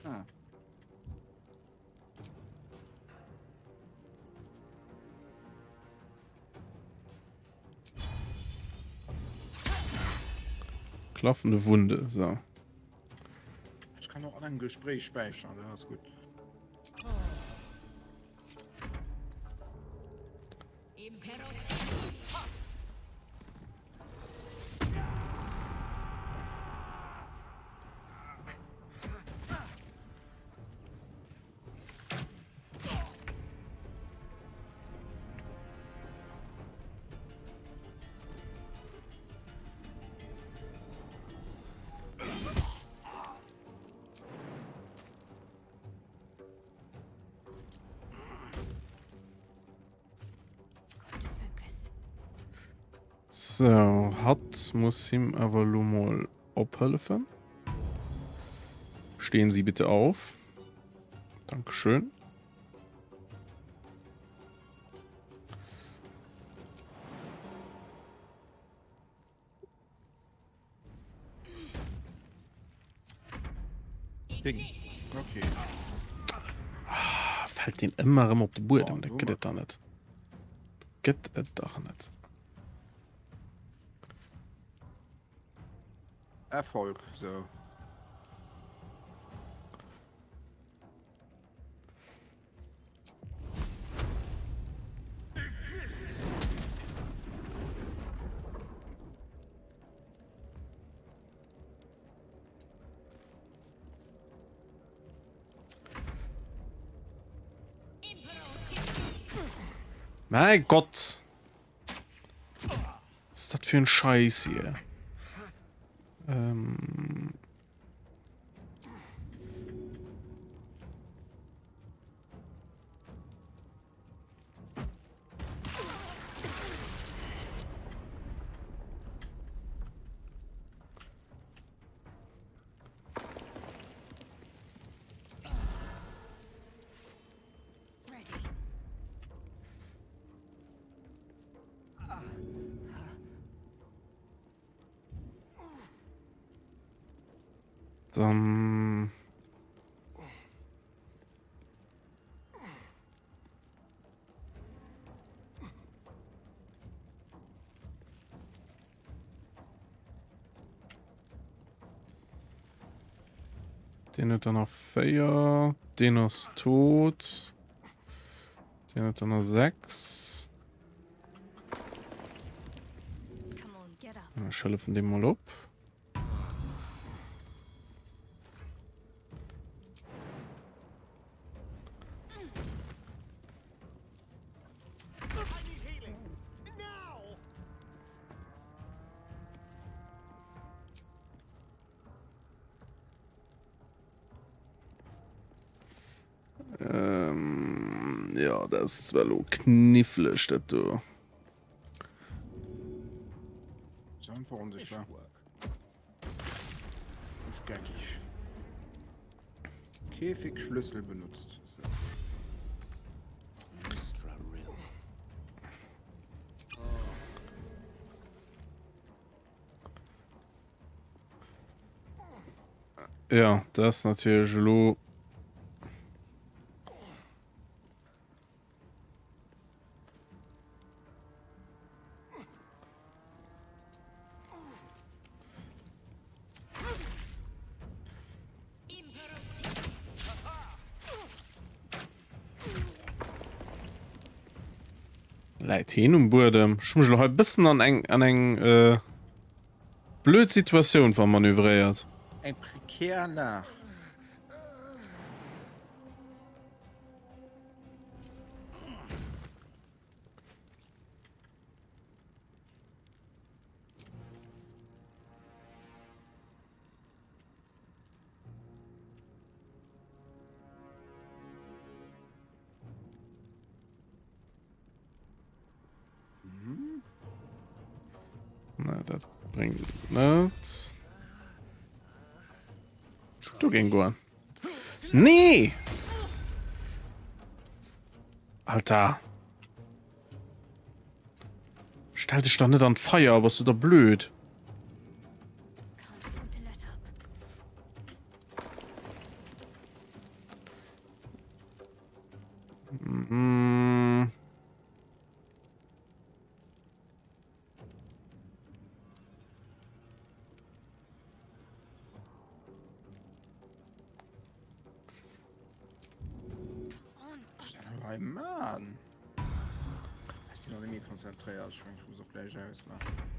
Ah. Klaffende Wunde, so. Ich kann auch an einem Gespräch speichern, das ist gut. Sou, hatt muss him awer elo mol ophëllefen. Stehen Sie bitte auf. Dankeschön. Ding. Okay. Ah, fällt den ëmmer erëm op de Buedem, dat gëtt et dach net. Gëtt et dach net. Erfolg, so. Mäi Gott! Was ist dat fir en Scheiß hier? Ähm. Dann Den huet dann nach 4. Den ass tot. Den huet dann nach 6. Ech hëllefen deem mol op. Ähm, ja, dat ass zwar lo kniffleg, dat do. Ist einfach unsichtbar. Ist geckig. Käfigschlüssel benutzt. So. Ja, dat ass natierlech elo. Läit heen um Buedem. Ech hu mech elo hei e bëssen an eng an eng äh, blöd Situatioun vermanövréiert. Eng prekär Lag. Na, dat bringt net. Du géing goen. Nee! Alter! Stell dech doch net an d'Feier, bass du da blöd? Mm. Hey Mann. Ech sinn noch net méi konzentréiert. Ech meng, ech muss och gläich ausmaachen.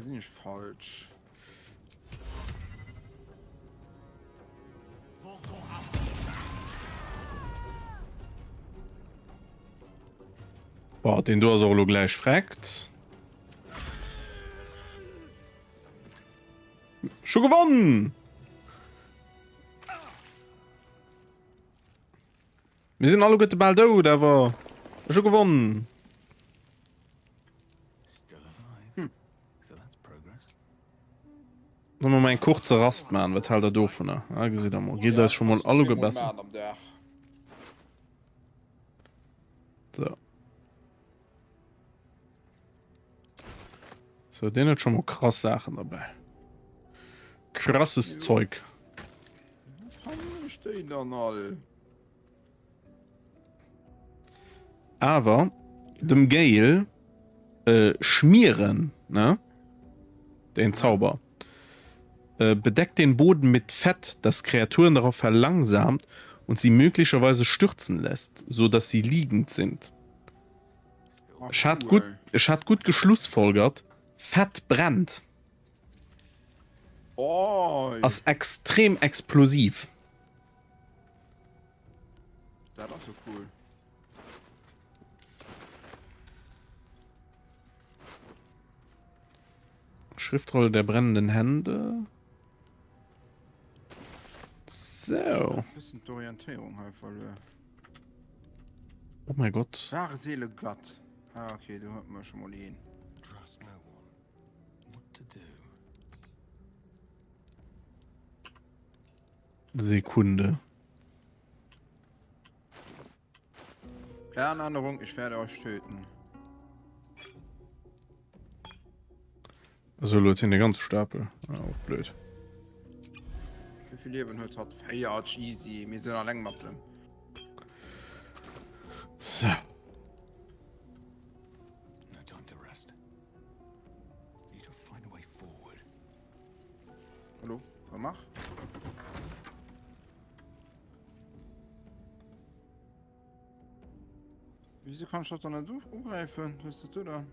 Hei sinn ech falsch. Boah, den do ass och elo gläich freckt. Scho gewonnen! Mir sinn alleguerte bal dout, awer ech hu gewonnen. Hm. Solle mer mol eng kurze Rast maachen? Wat haalt der dovunner? Ah, gesitt der mol, geet eis scho mol alleguer besser. So. So, deen huet scho mol krass Saachen derbäi. Krasses Zeug. Wo fannen ech déi dann all? Awer dem Gale äh, schmieren, ne? Den Zauber. Äh, bedeckt den Boden mit Fett, das Kreaturen darauf verlangsamt und sie möglicherweise stürzen lässt, so dass sie liegend sind. Ech hat gutt, ech hat gutt geschlussfolgert, Fett brennt. Ass extrem explosiv. Dat ass jo cool. Schriftrolle der brennenden Hände. So. Bëssen d'Orientéierung hei verluer. Oh mein Gott. Wahre Seele Gott. Ah, okay, do huet mer schon mol een. Trust no one. What to do? Sekunde. Planänderung, ich werde euch töten. Also lo huet hien de ganze Stapel. Ah, och blöd. Wéi vill Liewen huet hatt? 40, easy. Mir sinn alleng mat dem. So. No time to rest. Need to find a way forward. Hallo, wat mach? Wieso kann ich das dann nicht ugreifen? Was ist das da?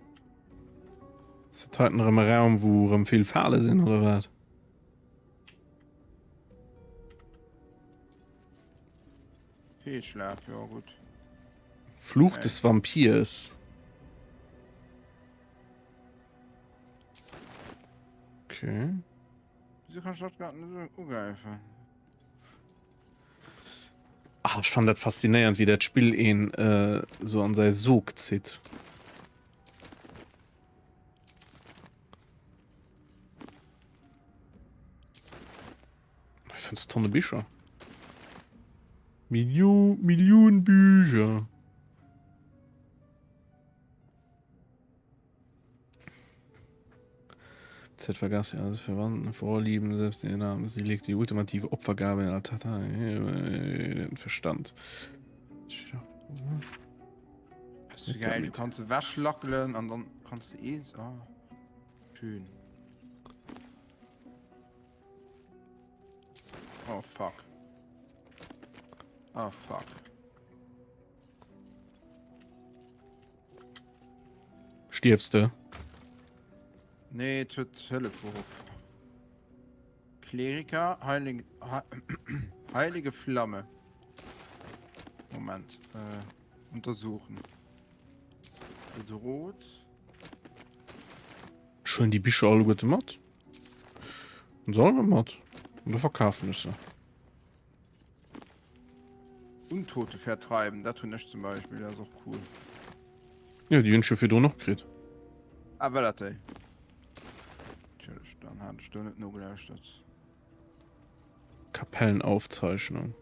Ass dat heiten erëm e Raum, wou erëm vill Fale sinn, oder wat? Fehlschlag, ja gut. Fluch okay. des Vampirs. Okay. Wieso kann ich das gerade nicht ugreifen? Ach, ech fannen dat faszinéierend, wéi dat Spill een esou an säi Sog zitt. Hei fënns de Tonne Bicher. Million, Millioun Bücher. Zeit vergaß sie alles Verwandten, Vorlieben, selbst ihren Namen. Sie legt die ultimative Opfergabe in Altata den Verstand. Das ist geil, du kannst wäschlackelen und dann kannst du eh. Ah, schön. Oh fuck. Oh fuck. Stierfs de? Nee, et huet Hëllef geruff. Kleriker, Heilig, Heilige Flamme. Moment, äh, untersuchen. Bedroht. Ech huelen déi Bicher alleguerte mat. Hunn se alle mat. An da verkafen ech se. Untote vertreiben, dat hunn ech zum Beispill, dat ass och cool. Jo, déi hunn ech jo virdrun och kritt. Ah, war dat déi? Entschëllegt, dann hat ech do net nogelauschtert. Kapellenaufzeichnung.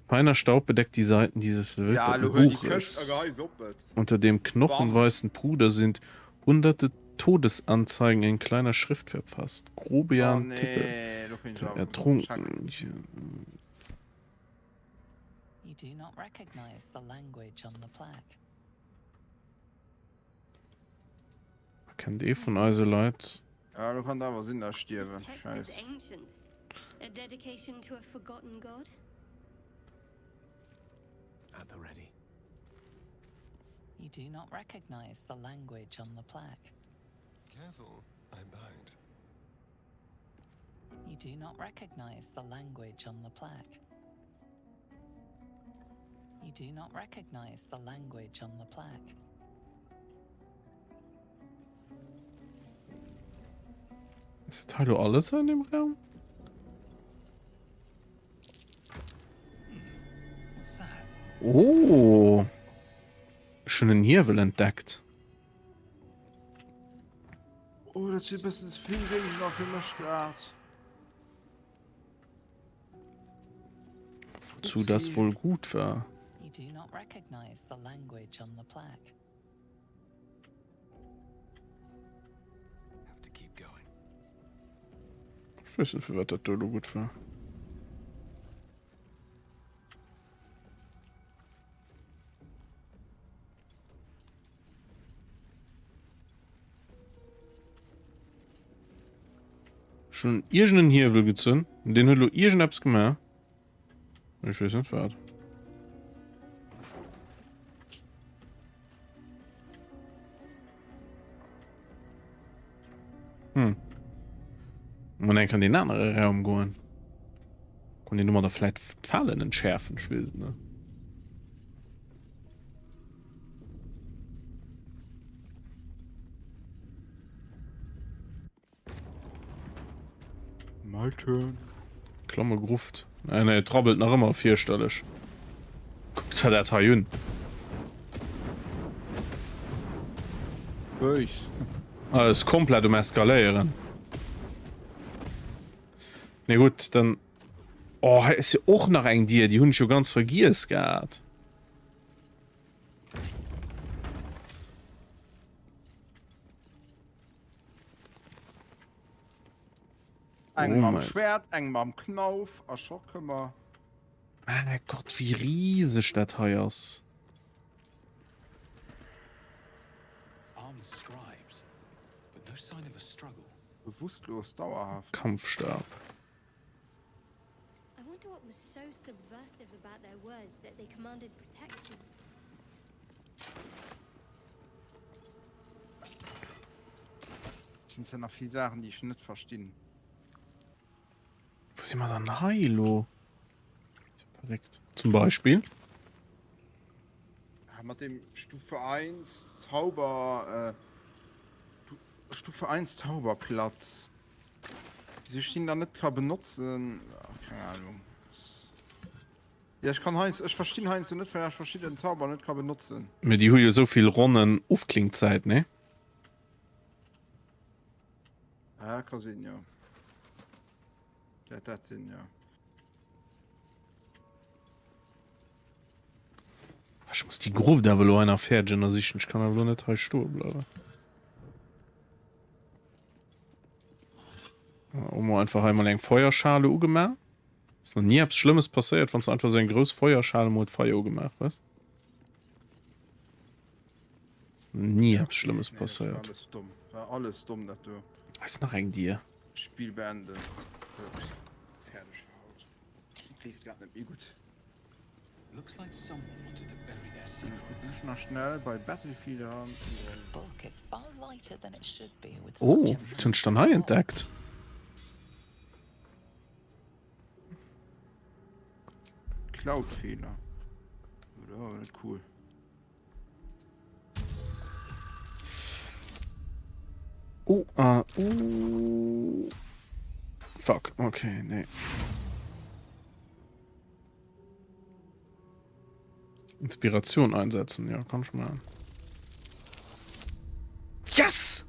Feiner Staub bedeckt die Seiten dieses Ja, verwilderten lo huel déi Këscht a Buches. gehei se op et. Unter dem Bam. knochenweißen Puder sind hunderte Todesanzeigen in kleiner Schrift verfasst. Oh Grobian Tippe. nee, lo krieg ich Der awer Ertrunken. Scheck. You do not recognize the language on the plaque. Kennt ee vun eise Leit? Ja, lo kann et awer sinn, dass ech This stierwen. text is Scheiss. ancient. A dedication to a forgotten god? At the ready. You do not recognize the language on the plaque. Careful, I bite. You do not recognize the language on the plaque. You do not recognize the language on the plaque. Ass dat hei lo alles an dem Raum? Oh! Ech hunn en Hiewel entdeckt. Oh, dat si bëssen ze vill Géigner fir mech grad. Wozu das wohl gut war. You do not recognize the language on the plaque. Have to keep going. Ech weess net, fir wat dat do elo gutt war. Ech hunn iergend en Hiewel gezunn an deen huet elo iergendeppes gemaach. Ech weess net wat. Hm. Man eng kann den anere Raum goen. Kann den Nummer da vielleicht d'Falen entschärfen, ich will ne. My turn. Klamme Gruft. Nee, nee, et rabbelt nach ëmmer fierchterlech. Kuckt der dat hei un. Bëis. Ah, ist komplett um Eskaléieren. Ne gut, dann. Oh, hei ist jo och nach eng Dier, déi hunn ech jo ganz vergiess gehat. Eng Oh mam mein- Schwert, eng mam Knauf a scho kënne mer. Mein Gott, wéi rieseg dat hei ass. Armed scribes, but no sign of a struggle. Bewusstlos dauerhaft. Kampfstab. I wonder what was so subversive about their words that they commanded protection. Sind se nach vill Saachen, déi ech net verstinn. Wo si mer dann hei elo? Verréckt. Zum Beispill? Ah, mat dem Stufe 1 Zauber, äh, Stufe 1 Zauberplatz. Wieso ich den dann net ka benotzen? Ach, keine Ahnung. Ja, ich kann heiansdo, ech verstinn heiansdo net, wéi ech verschidden Zauber net ka benotzen. Mee déi hu jo esou vill Ronnen Ofklingzäit, nee? Ah, ka sinn, jo. Dat dat sinn, jo. Ech muss déi Gruft awer elo einer fäerdeg ënnersichen. Ech kann awer elo net hei stoe bleiwen. Hu mer einfach hei mol eng Feuerschale ugemaach. Ass nach ni eppes Schlëmmes passéiert, wann s du einfach esou eng grouss Feuerschale mol d'Feier ugemaach hues. Ass ni eppes Schlëmmes Nee, dat war passéiert. alles domm. War alles domm, dat do. Hei ass nach eng Dier. Spiel beendet. Fäerdeg fir haut. Leeft grad net méi gutt. Looks like someone wanted to bury their Kucken secrets. ech nach schnell bei Battlefield eran. This book is far lighter than it should be with Oh, such a wat hunn ech dann hei massive entdeckt? Cloud-Fehler. Oder war net cool. Oh, ah, uh. Fuck, okay, nee. Inspiration einsetzen, ja, kann ich mal. Yes!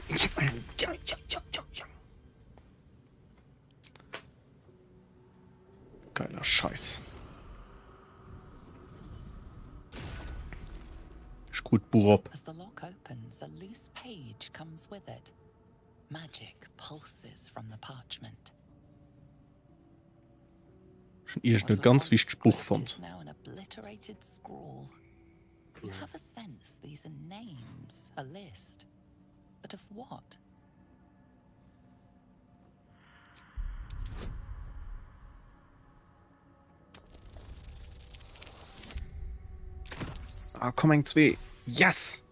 Ja, ja, ja, ja, ja. Geiler Scheiß. Ist gut, Buch op. As the lock opens, a loose page comes with it. Magic pulses from the parchment. Schon irgendein ganz wichtiges Buch fonnt. Now an obliterated scrawl. You have a sense these are names, a list. But of what? Ah, komm eng 2. Yes!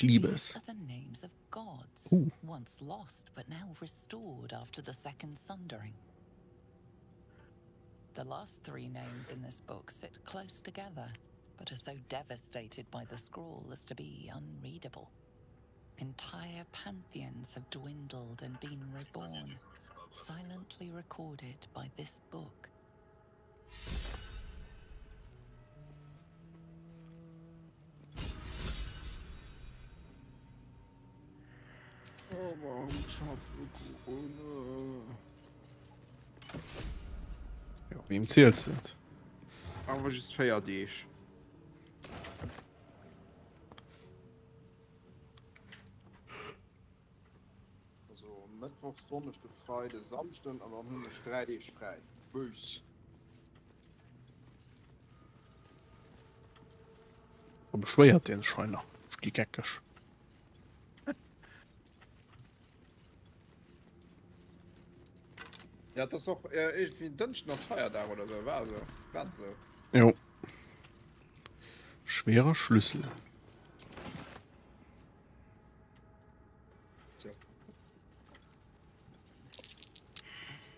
Ich liebe es. These are the names of gods, Uh. once lost but now restored after the second sundering. The last three names in this book sit close together, but are so devastated by the scrawl as to be unreadable. Entire pantheons have dwindled and been reborn, silently recorded by this book. Oh, warum schaffe Corona? Jo, wem ziels du et? Awer just 4 Deeg. Also Mëttwochs, Donneschde, Freide, Samschden an dann hunn ech 3 Deeg fräi. Bös. Da beschwéiert deen sech hei nach. Ech gi geckeg. Ja, dat ass och iergendwéi en Dënschden ass Feierdag oder sou, war esou, war et esou? Jo. Schwerer Schlüssel. That's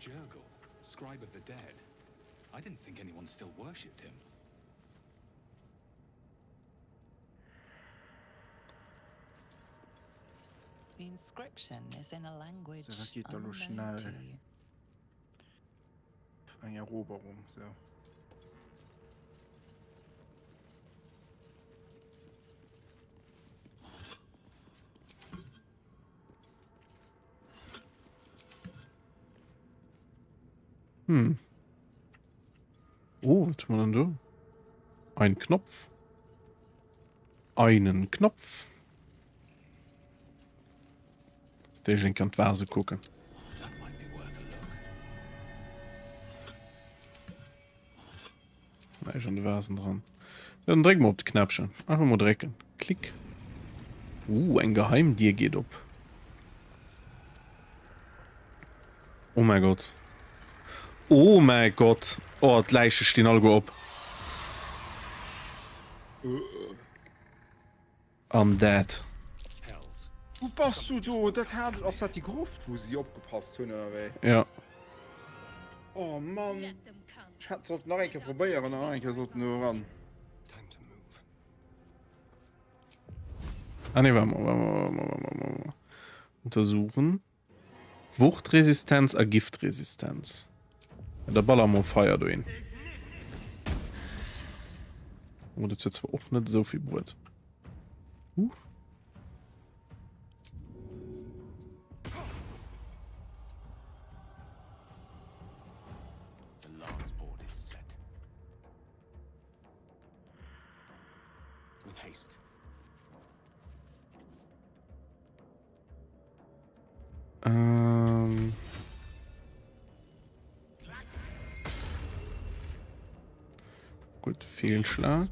Jergal, scribe of the dead. I didn't think anyone still worshipped him. The inscription is in a language So, dat geet da lo unknown schnell. to you. Eng Eroberung, sou. Hm. Oh, wat hu mer dann do? Ein Knopf. Einen Knopf. Déi kann d'Vase kucken. Näischt an de Vasen dran. Dann dréck mol op de Knäppchen. Einfach mol drécken. Klick. Uh, eng Geheimdier geet op. Oh mäi Gott. Oh mäi Gott. Oh, d'Läiche stinn alleguer op. I'm dead. Wou bass du do? Dat hat, ass dat déi Gruft wou si opgepasst hunn oder wéi? Ja. Oh Mann. Ech hätt sollt nach eng Kéier probéieren an nach eng Kéier sollten do eran. Ah ne, warte mal, warte mal, warte mal, warte mal, warte mal. Untersuchen. Wuchtresistenz a Giftresistenz. Ja, da baller mol Feier dohin. Oh, dat huet zwar och net esou vill bruet. Huh. With haste. Ähm. Gut, Fehlschlag.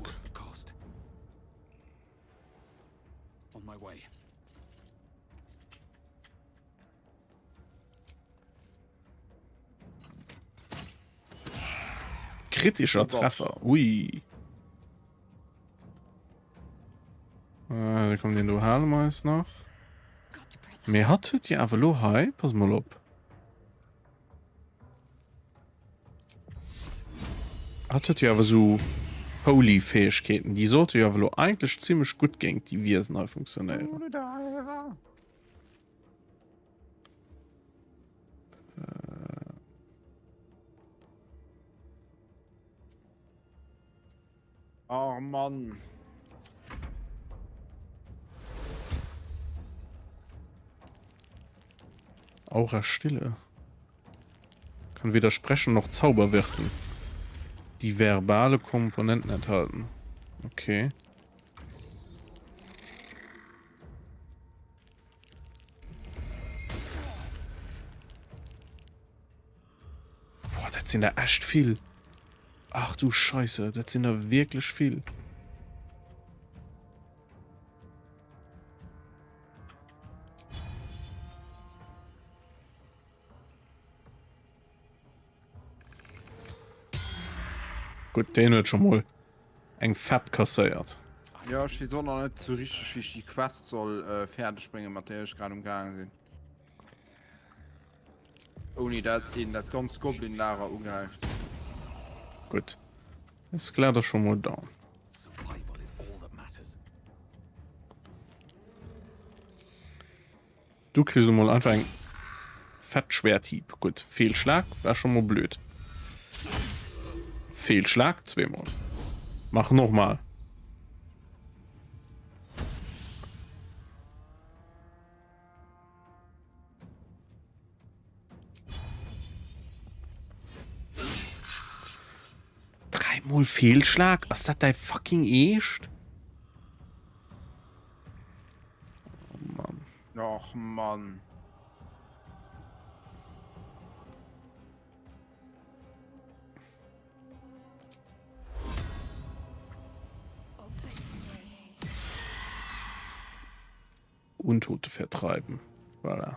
Kritischer Treffer. Ui. Äh, da kommt den do hale mer eis nach. Mee hatt huet jo awer elo hei, pass mol op. Hatt huet jo awer sou holy Fähegkeeten, déi sollte jo awer elo eigentlech zimmlech gutt géint déi Wiesen hei funktionéieren. Äh. Oh Mann. Aura Stille. Kann weder sprechen noch Zauber wirken. Die verbale Komponenten enthalten. Okay. Boah, dat sinn der echt vill. Ach du Scheiße, dat sinn der wierklech vill. Gutt, deen huet scho mol eng fett kasséiert. Jo, ech weess och nach net sou richteg, wéi ech déi Quest soll fäerdeg bréngen, mat där ech grad um gaange sinn. Ouni dat een dat ganzt Goblin-Lager ugräift. Gutt. Ass klar, da scho mol down. Du kriss emol einfach eng fett Schwerthieb. Gutt, Fehlschlag war schon mal blöd. Fehlschlag zweemol. Mach nochmal. Dreimal Fehlschlag? Ass dat däi fucking Eescht? Oh Mann. Och Mann. Untote vertreiben. Voilà.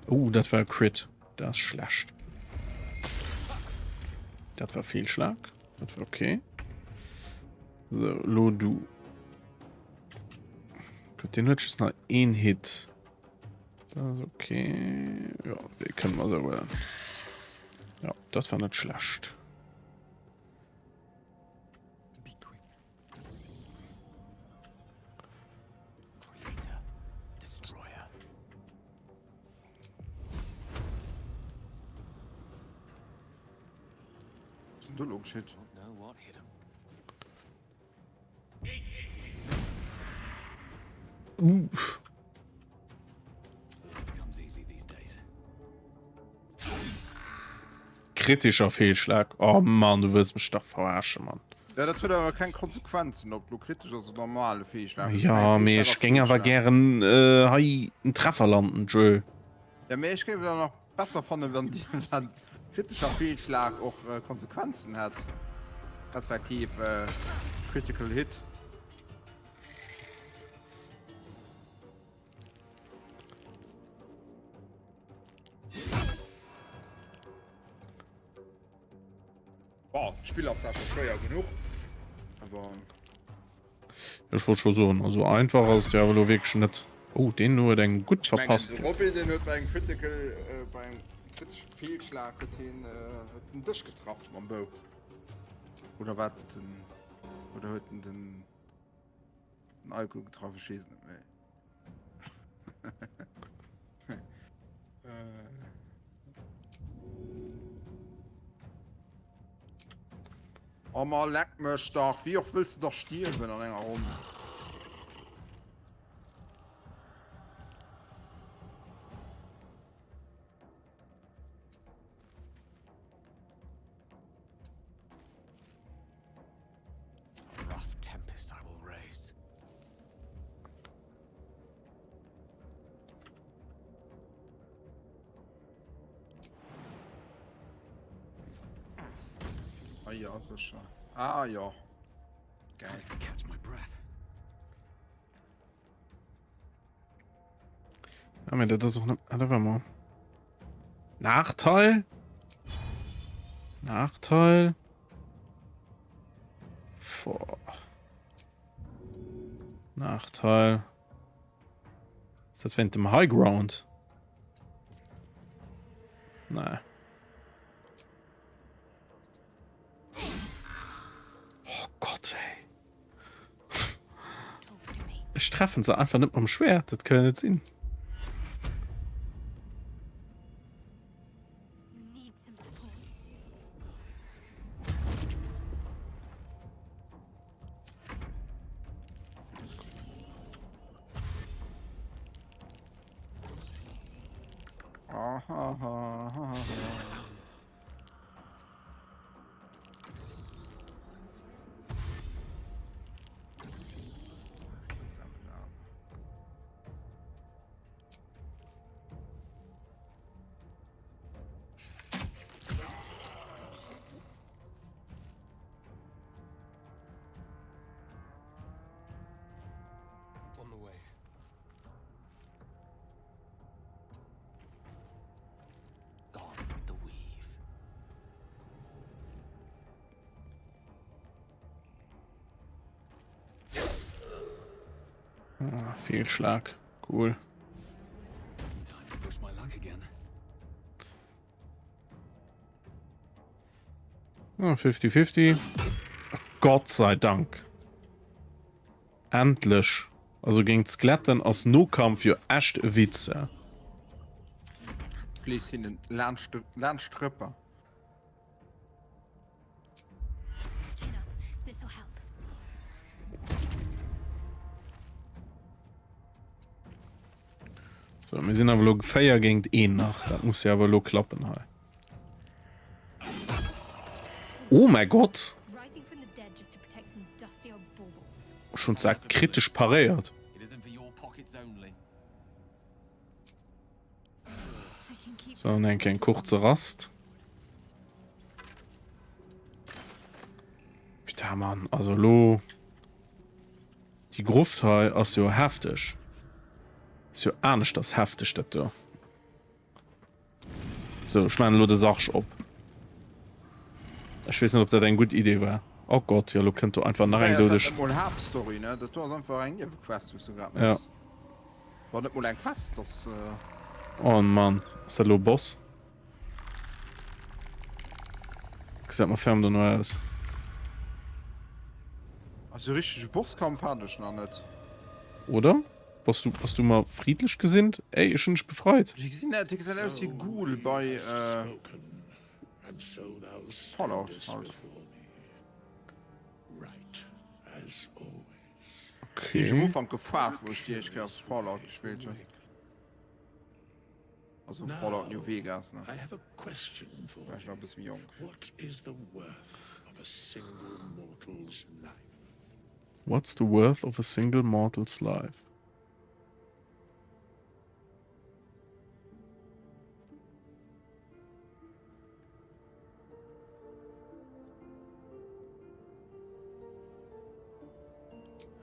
Oh, dat war Crit. Das ist schlecht. Dat war Fehlschlag. Dat war okay. So, lo du. Gott, den huet just nach een Hit. Das ist okay. Ja, den können wir so. Ja, das war nicht schlecht. Uff. Kritischer Fehlschlag. Oh Mann, du wëlls mech dach verarschen, Mann. Ja, dat huet awer keng Konsequenzen, ob lo kritesch ass oder normale Fehlschlag. Ja, mee ech géing awer gären äh, hei en Treffer landen, Jö. Ja, mee ech géif et awer nach besser fannen, wann die wann kritischer Fehlschlag och äh, Konsequenzen hätt. Respektiv äh, Critical Hit. Boah, d'Spill ass awer schwéier genuch. Awer Ech wollt scho soen, also einfach ass et jo awer elo wierklech net. Oh, deen huet eng gutt ech mengen, verpasst. de Robby, deen huet bei engem Critical, äh, bei engem kritesche Fehlschlag huet hien, äh, huet den Dësch getraff mam Bou. Oder war et den, oder huet en den, den Alko getraff? Ech weess et net méi. Oh ma leck mech dach, wéi oft wëlls de dach stierwen an enger Ronn? Rough tempest I will raise. Ah ja, sicher. Ah ja. Geil. Catch my breath. Ja, mir dat ass och net. Ah, da war mal. Nachteil? Nachteil? Boah. Nachteil. Ist das während dem High Ground? Nee. Oh Gott, ey. Ech treffen se einfach net mam Schwert, dat kann net sinn. Aha, aha, aha. Ah, Fehlschlag. Cool. Ah, 50-50. Gott sei Dank. Endlech. Also géint Skeletten ass Nokampf jo echt e Witz. Flees hinnen laanscht laanscht d'Rëpper. So, mir sinn awer lo 4 géint 1 nach. Dat muss jo awer lo klappen hei. Oh mäi Gott! Schon ze kritesch paréiert. So, an eng eng kurze Rast. Putain, Mann, also lo. Déi Gruft hei ass jo hefteg. Ass jo aneschters hefteg dat do. So, ech maachen elo de Sarg op. Ech weess net, ob dat eng gutt Idee war. Oh Gott, jo, elo kënnt do einfach nach eng Hei ass dat doudeg. net mol Haaptstory, ne? Dat do ass einfach eng Niewequest, wou s du grad Ja. méchs. War net mol eng Quest, dass. Oh Mann, ass dat elo e Boss? Gesäit mer ferm dono aus. Also richtege Bosskampf hat ech nach net. Oder? Bass du, bass du mer friedlech gesinnt? Ey, ech hunn dech befreit. Déi gesinn, déi gesinn aus wéi Ghoul bei Fallout halt. Okay. Ech am Ufank gefaart, wou ech déi éischt Kéier Fallout gespillt hunn. Also Fallout New Vegas, ne? I have a question for War ech nach e bësse méi jonk. What is the worth of a single mortal's life? What's the worth of a single mortal's life?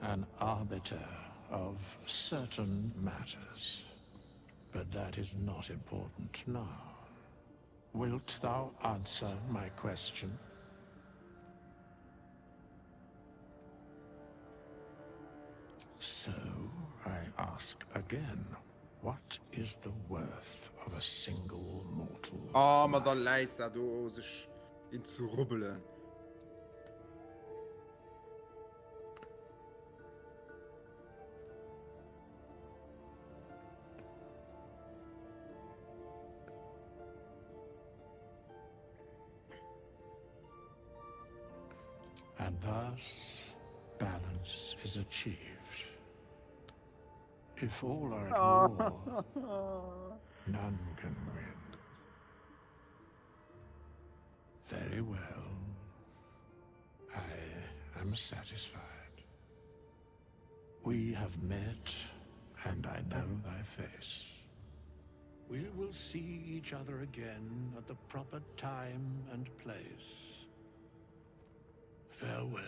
An arbiter of certain matters. But that is not important now. Wilt thou answer my question? So I ask again, what is the worth of a single mortal? Oh, ma da läit se do sech in ze rubbelen. And thus, balance is achieved. If all are at war, none can win. Very well. I am satisfied. We have met, and I know thy face. We will see each other again at the proper time and place. Farewell.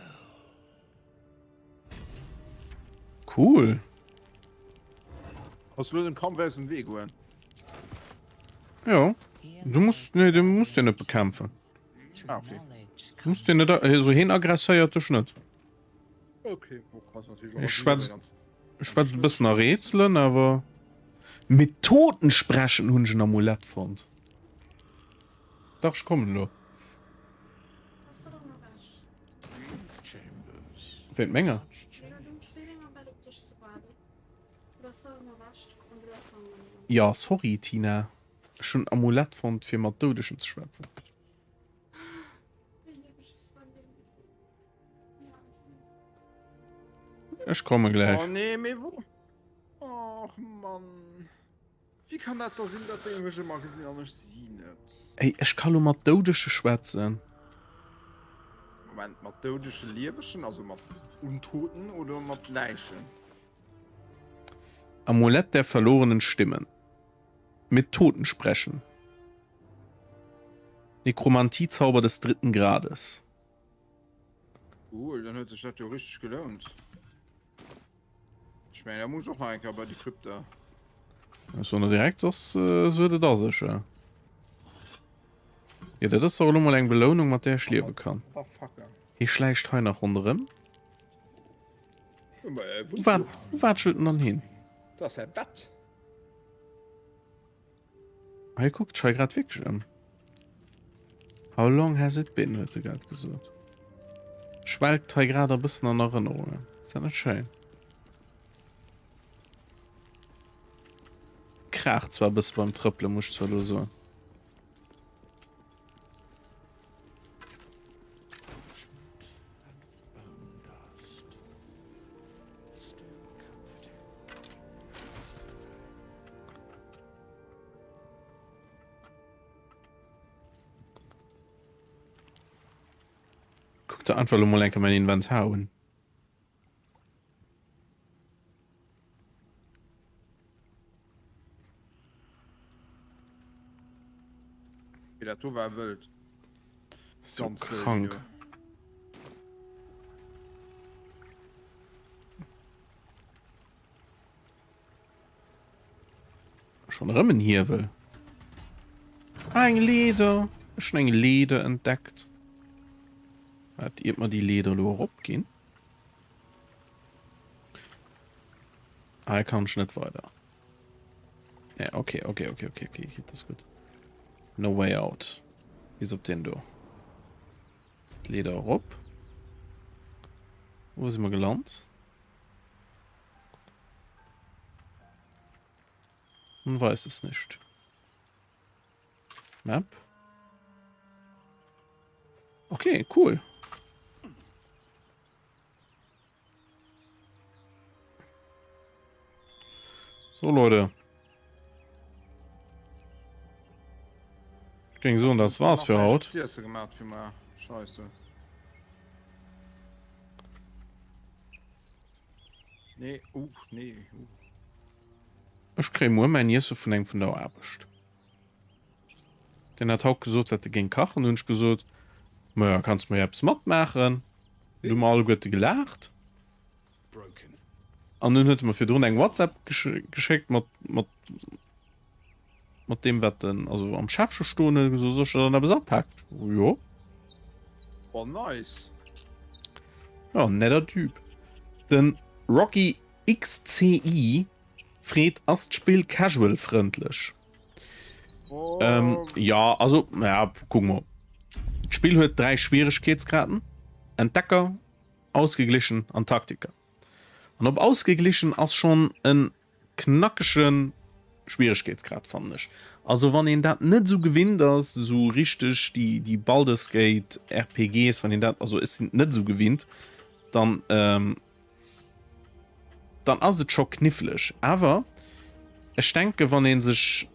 Cool. Ass lo den Kampf aus dem Wee goen? Jo. Du musst, nee, du musst den net bekämpfen. Ah, okay. Du musst den net, also heen aggresséiert dech net. Okay, oh, krass, natürlich auch Ech schwätz, ech schwätz e bëssen a Rätselen, awer mit Toten sprechen hunn ech en Amulett fonnt. Dach, ech kommen elo. Wéint menger? Ja, sorry Tina. Ech hunn en Amulett fonnt fir mat Doudegen ze schwätzen. Ech komme gläich. Oh nee, mee wou? Och Mann. Wéi kann dat da sinn, dat déi mech ëmmer gesinn an ech si net? Ey, ech ka lo mat Doudege schwätzen. Moment, mat doudege Liewegen, also mat Untoten oder mat Läichen? Amulett der verlorenen Stimmen. Mit Toten sprechen. Nekromantiezauber des dritten Grades. Cool, dann huet sech dat jo richteg gelount. Ech mengen, da muss ech och nach eng Kéier bei déi Krypta. Ech soen der direkt, soss äh, sou huet et a sech. Ja, ja dat ass doch elo mol eng Belounung, mat där ech liewe kann. Motherfucker. Hie schläicht hei nach ronderëm. Wou war, wou watschelt en dann hin? Dat ass säi Bett. Hei kuckt sech hei grad wierklech ëm. How long has it been, huet e grad gesot. Schwelgt hei grad e bëssen an Erënnerungen. Ass dat net schéin? Kraacht zwar e bësse beim Trëppelen, muss ech zwar elo soen. Kuck der einfach lo mol enke mein Inventar un. Okay, dat do war wëld. So Ganz wëld, krank. jo. Schon erëm en Hiewel. Ah, eng Leeder. Ech hunn eng Leeder entdeckt. Wat, iert mer déi Leeder elo eropginn. Ah, hei kann ech net weider. Ja, okay, okay, okay, okay, okay, okay, das ist gut. No way out. Bis op den do. D'Leeder erop. Wo si mer gelant? Man weiß es nicht. Map. Okay, cool. So, Leute. Ich ging so und das war's für haut. Scheiße. Nee, uh, nee, uh. Ech kréie muer mäin Iesse vun engem vun der Aarbecht. Deen hat haut gesot, wat e géing kachen. Hunn ech gesot, Maja, kanns mer jo eppes matmaachen. Dunn hu mer alleguerte gelaacht. An dunn huet e mer virdrun eng WhatsApp geschéckt mat, mat, mat deem, wat en also am Schäffche stoen huet, gesot, soll ech der dann eppes apaken? Ech so, Jo. Oh, nice. Ja, netter Typ. Den Rocky XCI freet, Ass d'Spill casual-frëndlech? Oh. Ähm, ja, also, ja, gucken wir. D'Spill huet 3 Schwieregkeetsgraden, Entdecker, Ausgeglichen an Taktiker. An op Ausgeglichen ass schon en knackege Schwieregkeetsgrad, fannen ech. Also wann een dat net esou gewinnt ass, esou richteg déi, déi Baldur's Gate RPGs, wann een dat, also ech sinn et net esou gewinnt, dann, ähm, dann ass et scho kniffleg. Awer ech denke wann ee sech,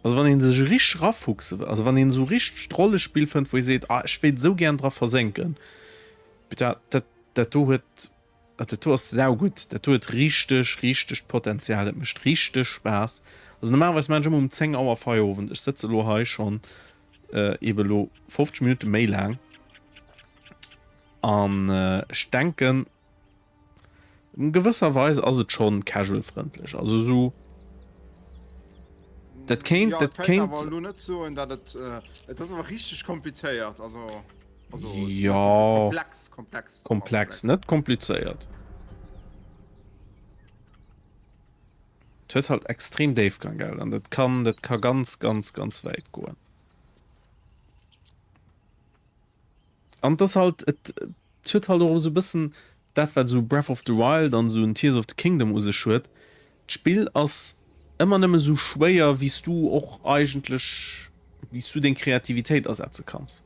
also wann ee sech richteg erafuchse wëll, also wann een esou richteg d'Rollespill fënnt, wou ee seet, ah ech wéilt esou gären dra versénken, dat, dat, dat do huet, dat do ass saugutt, dat do huet richteg, richtegt Potenzial, dat mécht richteg Spaass. Also normalerweis maachen ech ëmmer um 10 Auer Feierowend, ech sëtze elo hei schonn eebe elo 50 Minutte méi laang an ech denken, In gewësser Weis ass et schonn casual-frëndlech, also esou dat kéint, Ja, dat kéint kéint. awer elo net soen, dat et, et ass awer richteg komplizéiert, also, also Ja. komplex, komplex. Komplex, net komplizéiert. Et huet halt extrem Déifgang, gell, an dat kann, dat ka ganz, ganz, ganz wäit goen. An et ass halt, et huet halt och esou e bëssen dat wat esou Breath of the Wild an esou en Tears of the Kingdom u sech huet, d'Spill ass ëmmer nëmme esou schwéier wéi s du och eigentlech, wéi s du deng Kreativitéit asetze kanns.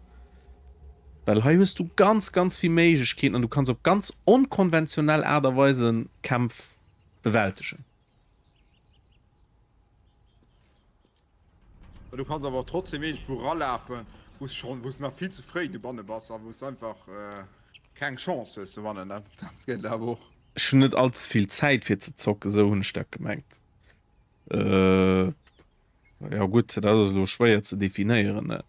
Well hei hues du ganz ganz vill Méiglechkeeten an du kanns op ganz onkonventionell Aart a Weise Kämpf bewältegen. Du kanns awer och trotzdem iergendwou ralafen, wou s schonn, wou s nach vill ze fréi dobanne bass a wou s einfach keng Chance hues ze wannen. Dat geet awer och. Ech hunn net all ze vill Zäit fir ze zocken, esou hunn ech dat gemengt. Jo gutt, dat ass elo schwéier ze definéieren. Ne?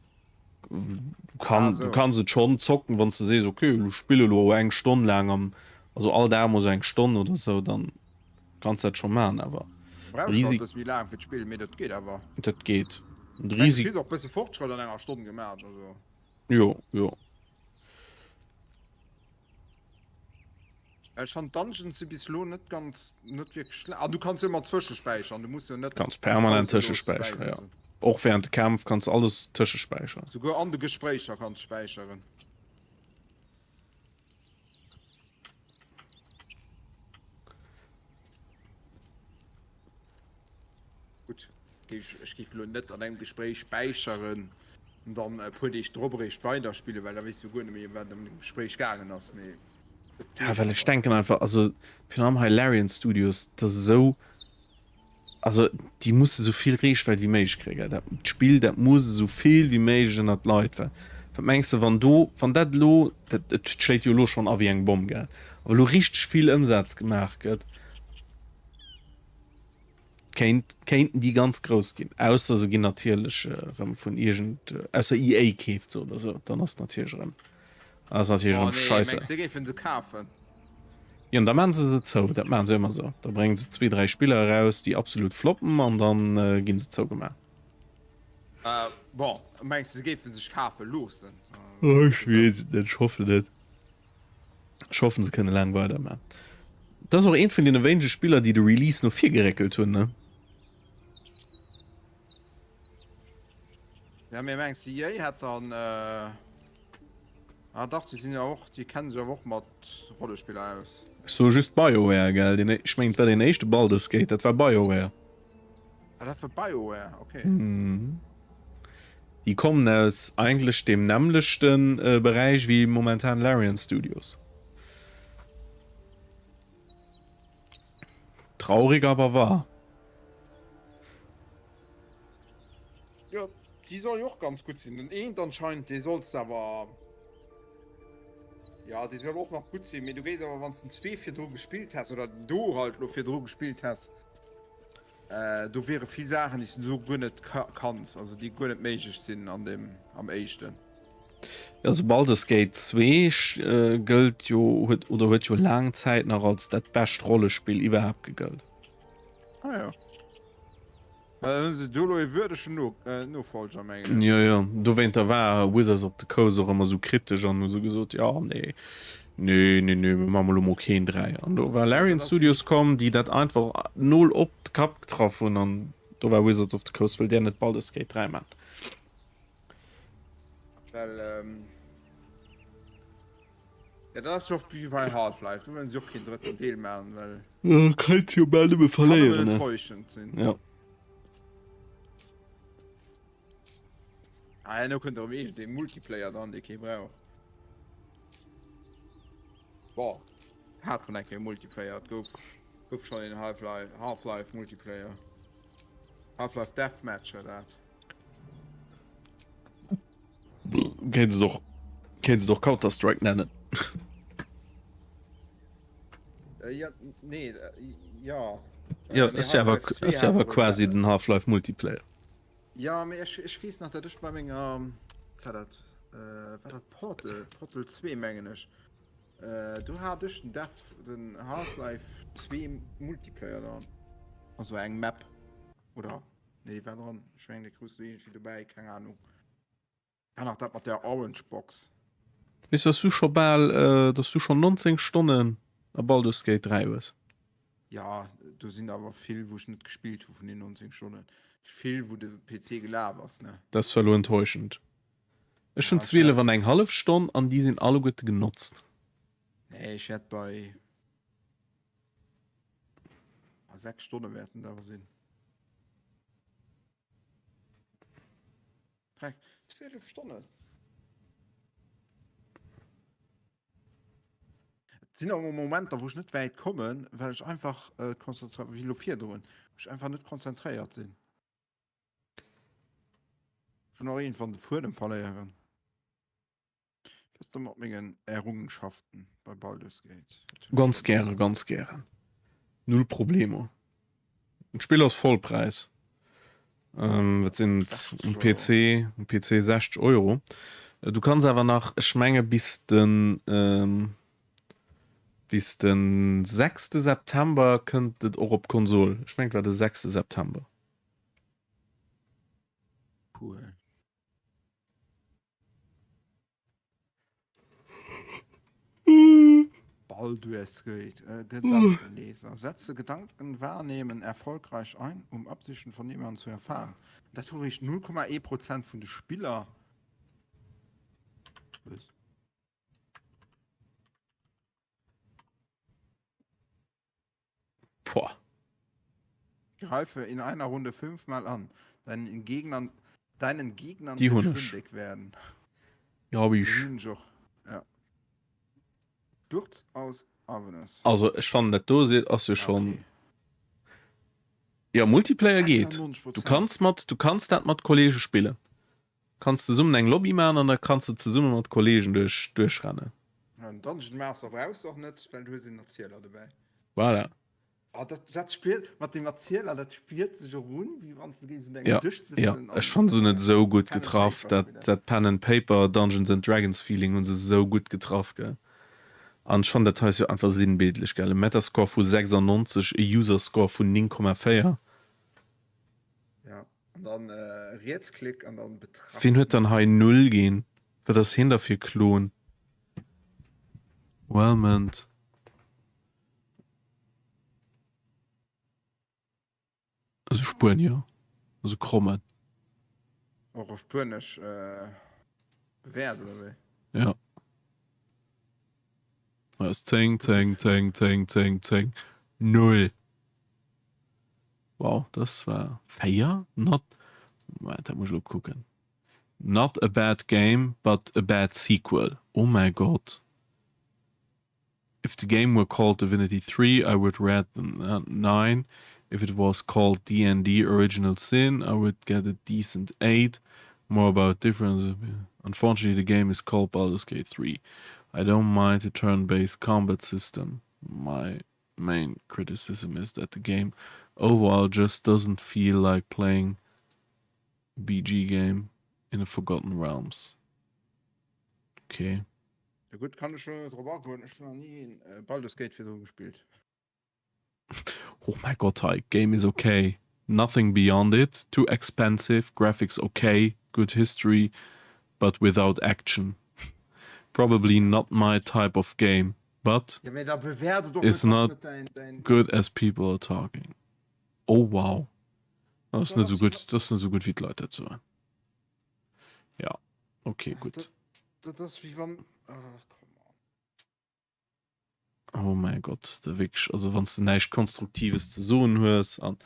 Du kann, du kanns et schonn zocken, wann s de sees, okay, elo spille elo eng Stonn laang am, also all Dag mol esou eng Stonn oder esou, dann Kanns dat scho maan awer. Brauchs halt bësse méi laang fir d'Spill, mee dat geet awer. Dat geet. De Risiko. Kriss och bësse Fortschrëtt an enger Stonn gemaat, also. Jo, jo. Ech fannen d'Dungeons si bis elo net ganz, net wierklech schle-, an du kanns jo ëmmer zwëschespäicheren, du muss jo net Kanns permanent pauselos dobäi tëschespäicheren, jo. sëtzen. Och während de Kämpf kanns de alles tëschespäicheren. Souguer an de Gespréicher kanns späicheren. Gutt, ech géif elo net an engem Gespréich späicheren an dann e puer Deeg drop eréischt weiderspillen, well da weess du guer net méi ëm wat et am Gespréich gaangen ass, mee et Ja, geet well ech einfach. denken einfach, also virun allem hei Larian Studios, dat ass esou, also déi musse esou vill Reechwäit wéi méiglech kréien, dat d'Spill, dat muss esou vill wéi méiglech ënnert d'Leit, well wat mengs de, wann do, wann dat elo, dat et schléit jo elo schonn a wéi eng Bomm, gell, awer elo richteg vill Ëmsaz gemaach gëtt, Kéint, kéinten déi ganz grouss ginn. Ausser se ginn natierlech erëm vun iergend, ausser EA keeft se oder sou, dann ass natierlech erëm, ass natierlech Oh erëm nee, scheisse. mengs de géifen se kafen? Jo, an da maachen se se zou. Dat maachen se ëmmer sou. Da bréngen se zwee, dräi Spiller eraus, déi absolut floppen, an dann ginn se zougemaach. Bon, mengs de se géife sech kafe loossen? Oh, ech weess et net, ech hoffen et. Ech hoffen se kënne laang weiderman. Dat ass och eent vun deene wéinege Spiller déi de Release no vir geréckelt hunn ne? Ja mee mengs de EA hätt dann ah dach déi sinn jo och déi kennen sech awer och mat Rollespiller aus. Ech soe just BioWare gell, deen ech mengen et war deen éischte Baldur's Gate dat war BioWare. Ah dat war BioWare, ok. Déi kommen aus eigentlech deem nämmlechte Beräich wéi momentan Larian Studios. Traurig aber wahr. Jo, déi soll jo och ganz gutt sinn. Den eent anscheinend, dee solls de awer, jo, dee soll och nach gutt sinn, mee du géis awer, wann s den zwee virdru gespillt häss oder do halt lo virdru gespillt häss, Do wiere vill Saachen, déi s de esou guer net kanns, also déi guer net méiglech sinn an deem, am éischten. Also Baldur's Gate 2 gëllt jo, huet oder huet jo laang Zäit nach als dat bescht Rollespill iwwerhaapt gegëllt. Ah jo. Well dann hu se do elo ee würdegen Nofolger, mengen ech. Jo, jo, dowéinter war Wizards of the Coast och ëmmer esou kritesch an hu sou gesot, jo, nee, Nee, nee, nee, mir maache elo mol keen 3. An do war Larian Studios komm, déi dat einfach nol op de Kapp getraff hunn. An do war Wizards of the Coast, wëll där net Baldur's Gate 3 maachen. Well, ähm, ja, dat ass jo och wéi bei Half-Life, do wëllen se och keen drëtten Deel maachen, well. Ja, kéint jo bal nëmme verléieren, ne? Kann nëmmen enttäuschend sinn. Ja. Ah, herno kënnt erëm iergendee Multiplayer dran, dee kee brauch. Boah, hat man eng Kéier Multiplayer, et gouf, gouf schonn een Half-Life, Half-Life Multiplayer. Half-Life Deathmatch war dat. Kéint et och, kéint et och Counter-Strike nennen. Äh, ja, nee, äh, ja. Ja, Äh, nee, ass ja awer, Half-Life 2 ass ja hat awer och e quasi den Half-Life Multiplayer. Ja, mee ech, ech weess nach, dat ech bei menger, wat war dat, äh, war dat Portal, Portal 2 mengen ech, äh, do hat ech den Death, den Half-Life 2 Multiplayer dran. Also eng Map, oder? Nee, déi war dran. Ech mengen, déi krus du iergendwéi dobäi, keng Ahnung. War nach dat mat der Orange Box. Weess dass du scho bal, dass du schon 19 Stonnen a Baldur's Gate 3 hues? Ja, do sinn awer vill wou ech net gespillt hu vun den 19 Stonnen. Vill wou de PC gelaf ass ne. Dat ass zwar elo enttäuschend. Ech hunn 12 an eng hallef Stonn an déi sinn alleguerte genotzt. Nee, ech wäert bei 6 Stonne wäerten et awer sinn. Dreck, 12 Stonnen. Et sinn och Momenter, wou ech net wäit kommen, well ech einfach äh, konzentra wéi lo virdrun, wou ech einfach net konzentréiert sinn. Ech hunn och iergendwann de Fuedem verléieren. Was du mat mengen Errungenschaften bei Baldur's Gate? Ganz gäre, ganz gären. Null Problemo. D'Spill ass Vollpräis. Ähm, wat sinn um PC, um PC 60 Euro. Du kanns awer nach, ech menge bis den ähm, bis den 6. September kënnt et och op Konsol. Ech mengen et war de 6. September. Cool. Baldur's Gate, äh, Gedankenleser. Setze Gedanken wahrnehmen erfolgreich ein, um Absichten von jemandem zu erfahren. Dat hu réischt 0,1 Prozent vun de Spiller. Was? Boah. Greife in einer Runde fünfmal an. Deinen Gegnern, deinen Gegnern Die wird hunn ech. schwindelig werden. Ja, hab Die ich. hunn ech och. Ja. Sturz aus Avernus. Also ech fannen dat do seet ass jo schon. Ja Multiplayer geet. Du kanns mat du kanns dat mat Kollege spillen. Kanns zesummen eng Lobby man an da kanns du zesumme mat Kollegen duerch duerchrennen. Ja, en Dungeon Master brauchs de och net, well du hues een Erzieler dobäi. Voilà. Oh, dat, dat spiert mat dem Erzieler, dat spiert sech och un, wéi wann s du géifs un engem Ja, Dësch ja. sëtzen Ech an fannen se hunn et esou gutt Pen and getraff. Paper Dat spillen. dat Pen and Paper Dungeons and Dragons Feeling hunn se esou gutt getraff, gell. An ech fannen dat hei ass jo einfach sinnbildlech, gell. E Metascore vu 96, e Userscore vun 9,4. Ja, an dann Rietsklick an dann Wien betrachten. huet dann hei 0 ginn? Wat ass hien da fir e Klon? Wellment. Also Spuenier, also Krommen. Och op Spuenesch bewäert oder wéi? Ja. Hei ass 10, 10, 10, 10, 10, 10, 0. Wow, das war 4? Not, Moment, dat muss ech elo kucken. Not a bad game, but a bad sequel. Oh mäi Gott. If the game were called Divinity 3, I would rate them 9. If it was called D&D Original Sin, I would get a decent 8. More about difference. Unfortunately, the game is called Baldur's Gate 3. I don't mind the turn-based combat system. My main criticism is that the game overall just doesn't feel like playing a BG game in the Forgotten Realms. Okay. Jo gutt, kann ech lo drop agoen, ech hunn nach ni Baldur's Gate virdru gespillt. Oh mäi Gott hei, Game is ok, nothing beyond it, too expensive, graphics ok, good history but without action, probably not my type of game but Ja mee da bewäert et och is net, wann not net däin, däin. good as people are talking. Oh wow, dat ass Dat net esou ass gutt, dat ass net esou gutt wéi d'Leit dat soen. Ja, okay, Dat, gutt. dat ass wéi wann, ah come on. Oh mäi Gott, da wierklech, also wann s de näischt Konstruktives ze soen hues an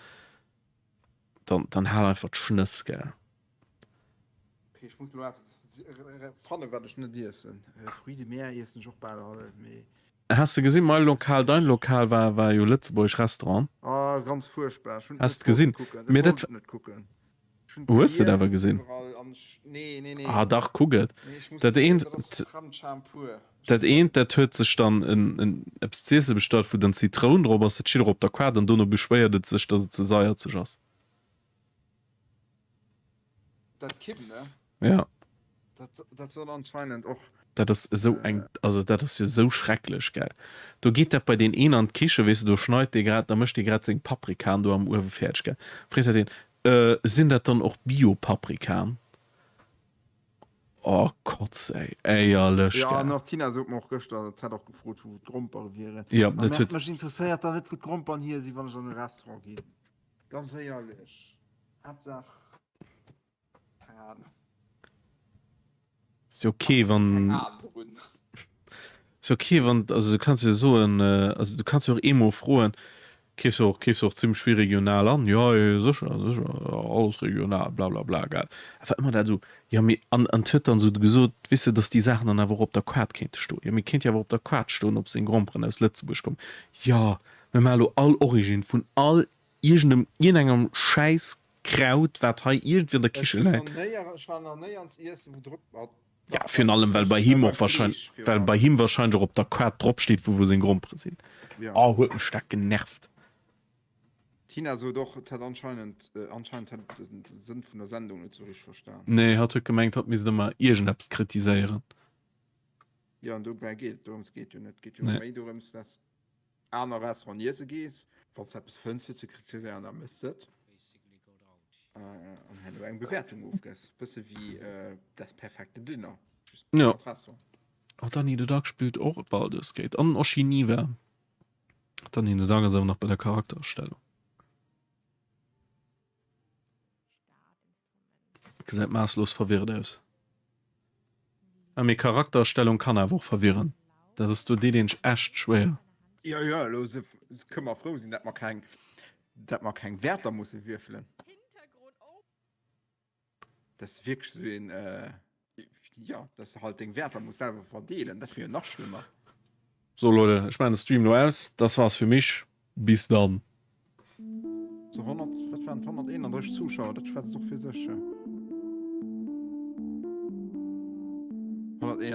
dann, dann hal einfach d'Schnëss, gell. Okay, ech muss elo eppes fannen, wat ech net iessen. Fruits de mer iessen ech och bal all net méi. Has de gesinn, Mein Lokal, Dein Lokal war, war jo lëtzebuergesch Restaurant. Oh, ganz fuerchtbar. Ech hunn et Has net de gesinn? wollte kucken. Ech Mee wollt dat et net kucken. Ech hunn et Hues de et gelies awer gesinn? iwwerall an ech, nee, nee, nee. Ah dach, kuck et. Nee, ech muss Dat kucken, eent, dat ass Fremdscham pur. Ech dat muss eent, dat huet sech dann en, en eppes z'iesse bestallt, wou dann Zitroun drop ass. Dat steet och op der Kaart an dono beschwéiert et sech, dass et ze saierzeg ass. Dat Kim, ne? Ja. Dat, dat soll anscheinend och. Dat ass esou eng, also dat ass jo esou schrecklech, gell. Do geet dat bei deen een an d'Kiche, weess de, do schneit dee grad, da mécht dee grad seng Paprikaen do am Uewe fäerdeg, gell. Freet dat een, Äh, sinn dat dann och Bio-Paprikaen? Oh, Kotz, ey, éierlech, Ja, gell. an och d'Tina sot mer och gëschter, dat hätt och gefrot, wou d'Grompere wieren. Ja, A dat mech, huet. mech interesséiert da net, wou d'Gromperen hier sinn, wann ech an e Restaurant ginn. Ganz éierlech, Haaptsaach, keng Ahnung. Ass jo ok wann Ass jo ok wann also du kanns jo soen also du kanns jo och eemol froen keefs jo och keefs jo och zimmlech vill regional an jo jo sécher sécher alles regional blablabla gell awer ëmmer dat esou jo mee an an huet dann esou gesot weess de datt déi Saachen dann awer och op der Kaart kéinte stoen jo mee kéint jo awer op der Kaart stoen ob seng Gromperen aus Lëtzebuerg kommen jo mir maache lo all Origine vun all iergendem iergendengem Schäiss Kraut wat hei iergendwéi an der Ech Kiche hunn läit. nach néier, ech war nach néierens iessen, wou drop, ah Ja, dach, virun beim allem well bei Fësch, äh him beim och wahrscheinlech, Fleesch virun well bei allem. him wahrscheinlech och op der Kaart drop steet vu wou seng Grompere sinn. Ja. Oh, huet mech dat genervt. D'Tina sot och, et hätt anscheinend, anscheinend hätt et den Sënn vun der Sendung net sou richteg verstan. Nee, hatt huet gemengt, hatt misst ëmmer iergendeppes kritiséieren. Jo, an dobäi geet et dorëms geet jo net, et geet jo Nee. méi dorëms, dass aner Restauranten iesse gees, wann s de eppes fënns fir ze kritiséieren, da méchs de et an herno eng Bewäertung ofgëss. Bësse wéi Das perfekte Dinner, just Ja. mat Restaurant. Oh, Danny the Duck spillt och Baldur's Gate an Oshiniwa. Danny the Duck ass awer nach bei der Charaktererstellung. Gesäit maasslos verwirrt aus. Ah, mee Charaktererstellung kann awer och verwirren. Dat ass do deet een sech echt schwéier. Jo, jo, elo kënne mer frou sinn, dat mer keng, dat mer keng Wäerter musse wierfelen. Dat ass wierklech esou een, jo, dass de halt deng Wäerter muss selwer verdeelen, dat wier jo nach schlëmmer. So Leute, ech maachen de Stream lo aus. Das war's für mich. Bis dann. So 100, wat waren et, 131 Zuschauer, dat schwätzt och fir sech. 131.